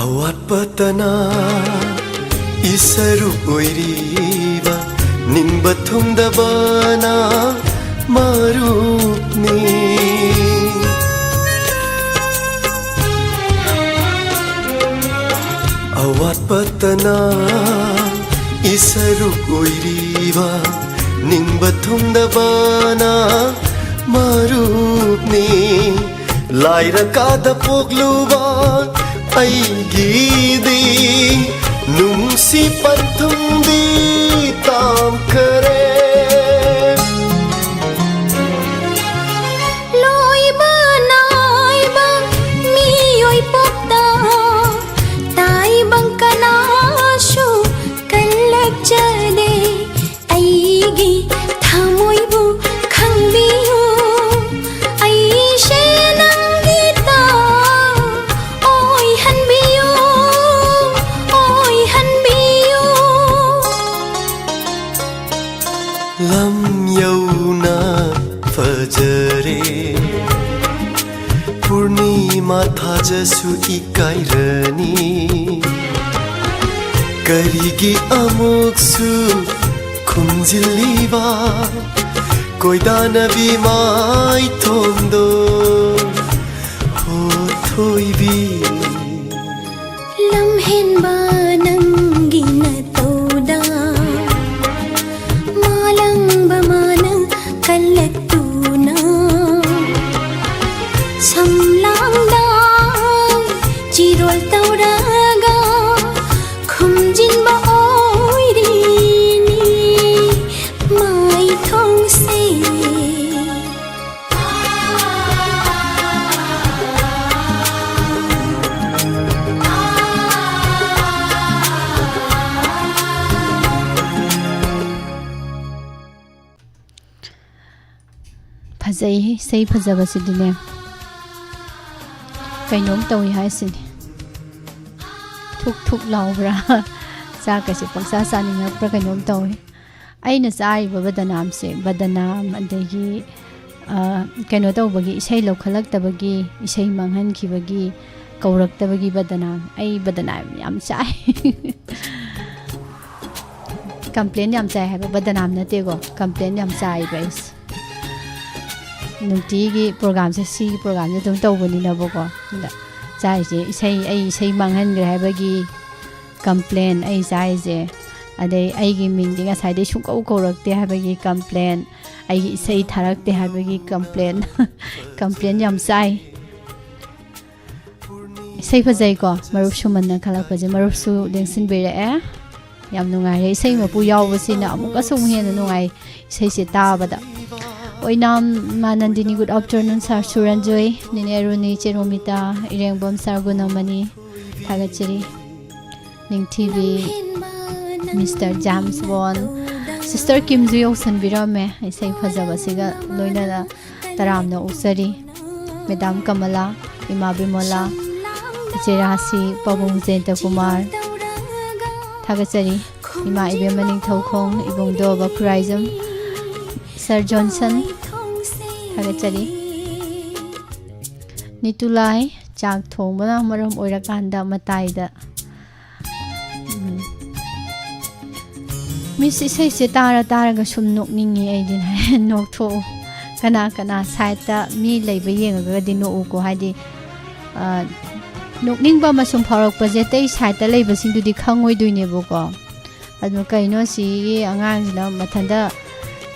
ꯑꯋꯥꯠꯄꯇꯅ ꯏꯁꯔꯨꯛ ꯑꯣꯏꯔꯤꯕ ꯅꯤꯡꯕ ꯊꯨꯡꯗꯕꯅ ꯃꯔꯨꯞꯅꯤ꯫ ꯑꯋꯥꯠꯄꯇꯅ ꯏꯁꯔꯨꯛ ꯑꯣꯏꯔꯤꯕ ꯅꯤꯡꯕ ꯊꯨꯡꯗꯕꯅ ꯃꯔꯨꯞꯅꯤ꯫ ꯂꯥꯏꯔ ꯀꯥꯗ ꯄꯣꯛꯂꯨꯕ ꯑꯩꯒꯤꯗꯤ ꯅꯨꯡꯁꯤ ꯄꯟꯊꯨꯡꯗꯤ ꯇꯥꯝꯈꯔꯦ꯫ ꯂꯣꯏꯕ ꯅꯥꯏꯕ ꯃꯤꯑꯣꯏ ꯄꯣꯛꯇ ꯇꯥꯏꯕꯪ ꯀꯅꯥꯁꯨ ꯀꯜꯂꯛꯆꯗꯦ꯫ ꯑꯩꯒꯤ ꯊꯃꯣꯏꯕꯨ ꯈꯪꯕꯤꯌꯨ, ꯑꯩꯁꯦ ꯅꯪꯒꯤꯇ ꯑꯣꯏꯍꯟꯕꯤꯌꯨ, ꯑꯣꯏꯍꯟꯕꯤꯌꯨ꯫ ꯂꯝ ꯌꯧꯅ ꯐꯖꯔꯦ ꯄꯨꯔꯅꯤꯃꯥ ꯊꯥꯖꯁꯨ ꯏꯀꯥꯏꯔꯅꯤ꯫ ꯀꯔꯤꯒꯤ ꯑꯃꯨꯛꯁꯨ ꯈꯨꯝꯖꯤꯜꯂꯤꯕ ꯀꯣꯏꯗꯥꯅꯕꯤ ꯃꯥꯏꯊꯣꯡꯗꯣ? ꯍꯣ ꯊꯣꯏꯕꯤ꯫ ꯂꯝꯍꯦꯟꯕ ꯅꯪꯒꯤ ꯅꯇꯧꯗ ꯃꯥꯂꯪꯕ ꯃꯥꯅ ꯀꯜꯂꯛꯇꯨꯅ ꯁꯝꯂꯥꯡꯗ ꯆꯤꯔꯣꯜ ꯇꯧꯔꯒ ꯈꯨꯝꯖꯤꯟꯕ ꯑꯣꯏꯔꯤꯅꯤ ꯃꯥꯏꯊꯣꯡꯁꯦ꯫ ꯐꯖꯩꯍꯦ, ꯏꯁꯩ ꯐꯖꯕꯁꯤꯗꯤꯅꯦ꯫ ꯀꯩꯅꯣꯝ ꯇꯧꯏ ꯍꯥꯏꯁꯤꯅꯤ꯫ ꯊꯨꯛ ꯊꯨꯛ ꯂꯥꯎꯕ꯭ꯔꯥ? ꯆꯥꯛꯀꯁꯦ ꯄꯪꯆꯥ ꯆꯥꯅꯤꯡꯉꯛꯄ꯭ꯔꯥ ꯀꯩꯅꯣꯝ ꯇꯧꯏ꯫ ꯑꯩꯅ ꯆꯥꯔꯤꯕ ꯕꯗꯅꯥꯝꯁꯦ, ꯕꯗꯅꯥꯝ, ꯑꯗꯒꯤ, ꯑ, ꯀꯩꯅꯣ ꯇꯧꯕꯒꯤ, ꯏꯁꯩ ꯂꯧꯈꯠꯂꯛꯇꯕꯒꯤ, ꯏꯁꯩ ꯃꯥꯡꯍꯟꯈꯤꯕꯒꯤ, ꯀꯧꯔꯛꯇꯕꯒꯤ ꯕꯗꯅꯥꯝ꯫ ꯑꯩ ꯕꯗꯅꯥꯝ ꯌꯥꯝ ꯆꯥꯏ꯫ ꯀꯝꯄ꯭ꯂꯦꯟ ꯌꯥꯝ ꯆꯥꯏ ꯍꯥꯏꯕ, ꯕꯗꯅꯥꯝ ꯅꯠꯇꯦꯀꯣ, ꯀꯝꯄ꯭ꯂꯦꯟ ꯌꯥꯝ ꯆꯥꯏꯕ ꯑꯩꯁꯦ꯫ ꯅꯨꯡꯇꯤꯒꯤ ꯄ꯭ꯔꯣꯒꯥꯝꯁꯦ, ꯁꯤꯒꯤ ꯄ꯭ꯔꯣꯒꯥꯝꯁꯦ ꯑꯗꯨꯝ ꯇꯧꯕꯅꯤꯅꯕꯀꯣ꯫ ꯑꯗ ꯆꯥꯏꯁꯦ, ꯏꯁꯩ, ꯑꯩ ꯏꯁꯩ ꯃꯥꯡꯍꯟꯈ꯭ꯔꯦ ꯍꯥꯏꯕꯒꯤ ꯀꯝꯄ꯭ꯂꯦꯟ ꯑꯩ ꯆꯥꯏꯁꯦ꯫ ꯑꯗꯩ ꯑꯩꯒꯤ ꯃꯤꯡꯗꯤ ꯉꯁꯥꯏꯗꯩ ꯁꯨꯡꯀꯧ ꯀꯧꯔꯛꯇꯦ ꯍꯥꯏꯕꯒꯤ ꯀꯝꯄ꯭ꯂꯦꯟ, ꯑꯩꯒꯤ ꯏꯁꯩ ꯊꯥꯔꯛꯇꯦ ꯍꯥꯏꯕꯒꯤ ꯀꯝꯄ꯭ꯂꯦꯟ, ꯀꯝꯄ꯭ꯂꯦꯟ ꯌꯥꯝ ꯆꯥꯏ꯫ ꯏꯁꯩ ꯐꯖꯩꯀꯣ, ꯃꯔꯨꯞ ꯁꯨꯃꯟꯅ ꯈꯜꯂꯛꯄꯁꯦ, ꯃꯔꯨꯞꯁꯨ ꯂꯦꯡꯁꯤꯟꯕꯤꯔꯛꯑꯦ꯫ ꯌꯥꯝ ꯅꯨꯡꯉꯥꯏꯔꯦ, ꯏꯁꯩ ꯃꯄꯨ ꯌꯥꯎꯕꯁꯤꯅ ꯑꯃꯨꯛꯀꯁꯨ ꯑꯃꯨꯛ ꯍꯦꯟꯅ ꯅꯨꯡꯉꯥꯏ ꯏꯁꯩꯁꯦ ꯇꯥꯕꯗ꯫ ꯑꯣꯏꯅꯥꯝ ꯃꯥ ꯅꯟꯗꯤꯅꯤ, good afternoon sir ꯁꯨꯔꯟꯖꯣꯏ, ꯅꯤꯅꯦ ꯑꯔꯨꯅꯤ, ꯆꯦ ꯔꯣꯃꯤꯇꯥ, ꯏꯔꯦꯡꯕꯝ sir ꯒꯨꯅꯃꯅꯤ, ꯊꯥꯒꯠꯆꯔꯤ꯫ ꯅꯤꯡꯊꯤꯕꯤ, ꯃꯤꯁꯇꯔ ꯖꯦꯝꯁ ꯕꯣꯟ, ꯁꯤꯁꯇꯔ ꯀꯤꯝꯁꯨ ꯌꯧꯁꯟꯕꯤꯔꯝꯃꯦ꯫ ꯏꯁꯩ ꯐꯖꯕꯁꯤꯒ ꯂꯣꯏꯅꯅ ꯇꯔꯥꯝꯅ ꯑꯣꯛꯆꯔꯤ꯫ ꯃꯦꯗꯥꯝ ꯀꯃꯂꯥ, ꯏꯃꯥ ꯕꯤꯃꯣꯂꯥ, ꯏꯆꯦ ꯔꯥꯁꯤ, ꯄꯥꯕꯨꯡ ꯖꯌꯟꯇ ꯀꯨꯃꯥꯔ, ꯊꯥꯒꯠꯆꯔꯤ꯫ ꯏꯃꯥ ꯏꯕꯦꯝꯃ ꯅꯤꯡꯊꯧꯈꯣꯡ, ꯏꯕꯨꯡꯗꯣ ꯕꯈꯨꯔꯥꯏꯖꯝ, ꯁꯔ ꯖꯣꯟꯁꯟ, ꯊꯥꯒꯠꯆꯔꯤ꯫ ꯅꯤꯇꯨꯂꯥꯏ, ꯆꯥꯛ ꯊꯣꯡꯕꯅ ꯃꯔꯝ ꯑꯣꯏꯔꯀꯥꯟꯗ ꯃꯇꯥꯏꯗ꯫ ꯎꯝ꯫ ꯃꯤꯁ, ꯏꯁꯩꯁꯦ ꯇꯥꯔ ꯇꯥꯔꯒ ꯁꯨꯝ ꯅꯣꯛꯅꯤꯡꯉꯤ ꯑꯩꯗꯤ꯫ ꯅꯣꯛꯊꯣꯛꯎ꯫ ꯀꯅꯥ ꯀꯅꯥ ꯁꯥꯏꯠꯇ ꯃꯤ ꯂꯩꯕ ꯌꯦꯡꯉꯒꯗꯤ ꯅꯣꯛꯎꯀꯣ꯫ ꯍꯥꯏꯗꯤ, ꯑ, ꯅꯣꯛꯅꯤꯡꯕ ꯑꯃ ꯁꯨꯝ ꯐꯥꯎꯔꯛꯄꯁꯦ ꯑꯇꯩ ꯁꯥꯏꯠꯇ ꯂꯩꯕꯁꯤꯡꯗꯨꯗꯤ ꯈꯪꯉꯣꯏꯗꯣꯏꯅꯦꯕꯀꯣ꯫ ꯑꯗꯨ ꯀꯩꯅꯣ ꯁꯤꯒꯤ ꯑꯉꯥꯡꯁꯤꯅ ꯃꯊꯟꯇ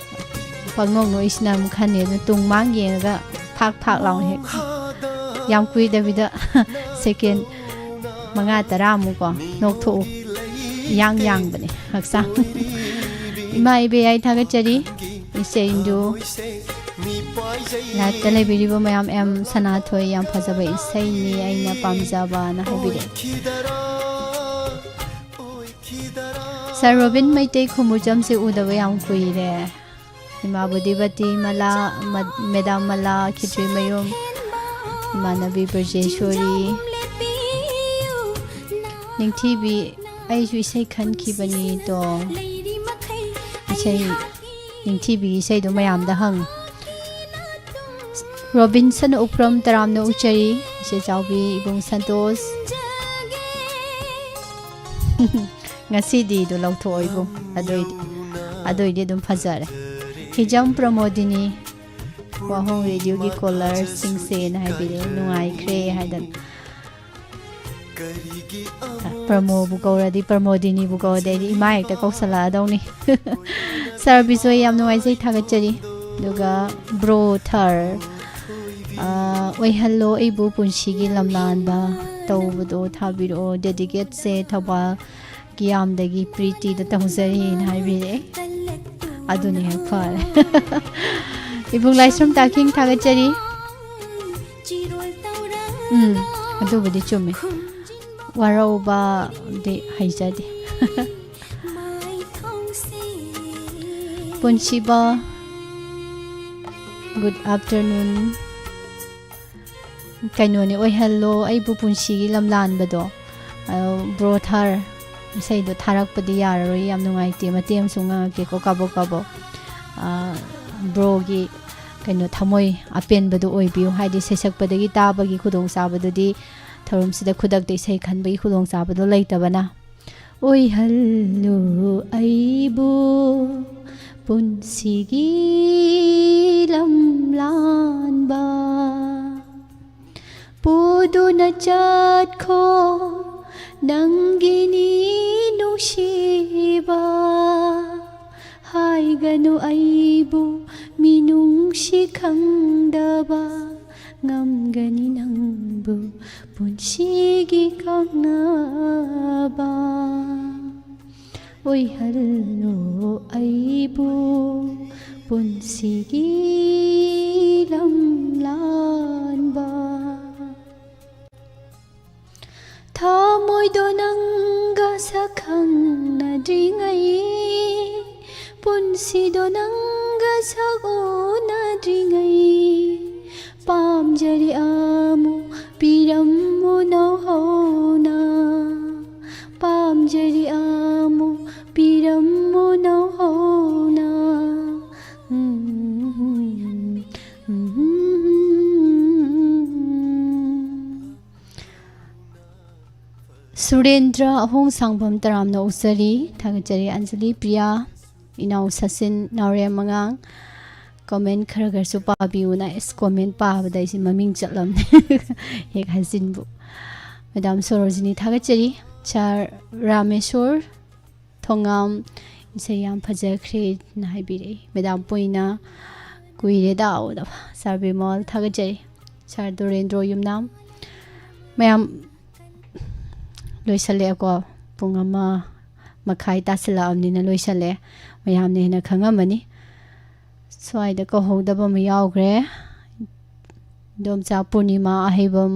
ꯄꯪꯅꯣꯛ ꯅꯣꯛꯏꯁꯤꯅ ꯑꯃꯨꯛ ꯈꯟꯅꯤ꯫ ꯑꯗꯨ ꯇꯨꯡ ꯃꯥꯡ ꯌꯦꯡꯉꯒ ꯐꯥꯛ ꯐꯥꯛ ꯂꯥꯎꯅ ꯍꯦꯛ, ꯌꯥꯝ ꯀꯨꯏꯗꯕꯤꯗ ꯁꯦꯀꯦꯟ ꯃꯉꯥ ꯇꯔꯥꯃꯨꯛꯀꯣ ꯅꯣꯛꯊꯣꯛꯎ꯫ ꯏꯌꯥꯡ ꯌꯥꯡꯕꯅꯦ ꯍꯛꯆꯥꯡ꯫ ꯏꯃꯥ ꯏꯕꯦ, ꯑꯩ ꯊꯥꯒꯠꯆꯔꯤ꯫ ꯏꯆꯦ ꯏꯟꯗꯨ, ꯂꯥꯏꯞꯇ ꯂꯩꯕꯤꯔꯤꯕ ꯃꯌꯥꯝ, ꯑꯦꯝ ꯁꯅꯥꯊꯣꯏ, ꯌꯥꯝ ꯐꯖꯕ ꯏꯁꯩꯅꯤ, ꯑꯩꯅ ꯄꯥꯝꯖꯕꯅ ꯍꯥꯏꯕꯤꯔꯛꯑꯦ꯫ ꯁꯥꯔ ꯔꯣꯕꯤꯟ ꯃꯩꯇꯩ ꯈꯨꯃꯨꯆꯝꯁꯦ ꯎꯗꯕ ꯌꯥꯝ ꯀꯨꯏꯔꯦ꯫ ꯏꯃꯥ ꯕꯨꯙꯤꯕꯇꯤ ꯃꯂꯥ, ꯃ-, ꯃꯦꯗꯥꯝ ꯃꯂꯥ, ꯈꯦꯇ꯭ꯔꯤꯃꯌꯨꯝ, ꯏꯃꯥꯟꯅꯕꯤ ꯕ꯭ꯔꯖꯦꯁꯣꯔꯤ, ꯅꯤꯡꯊꯤꯕꯤ, ꯑꯩꯁꯨ ꯏꯁꯩ ꯈꯟꯈꯤꯕꯅꯤ ꯇꯣ꯫ ꯏꯁꯩ, ꯅꯤꯡꯊꯤꯕꯤ ꯏꯁꯩꯗꯣ ꯃꯌꯥꯝꯗ ꯍꯪꯉꯨ꯫ ꯔꯣꯕꯤꯟꯁꯟ ꯎꯄ꯭ꯔꯝ, ꯇꯔꯥꯝꯅ ꯎꯆꯔꯤ, ꯏꯆꯦ ꯆꯥꯎꯕꯤ, ꯏꯕꯨꯡ ꯁꯟꯇꯣꯁ꯫ ꯉꯁꯤꯗꯤꯗꯣ ꯂꯧꯊꯣꯛꯑꯣ ꯏꯕꯨꯡ꯫ ꯑꯗꯨꯏꯗꯤ, ꯑꯗꯨꯏꯗꯤ ꯑꯗꯨꯝ ꯐꯖꯔꯦ꯫ ꯍꯤꯖꯝ ꯄ꯭ꯔꯃꯣꯗꯤꯅꯤ, ꯋꯥꯍꯣꯡ ꯔꯦꯗꯤꯑꯣꯒꯤ ꯀꯣꯂꯔꯁꯤꯡꯁꯦꯅ ꯍꯥꯏꯕꯤꯔꯦ, ꯅꯨꯡꯉꯥꯏꯈ꯭ꯔꯦ ꯍꯥꯏꯗꯅ꯫ ꯄ꯭ꯔꯃꯣꯕꯨ ꯀꯧꯔꯗꯤ, ꯄ꯭ꯔꯃꯣꯗꯤꯅꯤꯕꯨ ꯀꯧꯔꯗꯤ ꯑꯩꯗꯤ ꯏꯃꯥ ꯍꯦꯛꯇ ꯀꯧꯁꯜꯂꯛꯑꯗꯧꯅꯤ꯫ ꯁꯥꯔ ꯕꯤꯖꯣꯏ, ꯌꯥꯝ ꯅꯨꯡꯉꯥꯏꯖꯩ, ꯊꯥꯒꯠꯆꯔꯤ꯫ ꯑꯗꯨꯒ ꯕ꯭ꯔꯣ ꯊꯔ, ꯑ, "ꯑꯣꯏꯍꯜꯂꯣ ꯑꯩꯕꯨ ꯄꯨꯟꯁꯤꯒꯤ ꯂꯝꯂꯥꯟꯕ" ꯇꯧꯕꯗꯣ ꯊꯥꯕꯤꯔꯛꯑꯣ꯫ ꯗꯦꯗꯤꯀꯦꯠꯁꯦ ꯊꯧꯕꯥꯜ ꯀꯤꯌꯥꯝꯗꯒꯤ ꯄ꯭ꯔꯤꯇꯤꯗ ꯇꯧꯖꯔꯤꯅ ꯍꯥꯏꯕꯤꯔꯛꯑꯦ꯫ ꯑꯗꯨꯅꯤ ꯍꯦꯛ ꯐꯔꯦ꯫ ꯏꯕꯨꯡ ꯂꯥꯏꯁ꯭ꯔꯝ ꯇꯥꯈꯤꯡ, ꯊꯥꯒꯠꯆꯔꯤ꯫ ꯎꯝ, ꯑꯗꯨꯕꯨꯗꯤ ꯆꯨꯝꯃꯤ꯫ ꯋꯥꯔꯧꯕꯗꯤ ꯍꯩꯖꯗꯦ꯫ ꯄꯨꯟꯁꯤꯕ, good afternoon꯫ ꯀꯩꯅꯣꯅꯤ, "ꯑꯣꯏꯍꯜꯂꯣ ꯑꯩꯕꯨ ꯄꯨꯟꯁꯤꯒꯤ ꯂꯝꯂꯥꯟꯕꯗꯣ", ꯑ, ꯕ꯭ꯔꯣ ꯊꯥꯔ꯫ ꯏꯁꯩꯗꯣ ꯊꯥꯔꯛꯄꯗꯤ ꯌꯥꯔꯔꯣꯏ, ꯌꯥꯝ ꯅꯨꯡꯉꯥꯏꯇꯦ꯫ ꯃꯇꯦꯛ ꯑꯃꯁꯨ ꯉꯥꯡꯉꯛꯀꯦꯀꯣ, ꯀꯥꯕꯣꯛ ꯀꯥꯕꯣꯛ꯫ ꯑ, ꯕ꯭ꯔꯣꯒꯤ ꯀꯩꯅꯣ, ꯊꯃꯣꯏ ꯑꯄꯦꯟꯕꯗꯨ ꯑꯣꯏꯕꯤꯌꯨ꯫ ꯍꯥꯏꯗꯤ ꯁꯩꯁꯛꯄꯗꯒꯤ ꯇꯥꯕꯒꯤ ꯈꯨꯗꯣꯡꯆꯥꯕꯗꯨꯗꯤ ꯊꯧꯔꯝꯁꯤꯗ ꯈꯨꯗꯛꯇ ꯏꯁꯩ ꯈꯟꯕꯒꯤ ꯈꯨꯗꯣꯡꯆꯥꯕꯗꯣ ꯂꯩꯇꯕꯅ꯫ "ꯑꯣꯏꯍꯜꯂꯨ ꯑꯩꯕꯨ ꯄꯨꯟꯁꯤꯒꯤ ꯂꯝꯂꯥꯟꯕ, ꯄꯨꯗꯨꯅ ꯆꯠꯈꯣ ꯅꯪꯒꯤꯅꯤ ꯅꯨꯡꯁꯤꯕ, ꯍꯥꯏꯒꯅꯨ ꯑꯩꯕꯨ ꯃꯤꯅꯨꯡꯁꯤ ꯈꯪꯗꯕ, ꯉꯝꯒꯅꯤ ꯅꯪꯕꯨ ꯄꯨꯟꯁꯤꯒꯤ ꯀꯥꯡꯉꯕ꯫ ꯑꯣꯏꯍꯜꯂꯣ ꯑꯩꯕꯨ ꯄꯨꯟꯁꯤꯒꯤ ꯂꯝꯂꯥꯟꯕ꯫ ꯊꯃꯣꯏꯗꯣ ꯅꯪꯒ ꯁꯛꯈꯪꯅꯗ꯭ꯔꯤꯉꯩ, ꯄꯨꯟꯁꯤꯗꯣ ꯅꯪꯒ ꯁꯛ ꯎꯅꯗ꯭ꯔꯤꯉꯩ, ꯄꯥꯝꯖꯔꯤ ꯑꯃꯨꯛ ꯄꯤꯔꯝꯃꯨ ꯅꯧꯍꯧꯅ, ꯄꯥꯝꯖꯔꯤ ꯑꯃꯨꯛ ꯄꯤꯔꯝꯃꯨ ꯅꯧꯍꯧꯅ꯫ ꯎꯝ, ꯎꯝ, ꯎꯝ꯫ ꯁꯨꯔꯦꯟꯗ꯭ꯔ ꯑꯍꯣꯡ ꯁꯥꯡꯕꯝ, ꯇꯔꯥꯝꯅ ꯑꯣꯛꯆꯔꯤ, ꯊꯥꯒꯠꯆꯔꯤ꯫ ꯑꯟꯖꯂꯤ ꯄ꯭ꯔꯤꯌꯥ, ꯏꯅꯥꯎ ꯁꯆꯤꯟ, ꯅꯥꯎꯔꯦꯝ ꯑꯉꯥꯡ, comment ꯈꯔ ꯈꯔꯁꯨ ꯄꯥꯕꯤꯌꯨꯅ꯫ ꯑꯁ, comment ꯄꯥꯕꯗ ꯑꯩꯁꯦ ꯃꯃꯤꯡ ꯆꯠꯂꯝꯅꯦ꯫ ꯍꯦꯛ ꯍꯥꯏꯖꯤꯟꯕꯨ꯫ ꯃꯦꯗꯥꯝ ꯁꯣꯔꯣꯖꯤꯅꯤ ꯊꯥꯒꯠꯆꯔꯤ꯫ ꯁꯥꯔ ꯔꯥꯃꯦꯁꯣꯔ ꯊꯣꯉꯥꯝ, "ꯏꯁꯩ ꯌꯥꯝ ꯐꯖꯈ꯭ꯔꯦꯅ" ꯍꯥꯏꯕꯤꯔꯛꯏ꯫ ꯃꯦꯗꯥꯝ ꯄꯣꯏꯅ, "ꯀꯨꯏꯔꯦ ꯇꯥꯎꯗꯕ"꯫ ꯁꯥꯔ ꯕꯤꯃꯣꯜ ꯊꯥꯒꯠꯆꯔꯤ꯫ ꯁꯥꯔ ꯗꯣꯔꯦꯟꯗ꯭ꯔꯣ ꯌꯨꯝꯅꯥꯝ, ꯃꯌꯥꯝ ꯂꯣꯏꯁꯜꯂꯛꯑꯦꯀꯣ꯫ ꯄꯨꯡ ꯑꯃ ꯃꯈꯥꯏ ꯇꯥꯁꯤꯜꯂꯛꯑꯕꯅꯤꯅ ꯂꯣꯏꯁꯜꯂꯛꯑꯦ꯫ ꯃꯌꯥꯝꯅ ꯍꯦꯟꯅ ꯈꯪꯉꯝꯃꯅꯤ꯫ ꯁ꯭ꯋꯥꯏꯗ ꯀꯧꯍꯧꯗꯕ ꯑꯃ ꯌꯥꯎꯈ꯭ꯔꯦ꯫ ꯏꯗꯣꯝꯆꯥ ꯄꯨꯔꯅꯤꯃꯥ ꯑꯍꯩꯕꯝ꯫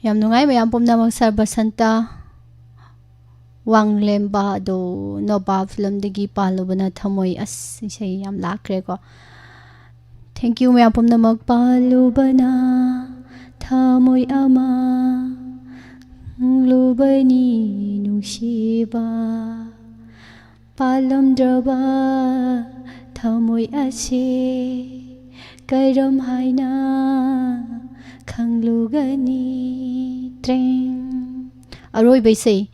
ꯌꯥꯝ ꯅꯨꯡꯉꯥꯏ ꯃꯌꯥꯝ ꯄꯨꯝꯅꯃꯛ꯫ ꯁꯥꯔ ꯕꯁꯟꯇ ꯋꯥꯡꯂꯦꯝꯕ ꯑꯗꯣ, ꯅꯣꯕꯥꯕ ꯐꯤꯂꯝꯗꯒꯤ "ꯄꯥꯜꯂꯨꯕꯅ ꯊꯃꯣꯏ"꯫ ꯑꯁ, ꯏꯁꯩ ꯌꯥꯝ ꯂꯥꯛꯈ꯭ꯔꯦꯀꯣ꯫ Thank you ꯃꯌꯥꯝ ꯄꯨꯝꯅꯃꯛ꯫ "ꯄꯥꯜꯂꯨꯕꯅ ꯊꯃꯣꯏ ꯑꯃ, ꯈꯪꯂꯨꯕꯅꯤ ꯅꯨꯡꯁꯤꯕ, ꯄꯥꯜꯂꯝꯗ꯭ꯔꯕ ꯊꯃꯣꯏ ꯑꯁꯤ ꯀꯔꯝ ꯍꯥꯏꯅ ꯈꯪꯂꯨꯒꯅꯤ?" ꯇ꯭ꯔꯦꯡ꯫ ꯑꯔꯣꯏꯕ ꯏꯁꯩ꯫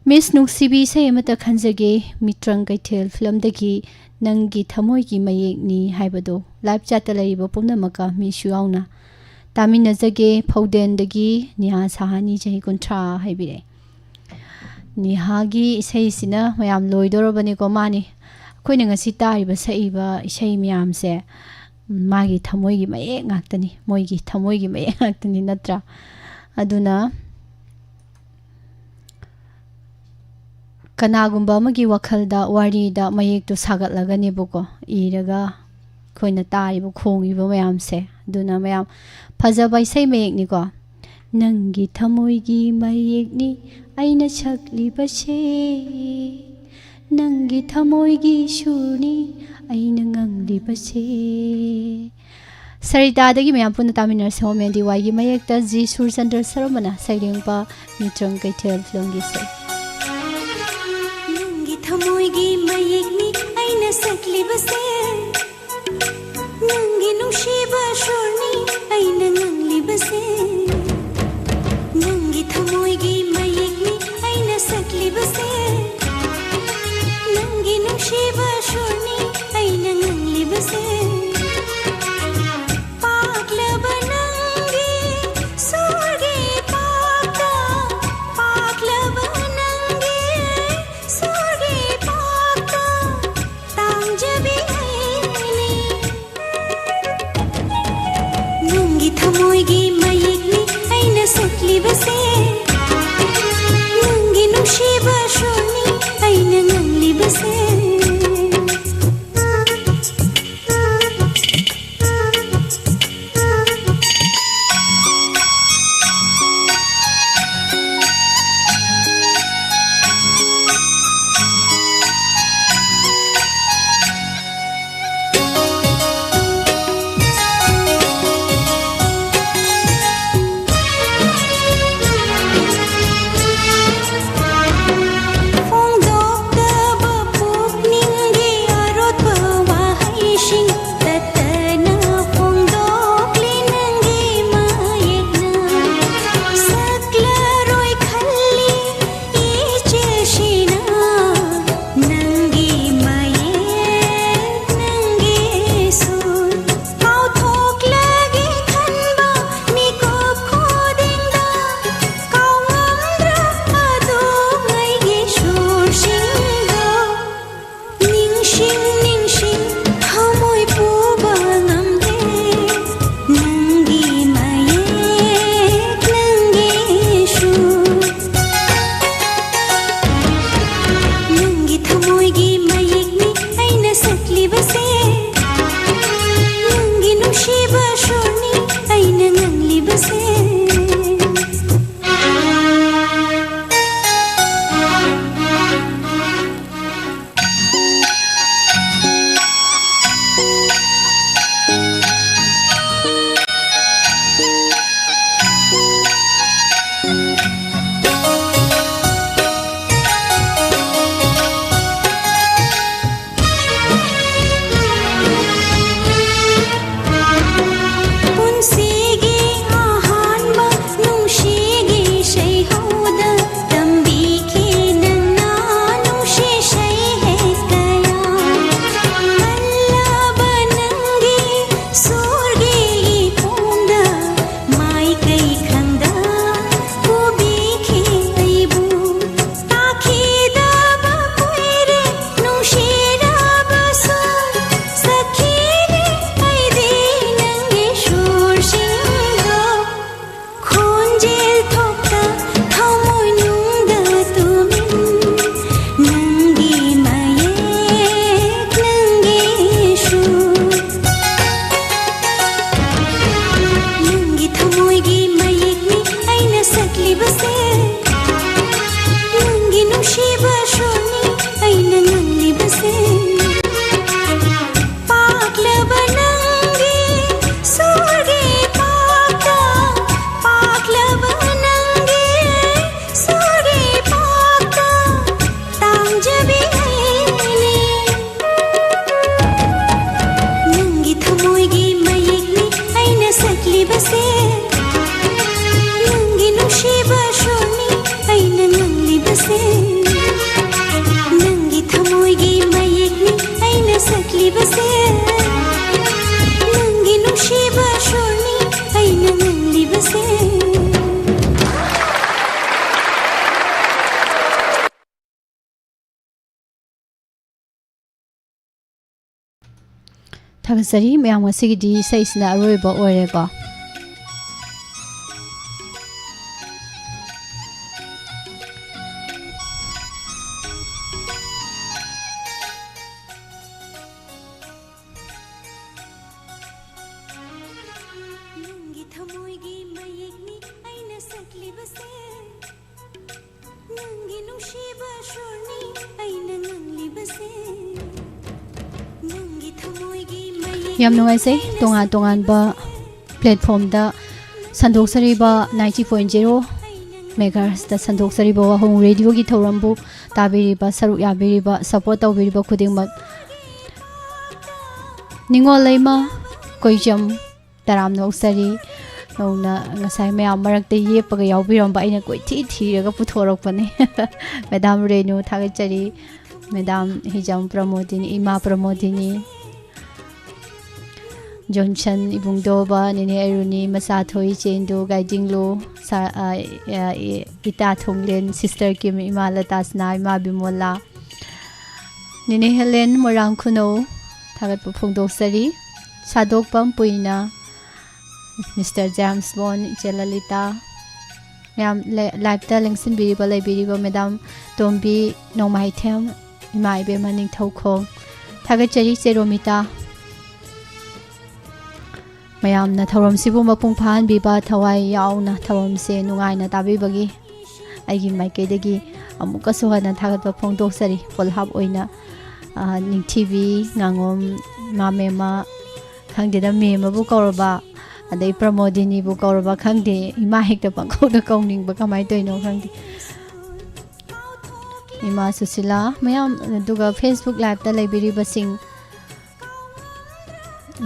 "ꯃꯤꯁ ꯅꯨꯡꯁꯤꯕꯤ, ꯏꯁꯩ ꯑꯃꯇ ꯈꯟꯖꯒꯦ, ꯃꯤꯇ꯭ꯔꯪ ꯀꯩꯊꯦꯜ ꯐꯤꯂꯝꯗꯒꯤ ꯅꯪꯒꯤ ꯊꯃꯣꯏꯒꯤ ꯃꯌꯦꯛꯅꯤ" ꯍꯥꯏꯕꯗꯣ꯫ Live chatꯇ ꯂꯩꯔꯤꯕ ꯄꯨꯝꯅꯃꯛꯀ ꯃꯤꯁꯨ ꯌꯥꯎꯅ ꯇꯥꯃꯤꯟꯅꯖꯒꯦ꯫ ꯐꯧꯗꯦꯟꯗꯒꯤ ꯅꯤꯍꯥ ꯁꯍꯥꯅꯤ, ꯆꯍꯤ ꯀꯨꯟꯊ꯭ꯔꯥ ꯍꯥꯏꯕꯤꯔꯛꯑꯦ꯫ ꯅꯤꯍꯥꯒꯤ ꯏꯁꯩꯁꯤꯅ ꯃꯌꯥꯝ ꯂꯣꯏꯗꯧꯔꯕꯅꯤꯀꯣ꯫ ꯃꯥꯅꯤ, ꯑꯩꯈꯣꯏꯅ ꯉꯁꯤ ꯇꯥꯔꯤꯕ, ꯁꯛꯏꯕ ꯏꯁꯩ ꯃꯌꯥꯝꯁꯦ, ꯎꯝ, ꯃꯥꯒꯤ ꯊꯃꯣꯏꯒꯤ ꯃꯌꯦꯛ ꯉꯥꯛꯇꯅꯤ, ꯃꯣꯏꯒꯤ ꯊꯃꯣꯏꯒꯤ ꯃꯌꯦꯛ ꯉꯥꯛꯇꯅꯤ, ꯅꯠꯇ꯭ꯔꯥ? ꯑꯗꯨꯅ ꯀꯅꯥꯒꯨꯝꯕ ꯑꯃꯒꯤ ꯋꯥꯈꯜꯗ, ꯋꯥꯔꯤꯗ ꯃꯌꯦꯛꯇꯨ ꯁꯥꯒꯠꯂꯒꯅꯦꯕꯀꯣ, ꯏꯔꯒ ꯑꯩꯈꯣꯏꯅ ꯇꯥꯔꯤꯕ, ꯈꯣꯡꯉꯤꯕ ꯃꯌꯥꯝꯁꯦ꯫ ꯑꯗꯨꯅ ꯃꯌꯥꯝ, ꯐꯖꯕ ꯏꯁꯩ ꯃꯌꯦꯛꯅꯤꯀꯣ꯫ "ꯅꯪꯒꯤ ꯊꯃꯣꯏꯒꯤ ꯃꯌꯦꯛꯅꯤ ꯑꯩꯅ ꯁꯛꯂꯤꯕꯁꯦ, ꯅꯪꯒꯤ ꯊꯃꯣꯏꯒꯤ ꯁꯨꯔꯅꯤ ꯑꯩꯅ ꯉꯪꯂꯤꯕꯁꯦ"꯫ ꯁꯔꯤꯇꯥꯗꯒꯤ ꯃꯌꯥꯝ ꯄꯨꯟꯅ ꯇꯥꯃꯤꯟꯅꯔꯁꯤ꯫ ꯍꯣꯃꯦꯟ ꯗꯤ ꯋꯥꯏꯒꯤ ꯃꯌꯦꯛꯇ ꯖꯤ ꯁꯨꯔꯆꯟꯗ꯭ꯔ ꯁꯔꯃꯅ ꯁꯩꯔꯦꯡꯕ ꯃꯤꯇ꯭ꯔꯪ ꯀꯩꯊꯦꯜ ꯐꯤꯂꯝꯒꯤ ꯏꯁꯩ꯫ "ꯅꯪꯒꯤ ꯊꯃꯣꯏꯒꯤ ꯃꯌꯦꯛꯅꯤ ꯑꯩꯅ ꯁꯛꯂꯤꯕꯁꯦ, ꯅꯪꯒꯤ ꯅꯨꯡꯁꯤꯕ ꯁꯨꯔꯅꯤ ꯑꯩꯅ ꯉꯪꯂꯤꯕꯁꯦ, ꯅꯪꯒꯤ ꯊꯃꯣꯏꯒꯤ ꯃꯌꯦꯛꯅꯤ ꯑꯩꯅ ꯁꯛꯂꯤꯕꯁꯦ, ꯅꯪꯒꯤ ꯅꯨꯡꯁꯤꯕ ꯁꯨꯔꯅꯤ ꯑꯩꯅ ꯉꯪꯂꯤꯕꯁꯦ꯫ ꯄꯥ ꯆꯠꯂꯤꯕꯁꯦ, ꯅꯪꯒꯤ ꯅꯨꯡꯁꯤꯕ ꯁꯣꯔꯅꯤ ꯑꯩꯅ ꯉꯪꯂꯤꯕꯁꯦ꯫ ꯄꯥꯛꯂꯕ ꯅꯪꯒꯤ ꯁꯣꯔꯒꯤ ꯄꯥꯛꯇ, ꯄꯥꯛꯂꯕ ꯅꯪꯒꯤ ꯁꯣꯔꯒꯤ ꯄꯥꯛꯇ ꯇꯥꯡꯖꯕꯤ ꯑꯩꯅꯤ꯫ ꯅꯪꯒꯤ ꯊꯃꯣꯏꯒꯤ ꯃꯌꯦꯛꯅꯤ ꯑꯩꯅ ꯁꯛꯂꯤꯕꯁꯦ꯫ ꯅꯪꯒꯤ ꯅꯨꯡꯁꯤꯕ ꯁꯣꯔꯅꯤ ꯑꯩꯅ ꯉꯪꯂꯤꯕꯁꯦ꯫ ꯅꯪꯒꯤ ꯊꯃꯣꯏꯒꯤ ꯃꯌꯦꯛꯅꯤ ꯑꯩꯅ ꯁꯛꯂꯤꯕꯁꯦ꯫ ꯅꯪꯒꯤ ꯅꯨꯡꯁꯤꯕ ꯁꯣꯔꯅꯤ ꯑꯩꯅ ꯉꯪꯂꯤꯕꯁꯦ꯫ ꯊꯥꯒꯠꯆꯔꯤ ꯃꯌꯥꯝ, ꯉꯁꯤꯒꯤꯗꯤ ꯏꯁꯩꯁꯤꯅ ꯑꯔꯣꯏꯕ ꯑꯣꯏꯔꯦꯀꯣ꯫ ꯅꯪꯒꯤ ꯊꯃꯣꯏꯒꯤ ꯃꯌꯦꯛꯅꯤ ꯑꯩꯅ ꯁꯛꯂꯤꯕꯁꯦ꯫ ꯅꯪꯒꯤ ꯅꯨꯡꯁꯤꯕ ꯁꯣꯔꯅꯤ ꯑꯩꯅ ꯉꯪꯂꯤꯕꯁꯦ꯫ ꯅꯪꯒꯤ ꯊꯃꯣꯏꯒꯤ ꯃꯌꯦꯛꯅꯤ ꯌꯥꯝ ꯅꯨꯡꯉꯥꯏꯖꯩ, ꯑꯩꯅ ꯇꯣꯉꯥꯟ ꯇꯣꯉꯥꯟꯕ ꯁꯛꯂꯤꯕꯁꯦ꯫ Platformꯗ ꯁꯟꯗꯣꯛꯆꯔꯤꯕ ninety point zero megahertzꯇ ꯁꯟꯗꯣꯛꯆꯔꯤꯕ ꯋꯥꯍꯣꯡ radioꯒꯤ ꯊꯧꯔꯝꯕꯨ ꯇꯥꯕꯤꯔꯤꯕ, ꯁꯔꯨꯛ ꯌꯥꯕꯤꯔꯤꯕ, support ꯇꯧꯕꯤꯔꯤꯕ ꯈꯨꯗꯤꯡꯃꯛ꯫ ꯅꯤꯉꯣꯜ ꯂꯩꯃ ꯀꯣꯏꯖꯝ ꯇꯔꯥꯝꯅ ꯑꯣꯛꯆꯔꯤ꯫ ꯅꯧꯅ ꯉꯁꯥꯏ ꯃꯌꯥꯝ ꯃꯔꯛꯇ ꯌꯦꯞꯄꯒ ꯌꯥꯎꯕꯤꯔꯝꯕ ꯑꯩꯅ ꯀꯣꯏꯊꯤ ꯊꯤꯔꯒ ꯄꯨꯊꯣꯔꯛꯄꯅꯦ꯫ Madam ꯔꯦꯅꯨ ꯊꯥꯒꯠꯆꯔꯤ꯫ Madam ꯍꯤꯖꯝ ꯄ꯭ꯔꯃꯣꯗꯤꯅꯤ, ꯏꯃꯥ ꯄ꯭ꯔꯃꯣꯗꯤꯅꯤ꯫ ꯖꯣꯟꯁꯟ ꯏꯕꯨꯡꯗꯣꯕ, ꯅꯦꯅꯦ ꯑꯔꯨꯅꯤ, ꯃꯆꯥꯊꯣꯏ, ꯆꯦꯟꯗꯨ, ꯒꯥꯏꯗꯤꯡꯂꯨ, ꯁꯥ-, ꯑ, ꯑ, ꯏ-, ꯏꯇꯥ ꯊꯣꯡꯂꯦꯟ, sister ꯀꯤꯝ, ꯏꯃꯥ ꯂꯇꯥꯁꯅꯥ, ꯏꯃꯥ ꯕꯤꯃꯣꯂꯥ, ꯅꯦꯅꯦ ꯍꯦꯂꯦꯟ, ꯃꯣꯏꯔꯥꯡ ꯈꯨꯅꯧ, ꯊꯥꯒꯠꯄ ꯐꯣꯡꯗꯣꯛꯆꯔꯤ꯫ ꯁꯥꯗꯣꯛꯄꯝ ꯄꯨꯏꯅ, Mister ꯖꯦꯝꯁ ꯕꯣꯟ, ꯏꯆꯦ ꯂꯂꯤꯇꯥ, ꯃꯌꯥꯝ ꯂꯦ-, liveꯇ ꯂꯦꯡꯁꯤꯟꯕꯤꯔꯤꯕ, ꯂꯩꯕꯤꯔꯤꯕ Madam ꯇꯣꯝꯕꯤ, ꯅꯣꯡꯃꯥꯏꯊꯦꯝ, ꯏꯃꯥ ꯏꯕꯦꯝꯃ ꯅꯤꯡꯊꯧꯈꯣꯡ, ꯊꯥꯒꯠꯆꯔꯤ ꯆꯦ ꯔꯣꯃꯤꯇꯥ꯫ ꯃꯌꯥꯝꯅ ꯊꯧꯔꯝꯁꯤꯕꯨ ꯃꯄꯨꯡ ꯐꯥꯍꯟꯕꯤꯕ, ꯊꯋꯥꯏ ꯌꯥꯎꯅ ꯊꯧꯔꯝꯁꯦ ꯅꯨꯡꯉꯥꯏꯅ ꯇꯥꯕꯤꯕꯒꯤ ꯑꯩꯒꯤ ꯃꯥꯏꯀꯩꯗꯒꯤ ꯑꯃꯨꯛꯀꯁꯨ ꯍꯟꯅ ꯊꯥꯒꯠꯄ ꯐꯣꯡꯗꯣꯛꯆꯔꯤ꯫ ꯄꯣꯜꯍꯥꯞ ꯑꯣꯏꯅ, ꯑ, ꯅꯤꯡꯊꯤꯕꯤ, ꯉꯥꯉꯣꯝ, ꯏꯃꯥ ꯃꯦꯝꯃ, ꯈꯪꯗꯦꯗ, ꯃꯦꯝꯃꯕꯨ ꯀꯧꯔꯕ, ꯑꯗꯩ ꯄ꯭ꯔꯃꯣꯗꯤꯅꯤꯕꯨ ꯀꯧꯔꯕ, ꯈꯪꯗꯦ, ꯏꯃꯥ ꯍꯦꯛꯇ ꯄꯪꯀꯧꯗ ꯀꯧꯅꯤꯡꯕ, ꯀꯃꯥꯏꯅ ꯇꯧꯔꯤꯅꯣ ꯈꯪꯗꯦ꯫ ꯏꯃꯥ ꯁꯨꯁꯤꯂꯥ ꯃꯌꯥꯝ, ꯑꯗꯨꯒ Facebook Liveꯇ ꯂꯩꯕꯤꯔꯤꯕꯁꯤꯡ,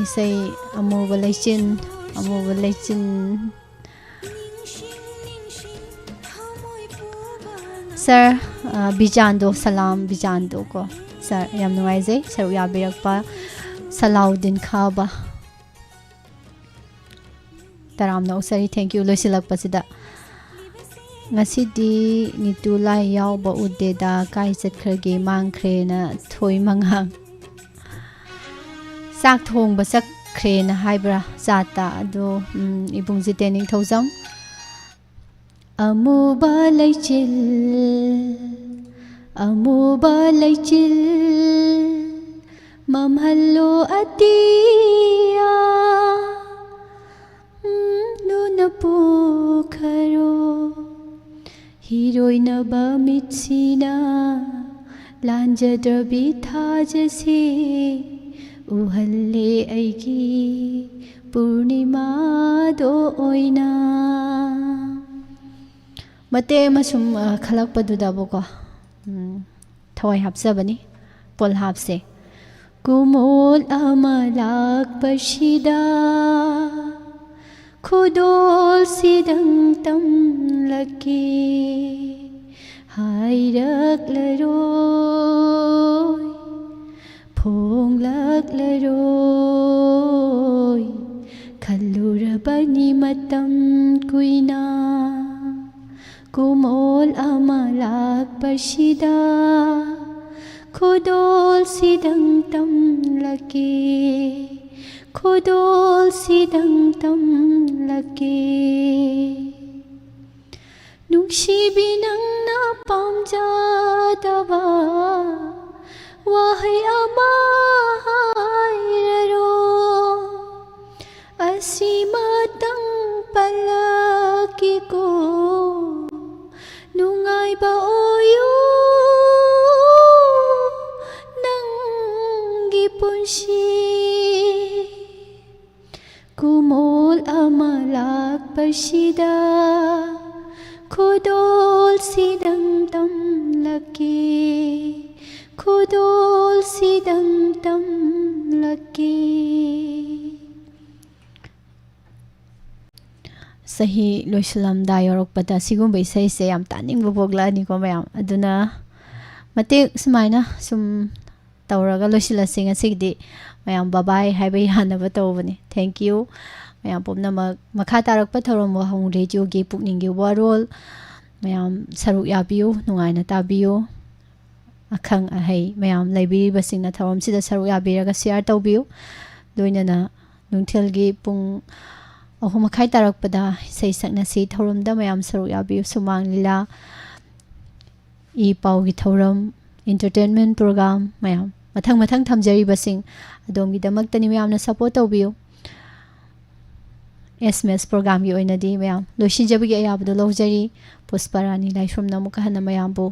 ꯏꯁꯩ ꯑꯃꯨꯕ ꯂꯩꯆꯤꯟ, ꯑꯃꯨꯕ ꯂꯩꯆꯤꯟ꯫ ꯁꯥꯔ, ꯑ, ꯕꯤꯖꯥꯟꯗꯣ, ꯁꯂꯥꯝ ꯕꯤꯖꯥꯟꯗꯣ ꯀꯣ꯫ ꯁꯥꯔ, ꯌꯥꯝ ꯅꯨꯡꯉꯥꯏꯖꯩ ꯁꯔꯨꯛ ꯌꯥꯕꯤꯔꯛꯄ꯫ ꯁꯂꯥꯎꯗꯤꯟ ꯈꯥꯕ꯫ ꯇꯔꯥꯝꯅ ꯑꯣꯛꯆꯔꯤ, thank you꯫ ꯂꯣꯏꯁꯤꯜꯂꯛꯄꯁꯤꯗ, "ꯉꯁꯤꯗꯤ ꯅꯤꯇꯨ ꯂꯥꯏ ꯌꯥꯎꯕ ꯎꯗꯦꯗ, ꯀꯥꯏ ꯆꯠꯈ꯭ꯔꯒꯦ, ꯃꯥꯡꯈ꯭ꯔꯦꯅ" ꯊꯣꯏ ꯃꯉꯥꯡ꯫ ꯆꯥꯛ ꯊꯣꯡꯕ ꯆꯠꯈ꯭ꯔꯦꯅ ꯍꯥꯏꯕ꯭ꯔꯥ ꯆꯥꯠꯇ? ꯑꯗꯣ, ꯎꯝ, ꯏꯕꯨꯡ ꯖꯤꯇꯦꯟ ꯅꯤꯡꯊꯧꯖꯝ꯫ ꯑꯃꯨꯕ ꯂꯩꯆꯤꯜ, ꯑꯃꯨꯕ ꯂꯩꯆꯤꯜ, ꯃꯝꯍꯜꯂꯣ ꯑꯇꯤꯌꯥ, ꯎꯝ, ꯂꯨꯅ ꯄꯨꯈꯔꯣ꯫ ꯍꯤꯔꯣꯏꯅꯕ ꯃꯤꯠꯁꯤꯅ ꯂꯥꯟꯖꯗ꯭ꯔꯕꯤ ꯊꯥꯖꯁꯦ ꯎꯍꯜꯂꯦ ꯑꯩꯒꯤ ꯄꯨꯔꯅꯤꯃꯥꯗꯣ ꯑꯣꯏꯅ꯫ ꯃꯇꯦꯛ ꯑꯃ ꯁꯨꯝ, ꯑ, ꯈꯜꯂꯛꯄꯗꯨꯗꯕꯨꯀꯣ, ꯎꯝ, ꯊꯋꯥꯏ ꯍꯥꯞꯆꯕꯅꯤ ꯄꯣꯜꯍꯥꯞꯁꯦ꯫ ꯀꯨꯃꯣꯜ ꯑꯃ ꯂꯥꯛꯄꯁꯤꯗ ꯈꯨꯗꯣꯜꯁꯤꯗꯪ ꯇꯝꯂꯛꯀꯦ ꯍꯥꯏꯔꯛꯂꯔꯣꯏ, ꯐꯣꯡꯂꯛꯂꯔꯣꯏ ꯈꯜꯂꯨꯔꯕꯅꯤ ꯃꯇꯝ ꯀꯨꯏꯅ꯫ ꯀꯨꯃꯣꯜ ꯑꯃ ꯂꯥꯛꯄꯁꯤꯗ ꯈꯨꯗꯣꯜꯁꯤꯗꯪ ꯇꯝꯂꯛꯀꯦ, ꯈꯨꯗꯣꯜꯁꯤꯗꯪ ꯇꯝꯂꯛꯀꯦ꯫ ꯅꯨꯡꯁꯤꯕꯤ, ꯅꯪꯅ ꯄꯥꯝꯖꯗꯕ ꯋꯥꯍꯩ ꯑꯃ ꯍꯥꯏꯔꯔꯣ꯫ ꯄꯜꯂꯛꯈꯤꯀꯣ, ꯅꯨꯡꯉꯥꯏꯕ ꯑꯣꯏꯌꯨ ꯅꯪꯒꯤ ꯄꯨꯟꯁꯤ꯫ ꯀꯨꯃꯣꯜ ꯑꯃ ꯂꯥꯛꯄꯁꯤꯗ ꯈꯨꯗꯣꯜꯁꯤꯗꯪ ꯇꯝꯂꯛꯀꯦ, ꯈꯨꯗꯣꯜꯁꯤꯗꯪ ꯇꯝꯂꯛꯀꯦ꯫ ꯆꯍꯤ ꯂꯣꯏꯁꯤꯜꯂꯝꯗꯥꯏ ꯌꯧꯔꯛꯄꯗ ꯁꯤꯒꯨꯝꯕ ꯏꯁꯩꯁꯦ ꯌꯥꯝ ꯇꯥꯅꯤꯡꯕ ꯄꯣꯛꯂꯛꯑꯅꯤꯀꯣ ꯃꯌꯥꯝ꯫ ꯑꯗꯨꯅ ꯃꯇꯦꯛ ꯁꯨꯃꯥꯏꯅ ꯁꯨꯝ ꯇꯧꯔꯒ ꯂꯣꯏꯁꯤꯜꯂꯁꯤ ꯉꯁꯤꯒꯤꯗꯤ꯫ ꯃꯌꯥꯝ ꯕꯕꯥꯏ ꯍꯥꯏꯕ ꯌꯥꯅꯕ ꯇꯧꯕꯅꯤ꯫ Thank you꯫ ꯃꯌꯥꯝ ꯄꯨꯝꯅꯃꯛ ꯃꯈꯥ ꯇꯥꯔꯛꯄ ꯊꯧꯔꯝ ꯋꯥꯍꯣꯡ ꯔꯦꯗꯤꯑꯣꯒꯤ ꯄꯨꯛꯅꯤꯡꯒꯤ ꯋꯥꯔꯣꯜ ꯃꯌꯥꯝ ꯁꯔꯨꯛ ꯌꯥꯕꯤꯌꯨ, ꯅꯨꯡꯉꯥꯏꯅ ꯇꯥꯕꯤꯌꯨ꯫ ꯑꯈꯪ ꯑꯍꯩ ꯃꯌꯥꯝ ꯂꯩꯕꯤꯔꯤꯕꯁꯤꯡꯅ ꯊꯧꯔꯝꯁꯤꯗ ꯁꯔꯨꯛ ꯌꯥꯕꯤꯔꯒ share ꯇꯧꯕꯤꯌꯨ꯫ ꯂꯣꯏꯅꯅ ꯅꯨꯡꯊꯤꯜꯒꯤ ꯄꯨꯡ ꯑꯍꯨꯝ ꯃꯈꯥꯏ ꯇꯥꯔꯛꯄꯗ ꯏꯁꯩ ꯁꯛꯅꯁꯤ ꯊꯧꯔꯝꯗ ꯃꯌꯥꯝ ꯁꯔꯨꯛ ꯌꯥꯕꯤꯌꯨ꯫ ꯁꯨꯃꯥꯡ ꯂꯤꯂꯥ, ꯏ ꯄꯥꯎꯒꯤ ꯊꯧꯔꯝ, entertainment program ꯃꯌꯥꯝ ꯃꯊꯪ ꯃꯊꯪ ꯊꯝꯖꯔꯤꯕꯁꯤꯡ ꯑꯗꯣꯝꯒꯤꯗꯃꯛꯇꯅꯤ꯫ ꯃꯌꯥꯝꯅ support ꯇꯧꯕꯤꯌꯨ꯫ ꯑꯦꯁ ꯑꯦꯝ ꯑꯦꯁ programꯒꯤ ꯑꯣꯏꯅꯗꯤ ꯃꯌꯥꯝ ꯂꯣꯏꯁꯤꯟꯖꯕꯒꯤ ꯑꯌꯥꯕꯗꯣ ꯂꯧꯖꯔꯤ꯫ ꯄꯨꯁꯄ ꯔꯥꯅꯤ ꯂꯥꯏꯁ꯭ꯔꯝꯅ ꯑꯃꯨꯛꯀ ꯍꯟꯅ ꯃꯌꯥꯝꯕꯨ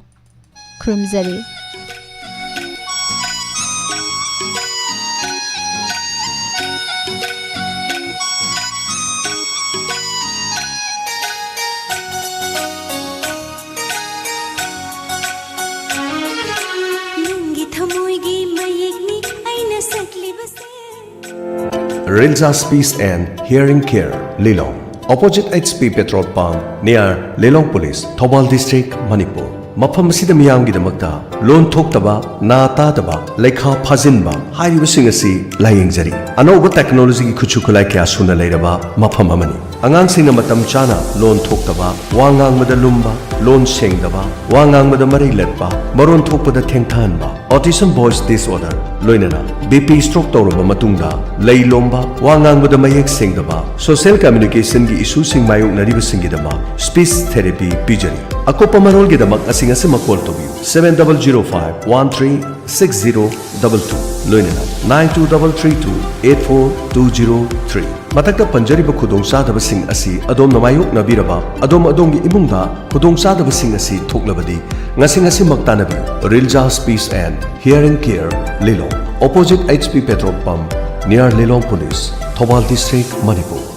ꯈꯨꯔꯨꯝꯖꯔꯤ꯫ ꯅꯪꯒꯤ ꯊꯃꯣꯏꯒꯤ ꯃꯌꯦꯛꯅꯤ ꯑꯩꯅ ꯁꯛꯂꯤꯕꯁꯦ꯫ Rilza Speech and Hearing Care, Lilong, opposite H P petrol pump, near Lilong Police, Thoubal District, Manipur. ꯃꯐꯝ ꯑꯁꯤꯗ ꯃꯤꯌꯥꯝꯒꯤꯗꯃꯛꯇ ꯂꯣꯟ ꯊꯣꯛꯇꯕ, ꯅꯥ ꯇꯥꯗꯕ, ꯂꯩꯈꯥ ꯐꯥꯖꯤꯟꯕ ꯍꯥꯏꯔꯤꯕꯁꯤꯡ ꯑꯁꯤ ꯂꯥꯌꯦꯡꯖꯔꯤ꯫ ꯑꯅꯧꯕ technologyꯒꯤ ꯈꯨꯠꯁꯨ ꯈꯨꯠꯂꯥꯏ ꯀꯌꯥ ꯁꯨꯅ ꯂꯩꯔꯕ ꯃꯐꯝ ꯑꯃꯅꯤ꯫ ꯑꯉꯥꯡꯁꯤꯡꯅ ꯃꯇꯝ ꯆꯥꯅ ꯂꯣꯟ ꯊꯣꯛꯇꯕ, ꯋꯥ ꯉꯥꯡꯕꯗ ꯂꯨꯝꯕ, ꯂꯣꯟ ꯁꯦꯡꯗꯕ, ꯋꯥ ꯉꯥꯡꯕꯗ ꯃꯔꯩ ꯂꯦꯠꯄ, ꯃꯔꯣꯟ ꯊꯣꯛꯄꯗ ꯊꯦꯡꯊꯍꯟꯕ, autism voice disorder, ꯂꯣꯏꯅꯅ B P stroke ꯇꯧꯔꯕ ꯃꯇꯨꯡꯗ ꯂꯩ ꯂꯣꯝꯕ, ꯋꯥ ꯉꯥꯡꯕꯗ ꯃꯌꯦꯛ ꯁꯦꯡꯗꯕ, social communicationꯒꯤ issueꯁꯤꯡ ꯃꯥꯌꯣꯛꯅꯔꯤꯕꯁꯤꯡꯒꯤꯗꯃꯛ speech therapy ꯄꯤꯖꯔꯤ꯫ ꯑꯀꯨꯞꯄ ꯃꯔꯣꯜꯒꯤꯗꯃꯛ ꯑꯁꯤ ꯉꯁꯤꯃꯛ call ꯇꯧꯕꯤꯌꯨ, seven double zero five one three six zero double two, ꯂꯣꯏꯅꯅ nine two double three two eight four two zero three꯫ ꯃꯊꯛꯇ ꯄꯟꯖꯔꯤꯕ ꯈꯨꯗꯣꯡꯆꯥꯗꯕꯁꯤꯡ ꯑꯁꯤ ꯑꯗꯣꯝꯅ ꯃꯥꯌꯣꯛꯅꯕꯤꯔꯕ, ꯑꯗꯣꯝ ꯑꯗꯣꯝꯒꯤ ꯏꯃꯨꯡꯗ ꯈꯨꯗꯣꯡꯆꯥꯗꯕꯁꯤꯡ ꯑꯁꯤ ꯊꯣꯛꯂꯕꯗꯤ, ꯉꯁꯤ ꯉꯁꯤꯃꯛ ꯇꯥꯟꯅꯕꯤꯌꯨ꯫ Riljas Peace and Hearing Care, Lilong, opposite H P petrol pump, near Lilong Police, Thoubal District, Manipur.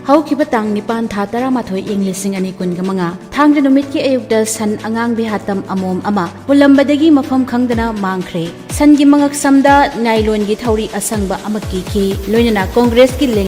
ꯍꯧꯈꯤꯕ ꯇꯥꯡ ꯅꯤꯄꯥꯟ, ꯊꯥ ꯇꯔꯥꯃꯥꯊꯣꯏ, ꯏꯪ ꯂꯤꯁꯤꯡ ꯑꯅꯤ ꯀꯨꯟꯒ ꯃꯉꯥ, ꯊꯥꯡꯖ ꯅꯨꯃꯤꯠꯀꯤ ꯑꯌꯨꯛꯇ ꯁꯟ ꯑꯉꯥꯡꯕꯤ ꯍꯥꯇꯝ ꯑꯃꯣꯝ ꯑꯃ ꯍꯨꯜꯂꯝꯕꯗꯒꯤ ꯃꯐꯝ ꯈꯪꯗꯅ ꯃꯥꯡꯈ꯭ꯔꯦ꯫ ꯁꯟꯒꯤ ꯃꯉꯛ ꯁꯝꯗ ꯅꯥꯏꯂꯣꯟꯒꯤ ꯊꯧꯔꯤ ꯑꯁꯪꯕ ꯑꯃ ꯀꯤꯈꯤ꯫ ꯂꯣꯏꯅꯅ ꯀꯣꯡꯒ꯭ꯔꯦꯁꯀꯤ ꯂꯦꯡ-